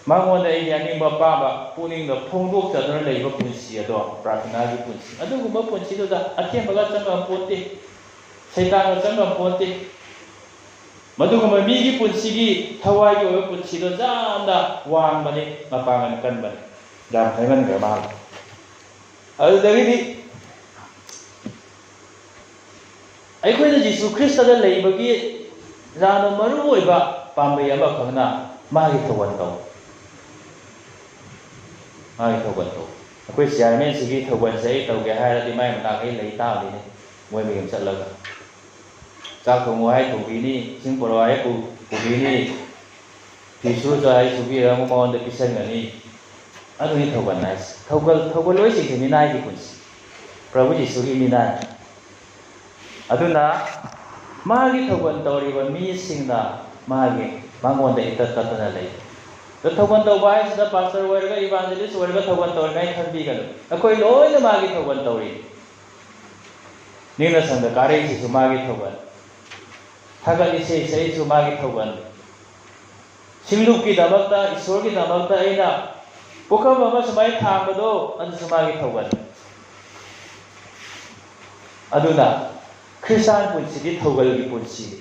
ꯃꯉꯣꯟꯗ ꯑꯩꯒꯤ ꯑꯅꯤꯡꯕ ꯑꯄꯥꯝꯕ ꯄꯨꯛꯅꯤꯡꯗ ꯐꯣꯡꯗꯣꯛꯆꯗꯨꯅ ꯂꯩꯕ ꯄꯨꯟꯁꯤ ꯑꯗꯣ, ꯄ꯭ꯔꯥꯔꯊꯅꯥꯒꯤ ꯄꯨꯟꯁꯤ꯫ ꯑꯗꯨꯒꯨꯝꯕ ꯄꯨꯟꯁꯤꯗꯨꯗ ꯑꯊꯦꯝꯕꯒ ꯆꯪꯉꯝꯄꯣꯟꯇꯦ, ꯁꯩꯇꯥꯟꯒ ꯆꯪꯉꯝꯄꯣꯟꯇꯦ꯫ ꯃꯗꯨꯒꯨꯝꯕ ꯃꯤꯒꯤ ꯄꯨꯟꯁꯤꯒꯤ ꯊꯋꯥꯏꯒꯤ ꯑꯣꯏꯕ ꯄꯨꯟꯁꯤꯗꯣ ꯌꯥꯝꯅ ꯋꯥꯡꯕꯅꯤ, ꯃꯄꯥꯡꯒꯜ ꯀꯟꯕꯅꯤ꯫ ꯌꯥꯝ ꯍꯥꯏꯃꯟꯈ꯭ꯔ ꯃꯥꯜꯂꯦ꯫ ꯑꯗꯨꯗꯒꯤꯗꯤ ꯑꯩꯈꯣꯏꯅ ꯖꯤꯁꯨ ꯈ꯭ꯔꯤꯁꯇꯗ ꯂꯩꯕꯒꯤ ꯌꯥꯝꯅ ꯃꯔꯨ ꯑꯣꯏꯕ ꯄꯥꯝꯕꯩ ꯑꯃꯈꯛꯅ ꯃꯥꯒꯤ ꯊꯧꯒꯜ ꯇꯧꯕ꯫ ꯃꯥꯒꯤ ꯊꯧꯒꯜ ꯇꯧꯕ꯫ ꯑꯩꯈꯣꯏ ꯆꯤꯌꯥꯔꯃꯦꯟꯁꯤꯒꯤ ꯊꯧꯒꯜꯁꯦ ꯑꯩ ꯇꯧꯒꯦ ꯍꯥꯏꯔꯗꯤ ꯃꯥꯏ ꯃꯅꯥꯛꯇ ꯑꯩ ꯂꯩ ꯇꯥꯕꯅꯤꯅꯦ, ꯃꯣꯏ ꯃꯌꯨꯝ ꯆꯠꯂꯒ꯫ ꯆꯥꯛ ꯊꯣꯡꯉꯣ ꯍꯥꯏ ꯊꯣꯡꯕꯤꯅꯤ, ꯏꯁꯤꯡ ꯄꯨꯔꯛꯑꯣ ꯍꯥꯏ ꯄꯨ-, ꯄꯨꯕꯤꯅꯤ, ꯐꯤ ꯁꯨꯔꯁꯨ ꯍꯥꯏ ꯁꯨꯕꯤꯔꯒ ꯑꯃꯨꯛ ꯃꯉꯣꯟꯗ ꯄꯤꯁꯟꯒꯅꯤ꯫ ꯑꯗꯨꯅꯤ ꯊꯧꯒꯜ ꯍꯥꯏꯁꯦ꯫ ꯊꯧꯒꯜ, ꯊꯧꯒꯜ ꯂꯣꯏꯁꯤꯡꯁꯦ ꯃꯤꯅꯥꯏꯒꯤ ꯄꯨꯟꯁꯤ, ꯄ꯭ꯔꯚꯨ ꯖꯤꯁꯨꯒꯤ ꯃꯤꯅꯥꯏ꯫ ꯑꯗꯨꯅ ꯃꯥꯒꯤ ꯊꯧꯒꯜ ꯇꯧꯔꯤꯕ ꯃꯤꯁꯤꯡꯅ ꯃꯥꯒꯤ, ꯃꯉꯣꯟꯗ ꯏꯇꯠ ꯇꯠꯇꯅ ꯂꯩ꯫ ꯑꯗꯣ ꯊꯧꯒꯜ ꯇꯧꯕ ꯍꯥꯏꯁꯤꯗ ꯄꯥꯁꯇꯔ ꯑꯣꯏꯔꯒ, ꯏꯚꯥꯟꯖꯦꯂꯤꯁ ꯑꯣꯏꯔꯒ ꯊꯧꯒꯜ ꯇꯧꯔꯤꯉꯥꯏ ꯈꯟꯕꯤꯒꯅꯨ꯫ ꯑꯩꯈꯣꯏ ꯂꯣꯏꯅ ꯃꯥꯒꯤ ꯊꯧꯒꯜ ꯇꯧꯔꯤ꯫ ꯅꯤꯡꯅ ꯁꯪꯗ ꯀꯥꯔꯛꯏꯁꯤꯁꯨ ꯃꯥꯒꯤ ꯊꯧꯒꯜ, ꯊꯥꯒꯠ ꯏꯁꯩ ꯁꯛꯏꯁꯨ ꯃꯥꯒꯤ ꯊꯧꯒꯜ, ꯁꯤꯡꯂꯨꯞꯀꯤꯗꯃꯛꯇ, ꯏꯁꯣꯔꯒꯤꯗꯃꯛꯇ ꯑꯩꯅ ꯄꯨꯈꯝ ꯑꯃ ꯁꯨꯃꯥꯏꯅ ꯊꯥꯡꯕꯗꯣ, ꯑꯗꯨꯁꯨ ꯃꯥꯒꯤ ꯊꯧꯒꯜ꯫ ꯑꯗꯨꯅ ꯈ꯭ꯔꯤꯁꯇꯥꯟ ꯄꯨꯟꯁꯤꯗꯤ ꯊꯧꯒꯜꯒꯤ ꯄꯨꯟꯁꯤꯅꯤ꯫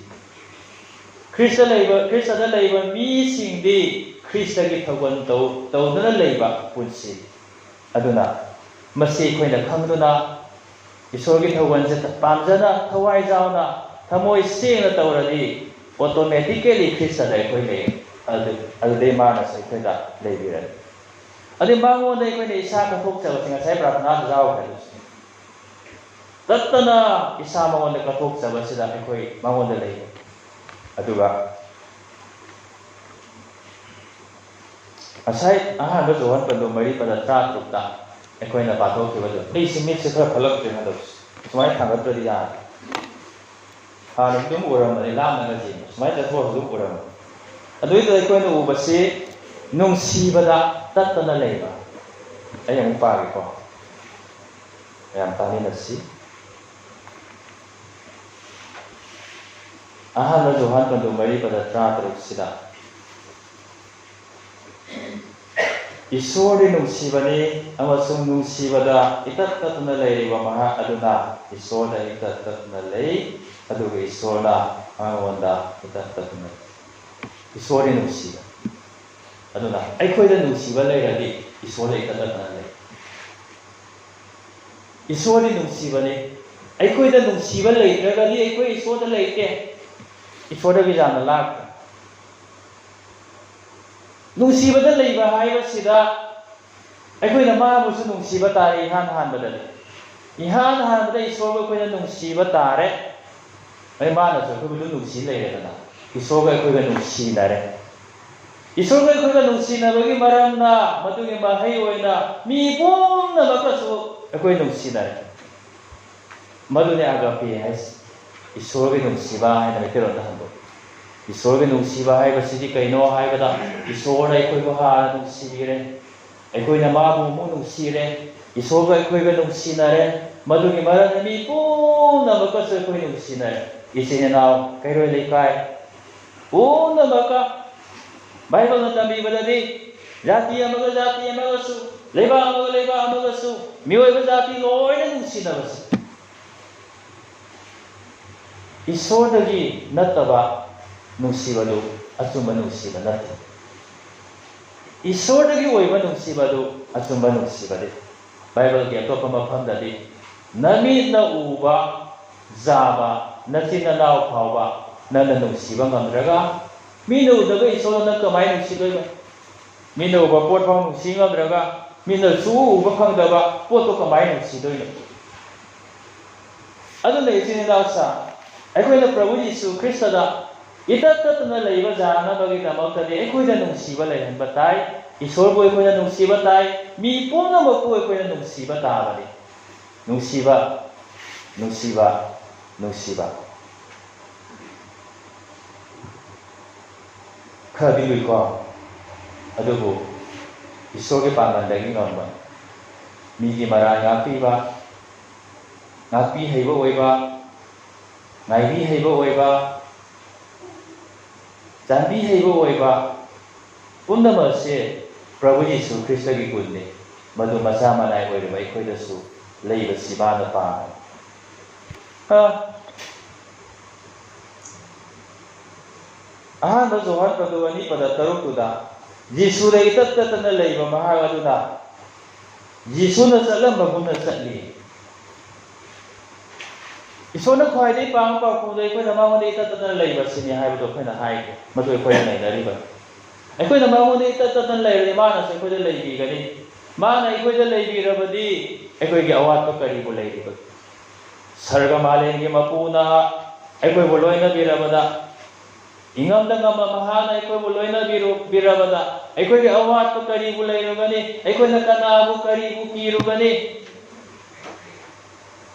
ꯈ꯭ꯔꯤꯁꯇ ꯂꯩꯕ, ꯈ꯭ꯔꯤꯁꯇꯗ ꯂꯩꯕ ꯃꯤꯁꯤꯡꯗꯤ ꯈ꯭ꯔꯤꯁꯇꯒꯤ ꯊꯧꯒꯜ ꯇꯧ ꯇꯧꯗꯨꯅ ꯂꯩꯕ ꯄꯨꯟꯁꯤ꯫ ꯑꯗꯨꯅ ꯃꯁꯤ ꯑꯩꯈꯣꯏꯅ ꯈꯪꯗꯨꯅ ꯏꯁꯣꯔꯒꯤ ꯊꯧꯒꯜꯁꯦ ꯄꯥꯝꯖꯅ, ꯊꯋꯥꯏ ꯌꯥꯎꯅ, ꯊꯃꯣꯏ ꯁꯦꯡꯅ ꯇꯧꯔꯗꯤ, automatically ꯈ꯭ꯔꯤꯁꯇꯗ ꯑꯩꯈꯣꯏ ꯂꯩ꯫ ꯑꯗꯨ ꯑꯗꯨꯗꯩ ꯃꯥꯅꯁꯨ ꯑꯩꯈꯣꯏꯗ ꯂꯩꯕꯤꯔꯅꯤ꯫ ꯑꯗꯨ ꯃꯉꯣꯟꯗ ꯑꯩꯈꯣꯏꯅ ꯏꯁꯥ ꯀꯠꯊꯣꯛꯆꯕꯁꯦ, ꯉꯁꯥꯏ ꯄ꯭ꯔꯥꯊꯅꯥꯗ ꯌꯥꯎꯈ꯭ꯔꯦ ꯑꯗꯨꯁꯨ꯫ ꯇꯠꯇꯅ ꯏꯁꯥ ꯃꯉꯣꯟꯗ ꯀꯠꯊꯣꯛꯆꯕꯁꯤꯗ ꯑꯩꯈꯣꯏ ꯃꯉꯣꯟꯗ ꯂꯩ꯫ ꯑꯗꯨꯒ ꯉꯁꯥꯏ ꯑꯍꯥꯟꯕ ꯖꯣꯍꯟ ꯄꯟꯗꯨ ꯃꯔꯤ ꯄꯗ ꯇꯔꯥꯇꯔꯨꯛꯇ ꯑꯩꯈꯣꯏꯅ ꯄꯥꯊꯣꯛꯈꯤꯕꯗꯣ, ꯑꯩꯁꯦ ꯃꯤꯠꯁꯦ ꯈꯔ ꯐꯠꯂꯛꯇ꯭ꯔꯦ ꯍꯟꯗꯛꯁꯦ, ꯁꯨꯃꯥꯏꯅ ꯊꯥꯡꯒꯠꯇ꯭ꯔꯗꯤ ꯌꯥꯔꯦ꯫ ꯍꯥꯟꯅꯗꯤ ꯑꯗꯨꯝ ꯎꯔꯝꯕꯅꯤ, ꯂꯥꯞꯅꯒ ꯌꯦꯡꯕ, ꯁꯨꯃꯥꯏꯅ ꯆꯠꯊꯣꯛꯑꯁꯨ ꯑꯗꯨꯝ ꯎꯔꯝꯕꯅꯤ꯫ ꯑꯗꯨꯏꯗꯨꯗ ꯑꯩꯈꯣꯏꯅ ꯎꯕꯁꯤ ꯅꯨꯡꯁꯤꯕꯗ ꯇꯠꯇꯅ ꯂꯩꯕ꯫ ꯑꯩ ꯑꯃꯨꯛ ꯄꯥꯒꯦꯀꯣ, ꯃꯌꯥꯝ ꯇꯥꯃꯤꯟꯅꯁꯤ꯫ ꯑꯍꯥꯟꯕ ꯖꯣꯍꯥꯟ ꯄꯟꯗꯨ ꯃꯔꯤ ꯄꯗ ꯇꯔꯥꯇꯔꯨꯛꯁꯤꯗ ꯏꯁꯣꯔꯗꯤ ꯅꯨꯡꯁꯤꯕꯅꯤ, ꯑꯃꯁꯨꯡ ꯅꯨꯡꯁꯤꯕꯗ ꯏꯇꯠ ꯇꯠꯇꯨꯅ ꯂꯩꯔꯤꯕ ꯃꯍꯥꯛ ꯑꯗꯨꯅ ꯏꯁꯣꯔꯗ ꯏꯇꯠ ꯇꯠꯇꯨꯅ ꯂꯩ, ꯑꯗꯨꯒ ꯏꯁꯣꯔꯅ ꯃꯉꯣꯟꯗ ꯏꯇꯠ ꯇꯠꯇꯨꯅ ꯂꯩ꯫ ꯏꯁꯣꯔꯗꯤ ꯅꯨꯡꯁꯤꯕ꯫ ꯑꯗꯨꯅ ꯑꯩꯈꯣꯏꯗ ꯅꯨꯡꯁꯤꯕ ꯂꯩꯔꯗꯤ ꯏꯁꯣꯔꯗ ꯏꯇꯠ ꯇꯠꯇꯅ ꯂꯩ꯫ ꯏꯁꯣꯔꯗꯤ ꯅꯨꯡꯁꯤꯕꯅꯤ꯫ ꯑꯩꯈꯣꯏꯗ ꯅꯨꯡꯁꯤꯕ ꯂꯩꯇ꯭ꯔꯒꯗꯤ ꯑꯩꯈꯣꯏ ꯏꯁꯣꯔꯗ ꯂꯩꯇꯦ꯫ ꯏꯁꯣꯔꯗꯒꯤ ꯌꯥꯝꯅ ꯂꯥꯞꯄꯦ꯫ ꯅꯨꯡꯁꯤꯕꯗ ꯂꯩꯕ ꯍꯥꯏꯕꯁꯤꯗ ꯑꯩꯈꯣꯏꯅ ꯃꯥꯕꯨꯁꯨ ꯅꯨꯡꯁꯤꯕ ꯇꯥꯔꯦ ꯏꯍꯥꯟ ꯍꯥꯟꯕꯗꯗꯤ꯫ ꯏꯍꯥꯟ ꯍꯥꯟꯕꯗ ꯏꯁꯣꯔꯕꯨ ꯑꯩꯈꯣꯏꯅ ꯅꯨꯡꯁꯤꯕ ꯇꯥꯔꯦ꯫ ꯑꯩ ꯃꯥꯅꯁꯨ ꯑꯩꯈꯣꯏꯕꯨ ꯑꯗꯨꯝ ꯅꯨꯡꯁꯤ ꯂꯩꯔꯦꯗꯅ꯫ ꯏꯁꯣꯔꯒ ꯑꯩꯈꯣꯏꯒ ꯅꯨꯡꯁꯤꯅꯔꯦ꯫ ꯏꯁꯣꯔꯒ ꯑꯩꯈꯣꯏꯒ ꯅꯨꯡꯁꯤꯅꯕꯒꯤ ꯃꯔꯝꯅ ꯃꯗꯨꯒꯤ ꯃꯍꯩ ꯑꯣꯏꯅ ꯃꯤ ꯄꯨꯝꯅꯃꯛꯀꯁꯨ ꯑꯩꯈꯣꯏ ꯅꯨꯡꯁꯤꯅꯔꯦ꯫ ꯃꯗꯨꯅꯤ ꯑꯒꯥꯄꯦ ꯍꯥꯏꯁꯦ꯫ ꯏꯁꯣꯔꯒꯤ ꯅꯨꯡꯁꯤꯕ ꯍꯥꯏꯅ ꯃꯩꯇꯩꯂꯣꯟꯗ ꯍꯟꯗꯣꯛꯏ꯫ ꯏꯁꯣꯔꯒꯤ ꯅꯨꯡꯁꯤꯕ ꯍꯥꯏꯕꯁꯤꯗꯤ ꯀꯩꯅꯣ ꯍꯥꯏꯕꯗ, ꯏꯁꯣꯔꯅ ꯑꯩꯈꯣꯏꯕꯨ ꯍꯥꯟꯅ ꯅꯨꯡꯁꯤꯕꯤꯔꯦ, ꯑꯩꯈꯣꯏꯅ ꯃꯥꯕꯨ ꯑꯃꯨꯛ ꯅꯨꯡꯁꯤꯔꯦ, ꯏꯁꯣꯔꯒ ꯑꯩꯈꯣꯏꯒ ꯅꯨꯡꯁꯤꯅꯔꯦ, ꯃꯗꯨꯒꯤ ꯃꯔꯝꯅ ꯃꯤ ꯄꯨꯝꯅꯃꯛꯀꯁꯨ ꯑꯩꯈꯣꯏ ꯅꯨꯡꯁꯤꯅꯔꯦ꯫ ꯏꯆꯤꯟ ꯏꯅꯥꯎ, ꯀꯩꯔꯣꯏ ꯂꯩꯀꯥꯏ ꯄꯨꯝꯅꯃꯛꯀ, ꯕꯥꯏꯕꯜꯅ ꯇꯝꯕꯤꯕꯗꯗꯤ ꯖꯥꯇꯤ ꯑꯃꯒ ꯖꯥꯇꯤ ꯑꯃꯒꯁꯨ, ꯂꯩꯕꯥꯛ ꯑꯃꯒ ꯂꯩꯕꯥꯛ ꯑꯃꯒꯁꯨ, ꯃꯤꯑꯣꯏꯕ ꯖꯥꯇꯤ ꯂꯣꯏꯅ ꯅꯨꯡꯁꯤꯅꯕꯁꯦ꯫ ꯏꯁꯣꯔꯗꯒꯤ ꯅꯠꯇꯕ ꯅꯨꯡꯁꯤꯕꯗꯨ ꯑꯆꯨꯝꯕ ꯅꯨꯡꯁꯤꯕ ꯅꯠꯇꯦ꯫ ꯏꯁꯣꯔꯗꯒꯤ ꯑꯣꯏꯕ ꯅꯨꯡꯁꯤꯕ ꯑꯗꯨ ꯑꯆꯨꯝꯕ ꯅꯨꯡꯁꯤꯕꯅꯤ꯫ ꯕꯥꯏꯕꯜꯒꯤ ꯑꯇꯣꯞꯄ ꯃꯐꯝꯗꯗꯤ, "ꯅꯃꯤꯠꯅ ꯎꯕ ꯖꯥꯕ ꯅꯆꯤꯟ ꯅꯅꯥꯎ ꯐꯥꯎꯕ ꯅꯪꯅ ꯅꯨꯡꯁꯤꯕ ꯉꯝꯗ꯭ꯔꯒ, ꯃꯤꯅ ꯎꯗꯕ ꯏꯁꯣꯔ ꯅꯪ ꯀꯃꯥꯏꯅ ꯅꯨꯡꯁꯤꯗꯣꯏꯅꯣ? ꯃꯤꯅ ꯎꯕ ꯄꯣꯠ ꯐꯥꯎ ꯅꯨꯡꯁꯤ ꯉꯝꯗ꯭ꯔꯒ, ꯃꯤꯅ ꯁꯨꯛꯎ ꯎꯕ ꯐꯪꯗꯕ ꯄꯣꯠꯇꯣ ꯀꯃꯥꯏꯅ ꯅꯨꯡꯁꯤꯗꯣꯏꯅꯣ?" ꯑꯗꯨꯅ ꯏꯆꯤꯟ ꯏꯅꯥꯎꯁꯥ, ꯑꯩꯈꯣꯏꯅ ꯄ꯭ꯔꯚꯨ ꯌꯤꯁꯨ ꯈ꯭ꯔꯤꯁꯇꯗ ꯏꯇꯠ ꯇꯠꯇꯅ ꯂꯩꯕ ꯌꯥꯅꯕꯒꯤꯗꯃꯛꯇꯗꯤ ꯑꯩꯈꯣꯏꯗ ꯅꯨꯡꯁꯤꯕ ꯂꯩꯍꯟꯕ ꯇꯥꯏ꯫ ꯏꯁꯣꯔꯕꯨ ꯑꯩꯈꯣꯏꯅ ꯅꯨꯡꯁꯤꯕ ꯇꯥꯏ꯫ ꯃꯤ ꯄꯨꯝꯅꯃꯛꯄꯨ ꯑꯩꯈꯣꯏꯅ ꯅꯨꯡꯁꯤꯕ ꯇꯥꯕꯅꯤ꯫ ꯅꯨꯡꯁꯤꯕ, ꯅꯨꯡꯁꯤꯕ, ꯅꯨꯡꯁꯤꯕ꯫ ꯈꯔꯗꯤ ꯂꯨꯏꯀꯣ, ꯑꯗꯨꯕꯨ ꯏꯁꯣꯔꯒꯤ ꯄꯥꯡꯒꯜꯗꯒꯤ ꯉꯝꯕ, ꯃꯤꯒꯤ ꯃꯔꯥꯜ ꯉꯥꯛꯄꯤꯕ, ꯉꯥꯛꯄꯤ ꯍꯩꯕ ꯑꯣꯏꯕ, ꯉꯥꯏꯕꯤ ꯍꯩꯕ ꯑꯣꯏꯕ, ꯆꯥꯟꯕꯤ ꯍꯩꯕ ꯑꯣꯏꯕ, ꯄꯨꯝꯅꯃꯛꯁꯦ ꯄ꯭ꯔꯚꯨ ꯌꯤꯁꯨ ꯈ꯭ꯔꯤꯁꯇꯒꯤ ꯒꯨꯟꯅꯤ꯫ ꯃꯗꯨ ꯃꯆꯥ ꯃꯅꯥꯏ ꯑꯣꯏꯔꯤꯕ ꯑꯩꯈꯣꯏꯗꯁꯨ ꯂꯩꯕꯁꯤ ꯃꯥꯅ ꯄꯥꯝꯃꯤ꯫ ꯑ, ꯑꯍꯥꯟꯕ ꯖꯣꯍꯥꯟ ꯄꯗꯨ ꯑꯅꯤ ꯄꯗ ꯇꯔꯨꯛꯇꯨꯗ ꯌꯤꯁꯨꯗ ꯏꯇꯠ ꯇꯠꯇꯅ ꯂꯩꯕ ꯃꯍꯥꯛ ꯑꯗꯨꯅ ꯌꯤꯁꯨꯅ ꯆꯠꯂꯝꯕꯒꯨꯝꯅ ꯆꯠꯂꯤ꯫ ꯏꯁꯣꯔꯅ ꯈ꯭ꯋꯥꯏꯗꯒꯤ ꯄꯥꯝꯕ ꯄꯥꯎꯈꯨꯝꯗꯣ ꯑꯩꯈꯣꯏꯅ ꯃꯉꯣꯟꯗ ꯏꯇꯠ ꯇꯠꯇꯅ ꯂꯩꯕꯁꯤꯅꯤ ꯍꯥꯏꯕꯗꯣ ꯑꯩꯈꯣꯏꯅ ꯍꯥꯏꯈ꯭ꯔꯦ꯫ ꯃꯗꯨ ꯑꯩꯈꯣꯏꯅ ꯅꯩꯅꯔꯤꯕꯅꯤ꯫ ꯑꯩꯈꯣꯏꯅ ꯃꯉꯣꯟꯗ ꯏꯇꯠ ꯇꯠꯇꯅ ꯂꯩꯔꯗꯤ ꯃꯥꯅꯁꯨ ꯑꯩꯈꯣꯏꯗ ꯂꯩꯕꯤꯒꯅꯤ꯫ ꯃꯥꯅ ꯑꯩꯈꯣꯏꯗ ꯂꯩꯕꯤꯔꯕꯗꯤ ꯑꯩꯈꯣꯏꯒꯤ ꯑꯋꯥꯠꯄ ꯀꯔꯤꯕꯨ ꯂꯩꯔꯤꯕꯒꯦ? ꯁꯔꯒ ꯃꯥꯂꯦꯝꯒꯤ ꯃꯄꯨꯅ ꯑꯩꯈꯣꯏꯕꯨ ꯂꯣꯏꯅꯕꯤꯔꯕꯗ, ꯏꯉꯝꯗ ꯉꯝꯕ ꯃꯍꯥꯛꯅ ꯑꯩꯈꯣꯏꯕꯨ ꯂꯣꯏꯅꯕꯤꯔꯨ-, ꯕꯤꯔꯕꯗ ꯑꯩꯈꯣꯏꯒꯤ ꯑꯋꯥꯠꯄ ꯀꯔꯤꯕꯨ ꯂꯩꯔꯨꯒꯅꯤ? ꯑꯩꯈꯣꯏꯅ ꯀꯅꯥꯕꯨ ꯀꯔꯤꯕꯨ ꯀꯤꯔꯨꯒꯅꯤ?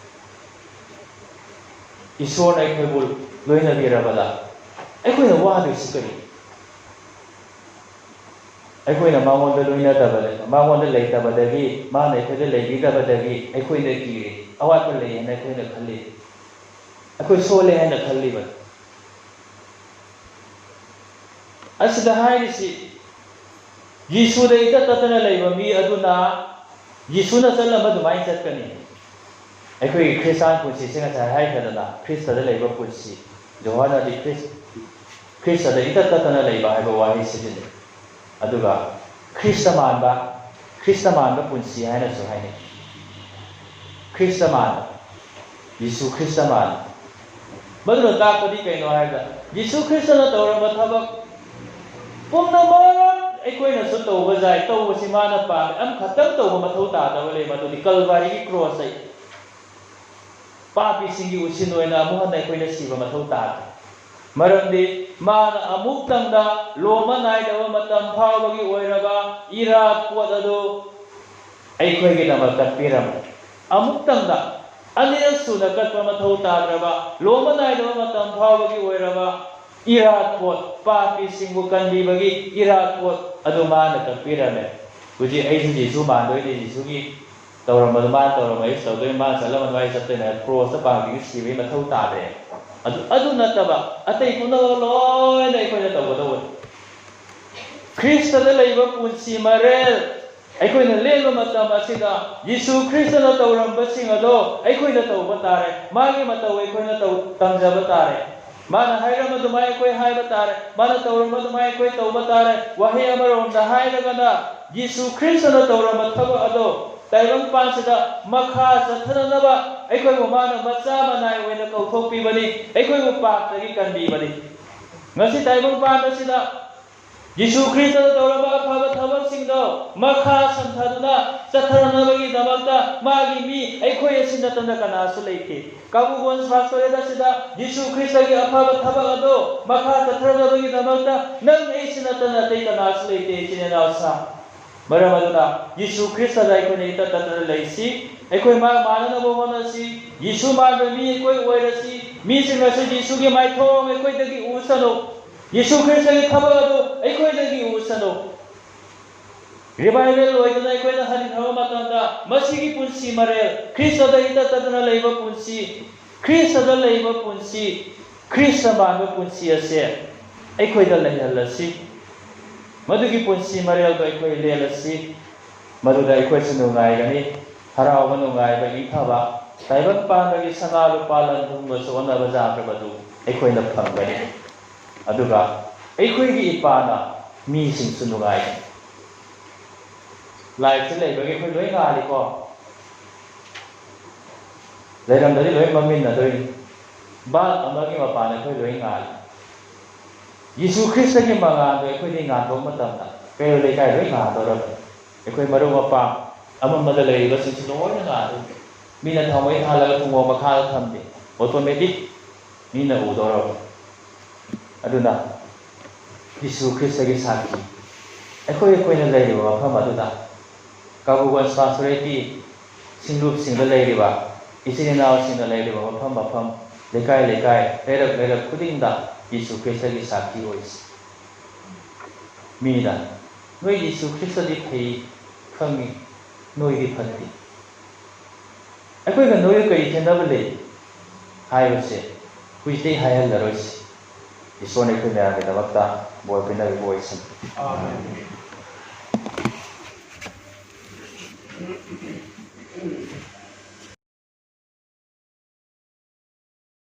ꯏꯁꯣꯔꯅ ꯑꯩꯈꯣꯏꯕꯨ ꯂꯣꯏꯅꯕꯤꯔꯕꯗ ꯑꯩꯈꯣꯏꯅ ꯋꯥꯗꯣꯏꯁꯤ ꯀꯔꯤ? ꯑꯩꯈꯣꯏꯅ ꯃꯉꯣꯟꯗ ꯂꯣꯏꯅꯗꯕꯗ, ꯃꯉꯣꯟꯗ ꯂꯩꯇꯕꯗꯒꯤ, ꯃꯥꯅ ꯑꯩꯈꯣꯏꯗ ꯂꯩꯕꯤꯗꯕꯗꯒꯤ ꯑꯩꯈꯣꯏꯅ ꯀꯤꯔꯤ, ꯑꯋꯥꯠꯄ ꯂꯩ ꯍꯥꯏꯅ ꯑꯩꯈꯣꯏꯅ ꯈꯜꯂꯤ, ꯑꯩꯈꯣꯏ ꯁꯣꯜꯂꯦ ꯍꯥꯏꯅ ꯈꯜꯂꯤꯕꯅꯤ꯫ ꯑꯁꯤꯗ ꯍꯥꯏꯔꯤꯁꯤ, ꯌꯤꯁꯨꯗ ꯏꯇꯠ ꯇꯠꯇꯅ ꯂꯩꯕ ꯃꯤ ꯑꯗꯨꯅ ꯌꯤꯁꯨꯅ ꯆꯠꯂꯝꯕ ꯑꯗꯨꯃꯥꯏꯅ ꯆꯠꯀꯅꯤ꯫ ꯑꯩꯈꯣꯏꯒꯤ ꯈ꯭ꯔꯤꯁꯇꯥꯟ ꯄꯨꯟꯁꯤꯁꯦ ꯉꯁꯥꯏ ꯍꯥꯏꯈ꯭ꯔꯗꯅ, ꯈ꯭ꯔꯤꯁꯇꯗ ꯂꯩꯕ ꯄꯨꯟꯁꯤ, ꯖꯣꯍꯥꯟꯅꯗꯤ ꯈ꯭ꯔꯤꯁ-, ꯈ꯭ꯔꯤꯁꯇꯗ ꯏꯇꯠ ꯇꯠꯇꯅ ꯂꯩꯕ ꯍꯥꯏꯕ ꯋꯥꯍꯩ ꯁꯤꯖꯤꯟꯅꯩ꯫ ꯑꯗꯨꯒ ꯈ꯭ꯔꯤꯁꯇ ꯃꯥꯟꯕ, ꯈ꯭ꯔꯤꯁꯇ ꯃꯥꯟꯕ ꯄꯨꯟꯁꯤ ꯍꯥꯏꯅꯁꯨ ꯍꯥꯏꯅꯩ꯫ ꯈ꯭ꯔꯤꯁꯇ ꯃꯥꯟꯕ, ꯌꯤꯁꯨ ꯈ꯭ꯔꯤꯁꯇ ꯃꯥꯟꯕ꯫ ꯃꯗꯨꯅ ꯇꯥꯛꯄꯗꯤ ꯀꯩꯅꯣ ꯍꯥꯏꯕꯗ, ꯌꯤꯁꯨ ꯈ꯭ꯔꯤꯁꯇꯅ ꯇꯧꯔꯝꯕ ꯊꯕꯛ ꯄꯨꯝꯅꯃꯛ ꯑꯩꯈꯣꯏꯅꯁꯨ ꯇꯧꯕ ꯌꯥꯏ꯫ ꯇꯧꯕꯁꯤ ꯃꯥꯅ ꯄꯥꯝꯃꯤ꯫ ꯑꯃꯈꯛꯇꯪ ꯇꯧꯕ ꯃꯊꯧ ꯇꯥꯗꯕ ꯂꯩ, ꯃꯗꯨꯗꯤ ꯀꯜꯚꯥꯔꯤꯒꯤ ꯀ꯭ꯔꯣꯁꯇ ꯄꯥꯄꯤꯁꯤꯡꯒꯤ ꯎꯁꯤꯟ ꯑꯣꯏꯅ ꯑꯃꯨꯛ ꯍꯟꯅ ꯑꯩꯈꯣꯏꯅ ꯁꯤꯕ ꯃꯊꯧ ꯇꯥꯗꯦ꯫ ꯃꯔꯝꯗꯤ ꯃꯥꯅ ꯑꯃꯨꯛꯇꯪꯗ ꯂꯣꯝꯕ ꯅꯥꯏꯗꯕ ꯃꯇꯝ ꯐꯥꯎꯕꯒꯤ ꯑꯣꯏꯔꯕ ꯏꯔꯥꯠ ꯄꯣꯠ ꯑꯗꯨ ꯑꯩꯈꯣꯏꯒꯤꯗꯃꯛ ꯀꯠꯄꯤꯔꯝꯃꯤ꯫ ꯑꯃꯨꯛꯇꯪꯗ, ꯑꯅꯤꯔꯛ ꯁꯨꯅ ꯀꯠꯄ ꯃꯊꯧ ꯇꯥꯗ꯭ꯔꯕ, ꯂꯣꯝꯕ ꯅꯥꯏꯗꯕ ꯃꯇꯝ ꯐꯥꯎꯕꯒꯤ ꯑꯣꯏꯔꯕ ꯏꯔꯥꯠ ꯄꯣꯠ, ꯄꯥꯄꯤꯁꯤꯡꯕꯨ ꯀꯟꯕꯤꯕꯒꯤ ꯏꯔꯥꯠ ꯄꯣꯠ ꯑꯗꯨ ꯃꯥꯅ ꯀꯠꯄꯤꯔꯝꯃꯦ꯫ ꯍꯧꯖꯤꯛ ꯑꯩꯁꯨ ꯖꯤꯁꯨ ꯃꯥꯟꯗꯣꯏꯅꯤ, ꯖꯤꯁꯨꯒꯤ ꯇꯧꯔꯝꯕꯗꯣ ꯃꯥꯅ ꯇꯧꯔꯝꯕ ꯑꯩꯁꯨ ꯇꯧꯗꯣꯏꯅꯤ, ꯃꯥꯅ ꯆꯠꯂꯝꯕꯗꯣ ꯑꯩ ꯆꯠꯇꯣꯏꯅꯦ꯫ ꯀ꯭ꯔꯣꯁꯇ ꯄꯥꯡꯕꯤꯒꯤ ꯁꯤꯕꯒꯤ ꯃꯊꯧ ꯇꯥꯗ꯭ꯔꯦ꯫ ꯑꯗꯨ, ꯑꯗꯨ ꯅꯠꯇꯕ ꯑꯇꯩ ꯄꯨꯝꯅꯃꯛ ꯂꯣꯏꯅ ꯑꯩꯈꯣꯏꯅ ꯇꯧꯒꯗꯧꯕꯅꯤ꯫ ꯈ꯭ꯔꯤꯁꯇꯗ ꯂꯩꯕ ꯄꯨꯟꯁꯤ ꯃꯔꯦꯜ ꯑꯩꯈꯣꯏꯅ ꯂꯦꯟꯕ ꯃꯇꯝ ꯑꯁꯤꯗ ꯌꯤꯁꯨ ꯈ꯭ꯔꯤꯁꯇꯅ ꯇꯧꯔꯝꯕꯁꯤꯡ ꯑꯗꯣ ꯑꯩꯈꯣꯏꯅ ꯇꯧꯕ ꯇꯥꯔꯦ꯫ ꯃꯥꯒꯤ ꯃꯇꯧ ꯑꯩꯈꯣꯏꯅ ꯇꯧ-, ꯇꯝꯖꯕ ꯇꯥꯔꯦ꯫ ꯃꯥꯅ ꯍꯥꯏꯔꯝꯕ ꯑꯗꯨꯃꯥꯏꯅ ꯑꯩꯈꯣꯏ ꯍꯥꯏꯕ ꯇꯥꯔꯦ꯫ ꯃꯥꯅ ꯇꯧꯔꯝꯕ ꯑꯗꯨꯃꯥꯏꯅ ꯑꯩꯈꯣꯏ ꯇꯧꯕ ꯇꯥꯔꯦ꯫ ꯋꯥꯍꯩ ꯑꯃꯔꯣꯝꯗ ꯍꯥꯏꯔꯒꯅ, ꯌꯤꯁꯨ ꯈ꯭ꯔꯤꯁꯇꯅ ꯇꯧꯔꯝꯕ ꯊꯕꯛ ꯑꯗꯣ ꯇꯥꯏꯕꯪꯄꯥꯟꯁꯤꯗ ꯃꯈꯥ ꯆꯠꯊꯅꯅꯕ ꯑꯩꯈꯣꯏꯕꯨ ꯃꯥꯅ ꯃꯆꯥ ꯃꯅꯥꯏ ꯑꯣꯏꯅ ꯀꯧꯊꯣꯛꯄꯤꯕꯅꯤ, ꯑꯩꯈꯣꯏꯕꯨ ꯄꯥꯞꯇꯒꯤ ꯀꯟꯕꯤꯕꯅꯤ꯫ ꯉꯁꯤ ꯇꯥꯏꯕꯪꯄꯥꯟ ꯑꯁꯤꯗ ꯌꯤꯁꯨ ꯈ꯭ꯔꯤꯁꯇꯅ ꯇꯧꯔꯝꯕ ꯑꯐꯕ ꯊꯕꯛꯁꯤꯡꯗꯣ ꯃꯈꯥ ꯁꯝꯊꯗꯨꯅ ꯆꯠꯊꯅꯅꯕꯒꯤꯗꯃꯛꯇ ꯃꯥꯒꯤ ꯃꯤ ꯑꯩꯈꯣꯏ ꯑꯁꯤ ꯅꯠꯇꯅ ꯀꯅꯥꯁꯨ ꯂꯩꯇꯦ꯫ ꯀꯥꯕꯨꯒꯣꯟ ꯄꯥꯁꯇꯣꯔꯦꯠ ꯑꯁꯤꯗ ꯌꯤꯁꯨ ꯈ꯭ꯔꯤꯁꯇꯒꯤ ꯑꯐꯕ ꯊꯕꯛ ꯑꯗꯣ ꯃꯈꯥ ꯆꯠꯊꯅꯕꯒꯤꯗꯃꯛꯇ ꯅꯪ ꯑꯩꯁꯤ ꯅꯠꯇꯅ ꯑꯇꯩ ꯀꯅꯥꯁꯨ ꯂꯩꯇꯦ, ꯏꯆꯤꯟ ꯏꯅꯥꯎꯁꯥ꯫ ꯃꯔꯝ ꯑꯗꯨꯅ ꯌꯤꯁꯨ ꯈ꯭ꯔꯤꯁꯇꯗ ꯑꯩꯈꯣꯏꯅ ꯏꯇꯠ ꯇꯠꯇꯅ ꯂꯩꯁꯤ꯫ ꯑꯩꯈꯣꯏ ꯃꯥ ꯃꯥꯟꯅꯅꯕ ꯍꯣꯠꯅꯁꯤ꯫ ꯌꯤꯁꯨ ꯃꯥꯟꯕ ꯃꯤ ꯑꯩꯈꯣꯏ ꯑꯣꯏꯔꯁꯤ꯫ ꯃꯤꯁꯤꯡꯅꯁꯨ ꯌꯤꯁꯨꯒꯤ ꯃꯥꯏꯊꯣꯡ ꯑꯩꯈꯣꯏꯗꯒꯤ ꯎꯁꯅꯨ꯫ ꯌꯤꯁꯨ ꯈ꯭ꯔꯤꯁꯇꯒꯤ ꯊꯕꯛ ꯑꯗꯨ ꯑꯩꯈꯣꯏꯗꯒꯤ ꯎꯁꯅꯨ꯫ ꯔꯤꯚꯥꯏꯚꯦꯜ ꯑꯣꯏꯗꯅ ꯑꯩꯈꯣꯏꯅ ꯍꯟꯈ꯭ꯔꯕ ꯃꯇꯝꯗ ꯃꯁꯤꯒꯤ ꯄꯨꯟꯁꯤ ꯃꯔꯦꯜ, ꯈ꯭ꯔꯤꯁꯇꯗ ꯏꯇꯠ ꯇꯠꯇꯅ ꯂꯩꯕ ꯄꯨꯟꯁꯤ, ꯈ꯭ꯔꯤꯁꯇꯗ ꯂꯩꯕ ꯄꯨꯟꯁꯤ, ꯈ꯭ꯔꯤꯁꯇ ꯃꯥꯟꯕ ꯄꯨꯟꯁꯤ ꯑꯁꯦ ꯑꯩꯈꯣꯏꯗ ꯂꯩꯍꯜꯂꯁꯤ꯫ ꯃꯗꯨꯒꯤ ꯄꯨꯟꯁꯤ ꯃꯔꯦꯜꯗꯣ ꯑꯩꯈꯣꯏ ꯂꯦꯜꯂꯁꯤ꯫ ꯃꯗꯨꯗ ꯑꯩꯈꯣꯏꯁꯨ ꯅꯨꯡꯉꯥꯏꯒꯅꯤ꯫ ꯍꯔꯥꯎꯕ, ꯅꯨꯡꯉꯥꯏꯕ, ꯏꯪꯊꯕ, ꯇꯥꯏꯕꯪ ꯄꯥꯟꯕꯒꯤ ꯁꯅꯥ ꯂꯨꯄꯥ ꯂꯟ ꯊꯨꯝꯒꯁꯨ ꯑꯣꯟꯅꯕ ꯌꯥꯗ꯭ꯔꯕꯗꯨ ꯑꯩꯈꯣꯏꯅ ꯐꯪꯒꯅꯤ꯫ ꯑꯗꯨꯒ ꯑꯩꯈꯣꯏꯒꯤ ꯏꯄꯥꯅ ꯃꯤꯁꯤꯡꯁꯨ ꯅꯨꯡꯉꯥꯏꯒꯅꯤ꯫ ꯂꯥꯏꯠꯁꯦ ꯂꯩꯕꯒꯤ ꯑꯩꯈꯣꯏ ꯂꯣꯏ ꯉꯥꯜꯂꯤꯀꯣ꯫ ꯂꯩꯔꯝꯗ꯭ꯔꯗꯤ ꯂꯣꯏ ꯃꯝꯃꯤꯟꯅꯗꯣꯏꯅꯤ꯫ ꯕꯜꯕ ꯑꯃꯒꯤ ꯃꯄꯥꯟꯗ ꯑꯩꯈꯣꯏ ꯂꯣꯏ ꯉꯥꯜꯂꯤ꯫ ꯌꯤꯁꯨ ꯈ꯭ꯔꯤꯁꯇꯒꯤ ꯃꯉꯥꯜꯗꯣ ꯑꯩꯈꯣꯏꯗꯤ ꯉꯥꯟꯊꯣꯛꯄ ꯃꯇꯝꯗ ꯀꯩꯔꯣꯜ ꯂꯩꯀꯥꯏ ꯂꯣꯏ ꯉꯥꯟꯗꯧꯔꯕꯅꯤ꯫ ꯑꯩꯈꯣꯏ ꯃꯔꯨꯞ ꯃꯄꯥꯡ ꯑꯃꯝꯕꯗ ꯂꯩꯔꯤꯕꯁꯤꯡꯁꯨ ꯂꯣꯏꯅ ꯉꯥꯟꯗꯣꯏꯅꯤ꯫ ꯃꯤꯅ ꯊꯥꯎꯃꯩ ꯊꯥꯜꯂꯒ ꯊꯣꯡꯕ ꯃꯈꯥꯗ ꯊꯝꯗꯦ꯫ ꯑꯣꯇꯣꯃꯦꯇꯤꯛ ꯃꯤꯅ ꯎꯗꯧꯔꯕꯅꯤ꯫ ꯑꯗꯨꯅ ꯌꯤꯁꯨ ꯈ꯭ꯔꯤꯁꯇꯒꯤ ꯁꯥꯈꯤ ꯑꯩꯈꯣꯏ ꯑꯩꯈꯣꯏꯅ ꯂꯩꯔꯤꯕ ꯃꯐꯝ ꯑꯗꯨꯗ ꯀꯥꯕꯨꯒꯟꯖ ꯄꯥꯁꯇꯣꯔꯦꯠꯀꯤ ꯁꯤꯡꯂꯨꯞꯁꯤꯡꯗ ꯂꯩꯔꯤꯕ ꯏꯆꯤꯟ ꯏꯅꯥꯎꯁꯤꯡꯅ ꯂꯩꯔꯤꯕ ꯃꯐꯝ ꯃꯐꯝ, ꯂꯩꯀꯥꯏ ꯂꯩꯀꯥꯏ, ꯂꯩꯔꯛ ꯂꯩꯔꯛ ꯈꯨꯗꯤꯡꯗ ꯌꯤꯁꯨ ꯈ꯭ꯔꯤꯁꯇꯒꯤ ꯁꯥꯈꯤ ꯑꯣꯏꯁꯤ꯫ ꯃꯤꯅ "ꯅꯣꯏ ꯌꯤꯁꯨ ꯈ꯭ꯔꯤꯁꯇꯗꯤ ꯐꯩ ꯈꯪꯉꯤ, ꯅꯣꯏꯗꯤ ꯐꯠꯇꯦ꯫ ꯑꯩꯈꯣꯏꯒ ꯅꯣꯏꯒ ꯀꯔꯤ ꯈꯦꯠꯅꯕ ꯂꯩ?" ꯍꯥꯏꯕꯁꯦ ꯍꯧꯖꯤꯛꯇꯤ ꯍꯥꯏꯍꯜꯂꯔꯣꯏꯁꯤ꯫ ꯏꯁꯣꯔꯅ ꯑꯩꯈꯣꯏ ꯃꯌꯥꯝꯒꯤꯗꯃꯛꯇ ꯕꯣꯔ ꯄꯤꯅꯕꯤꯕ ꯑꯣꯏꯁꯅꯨ꯫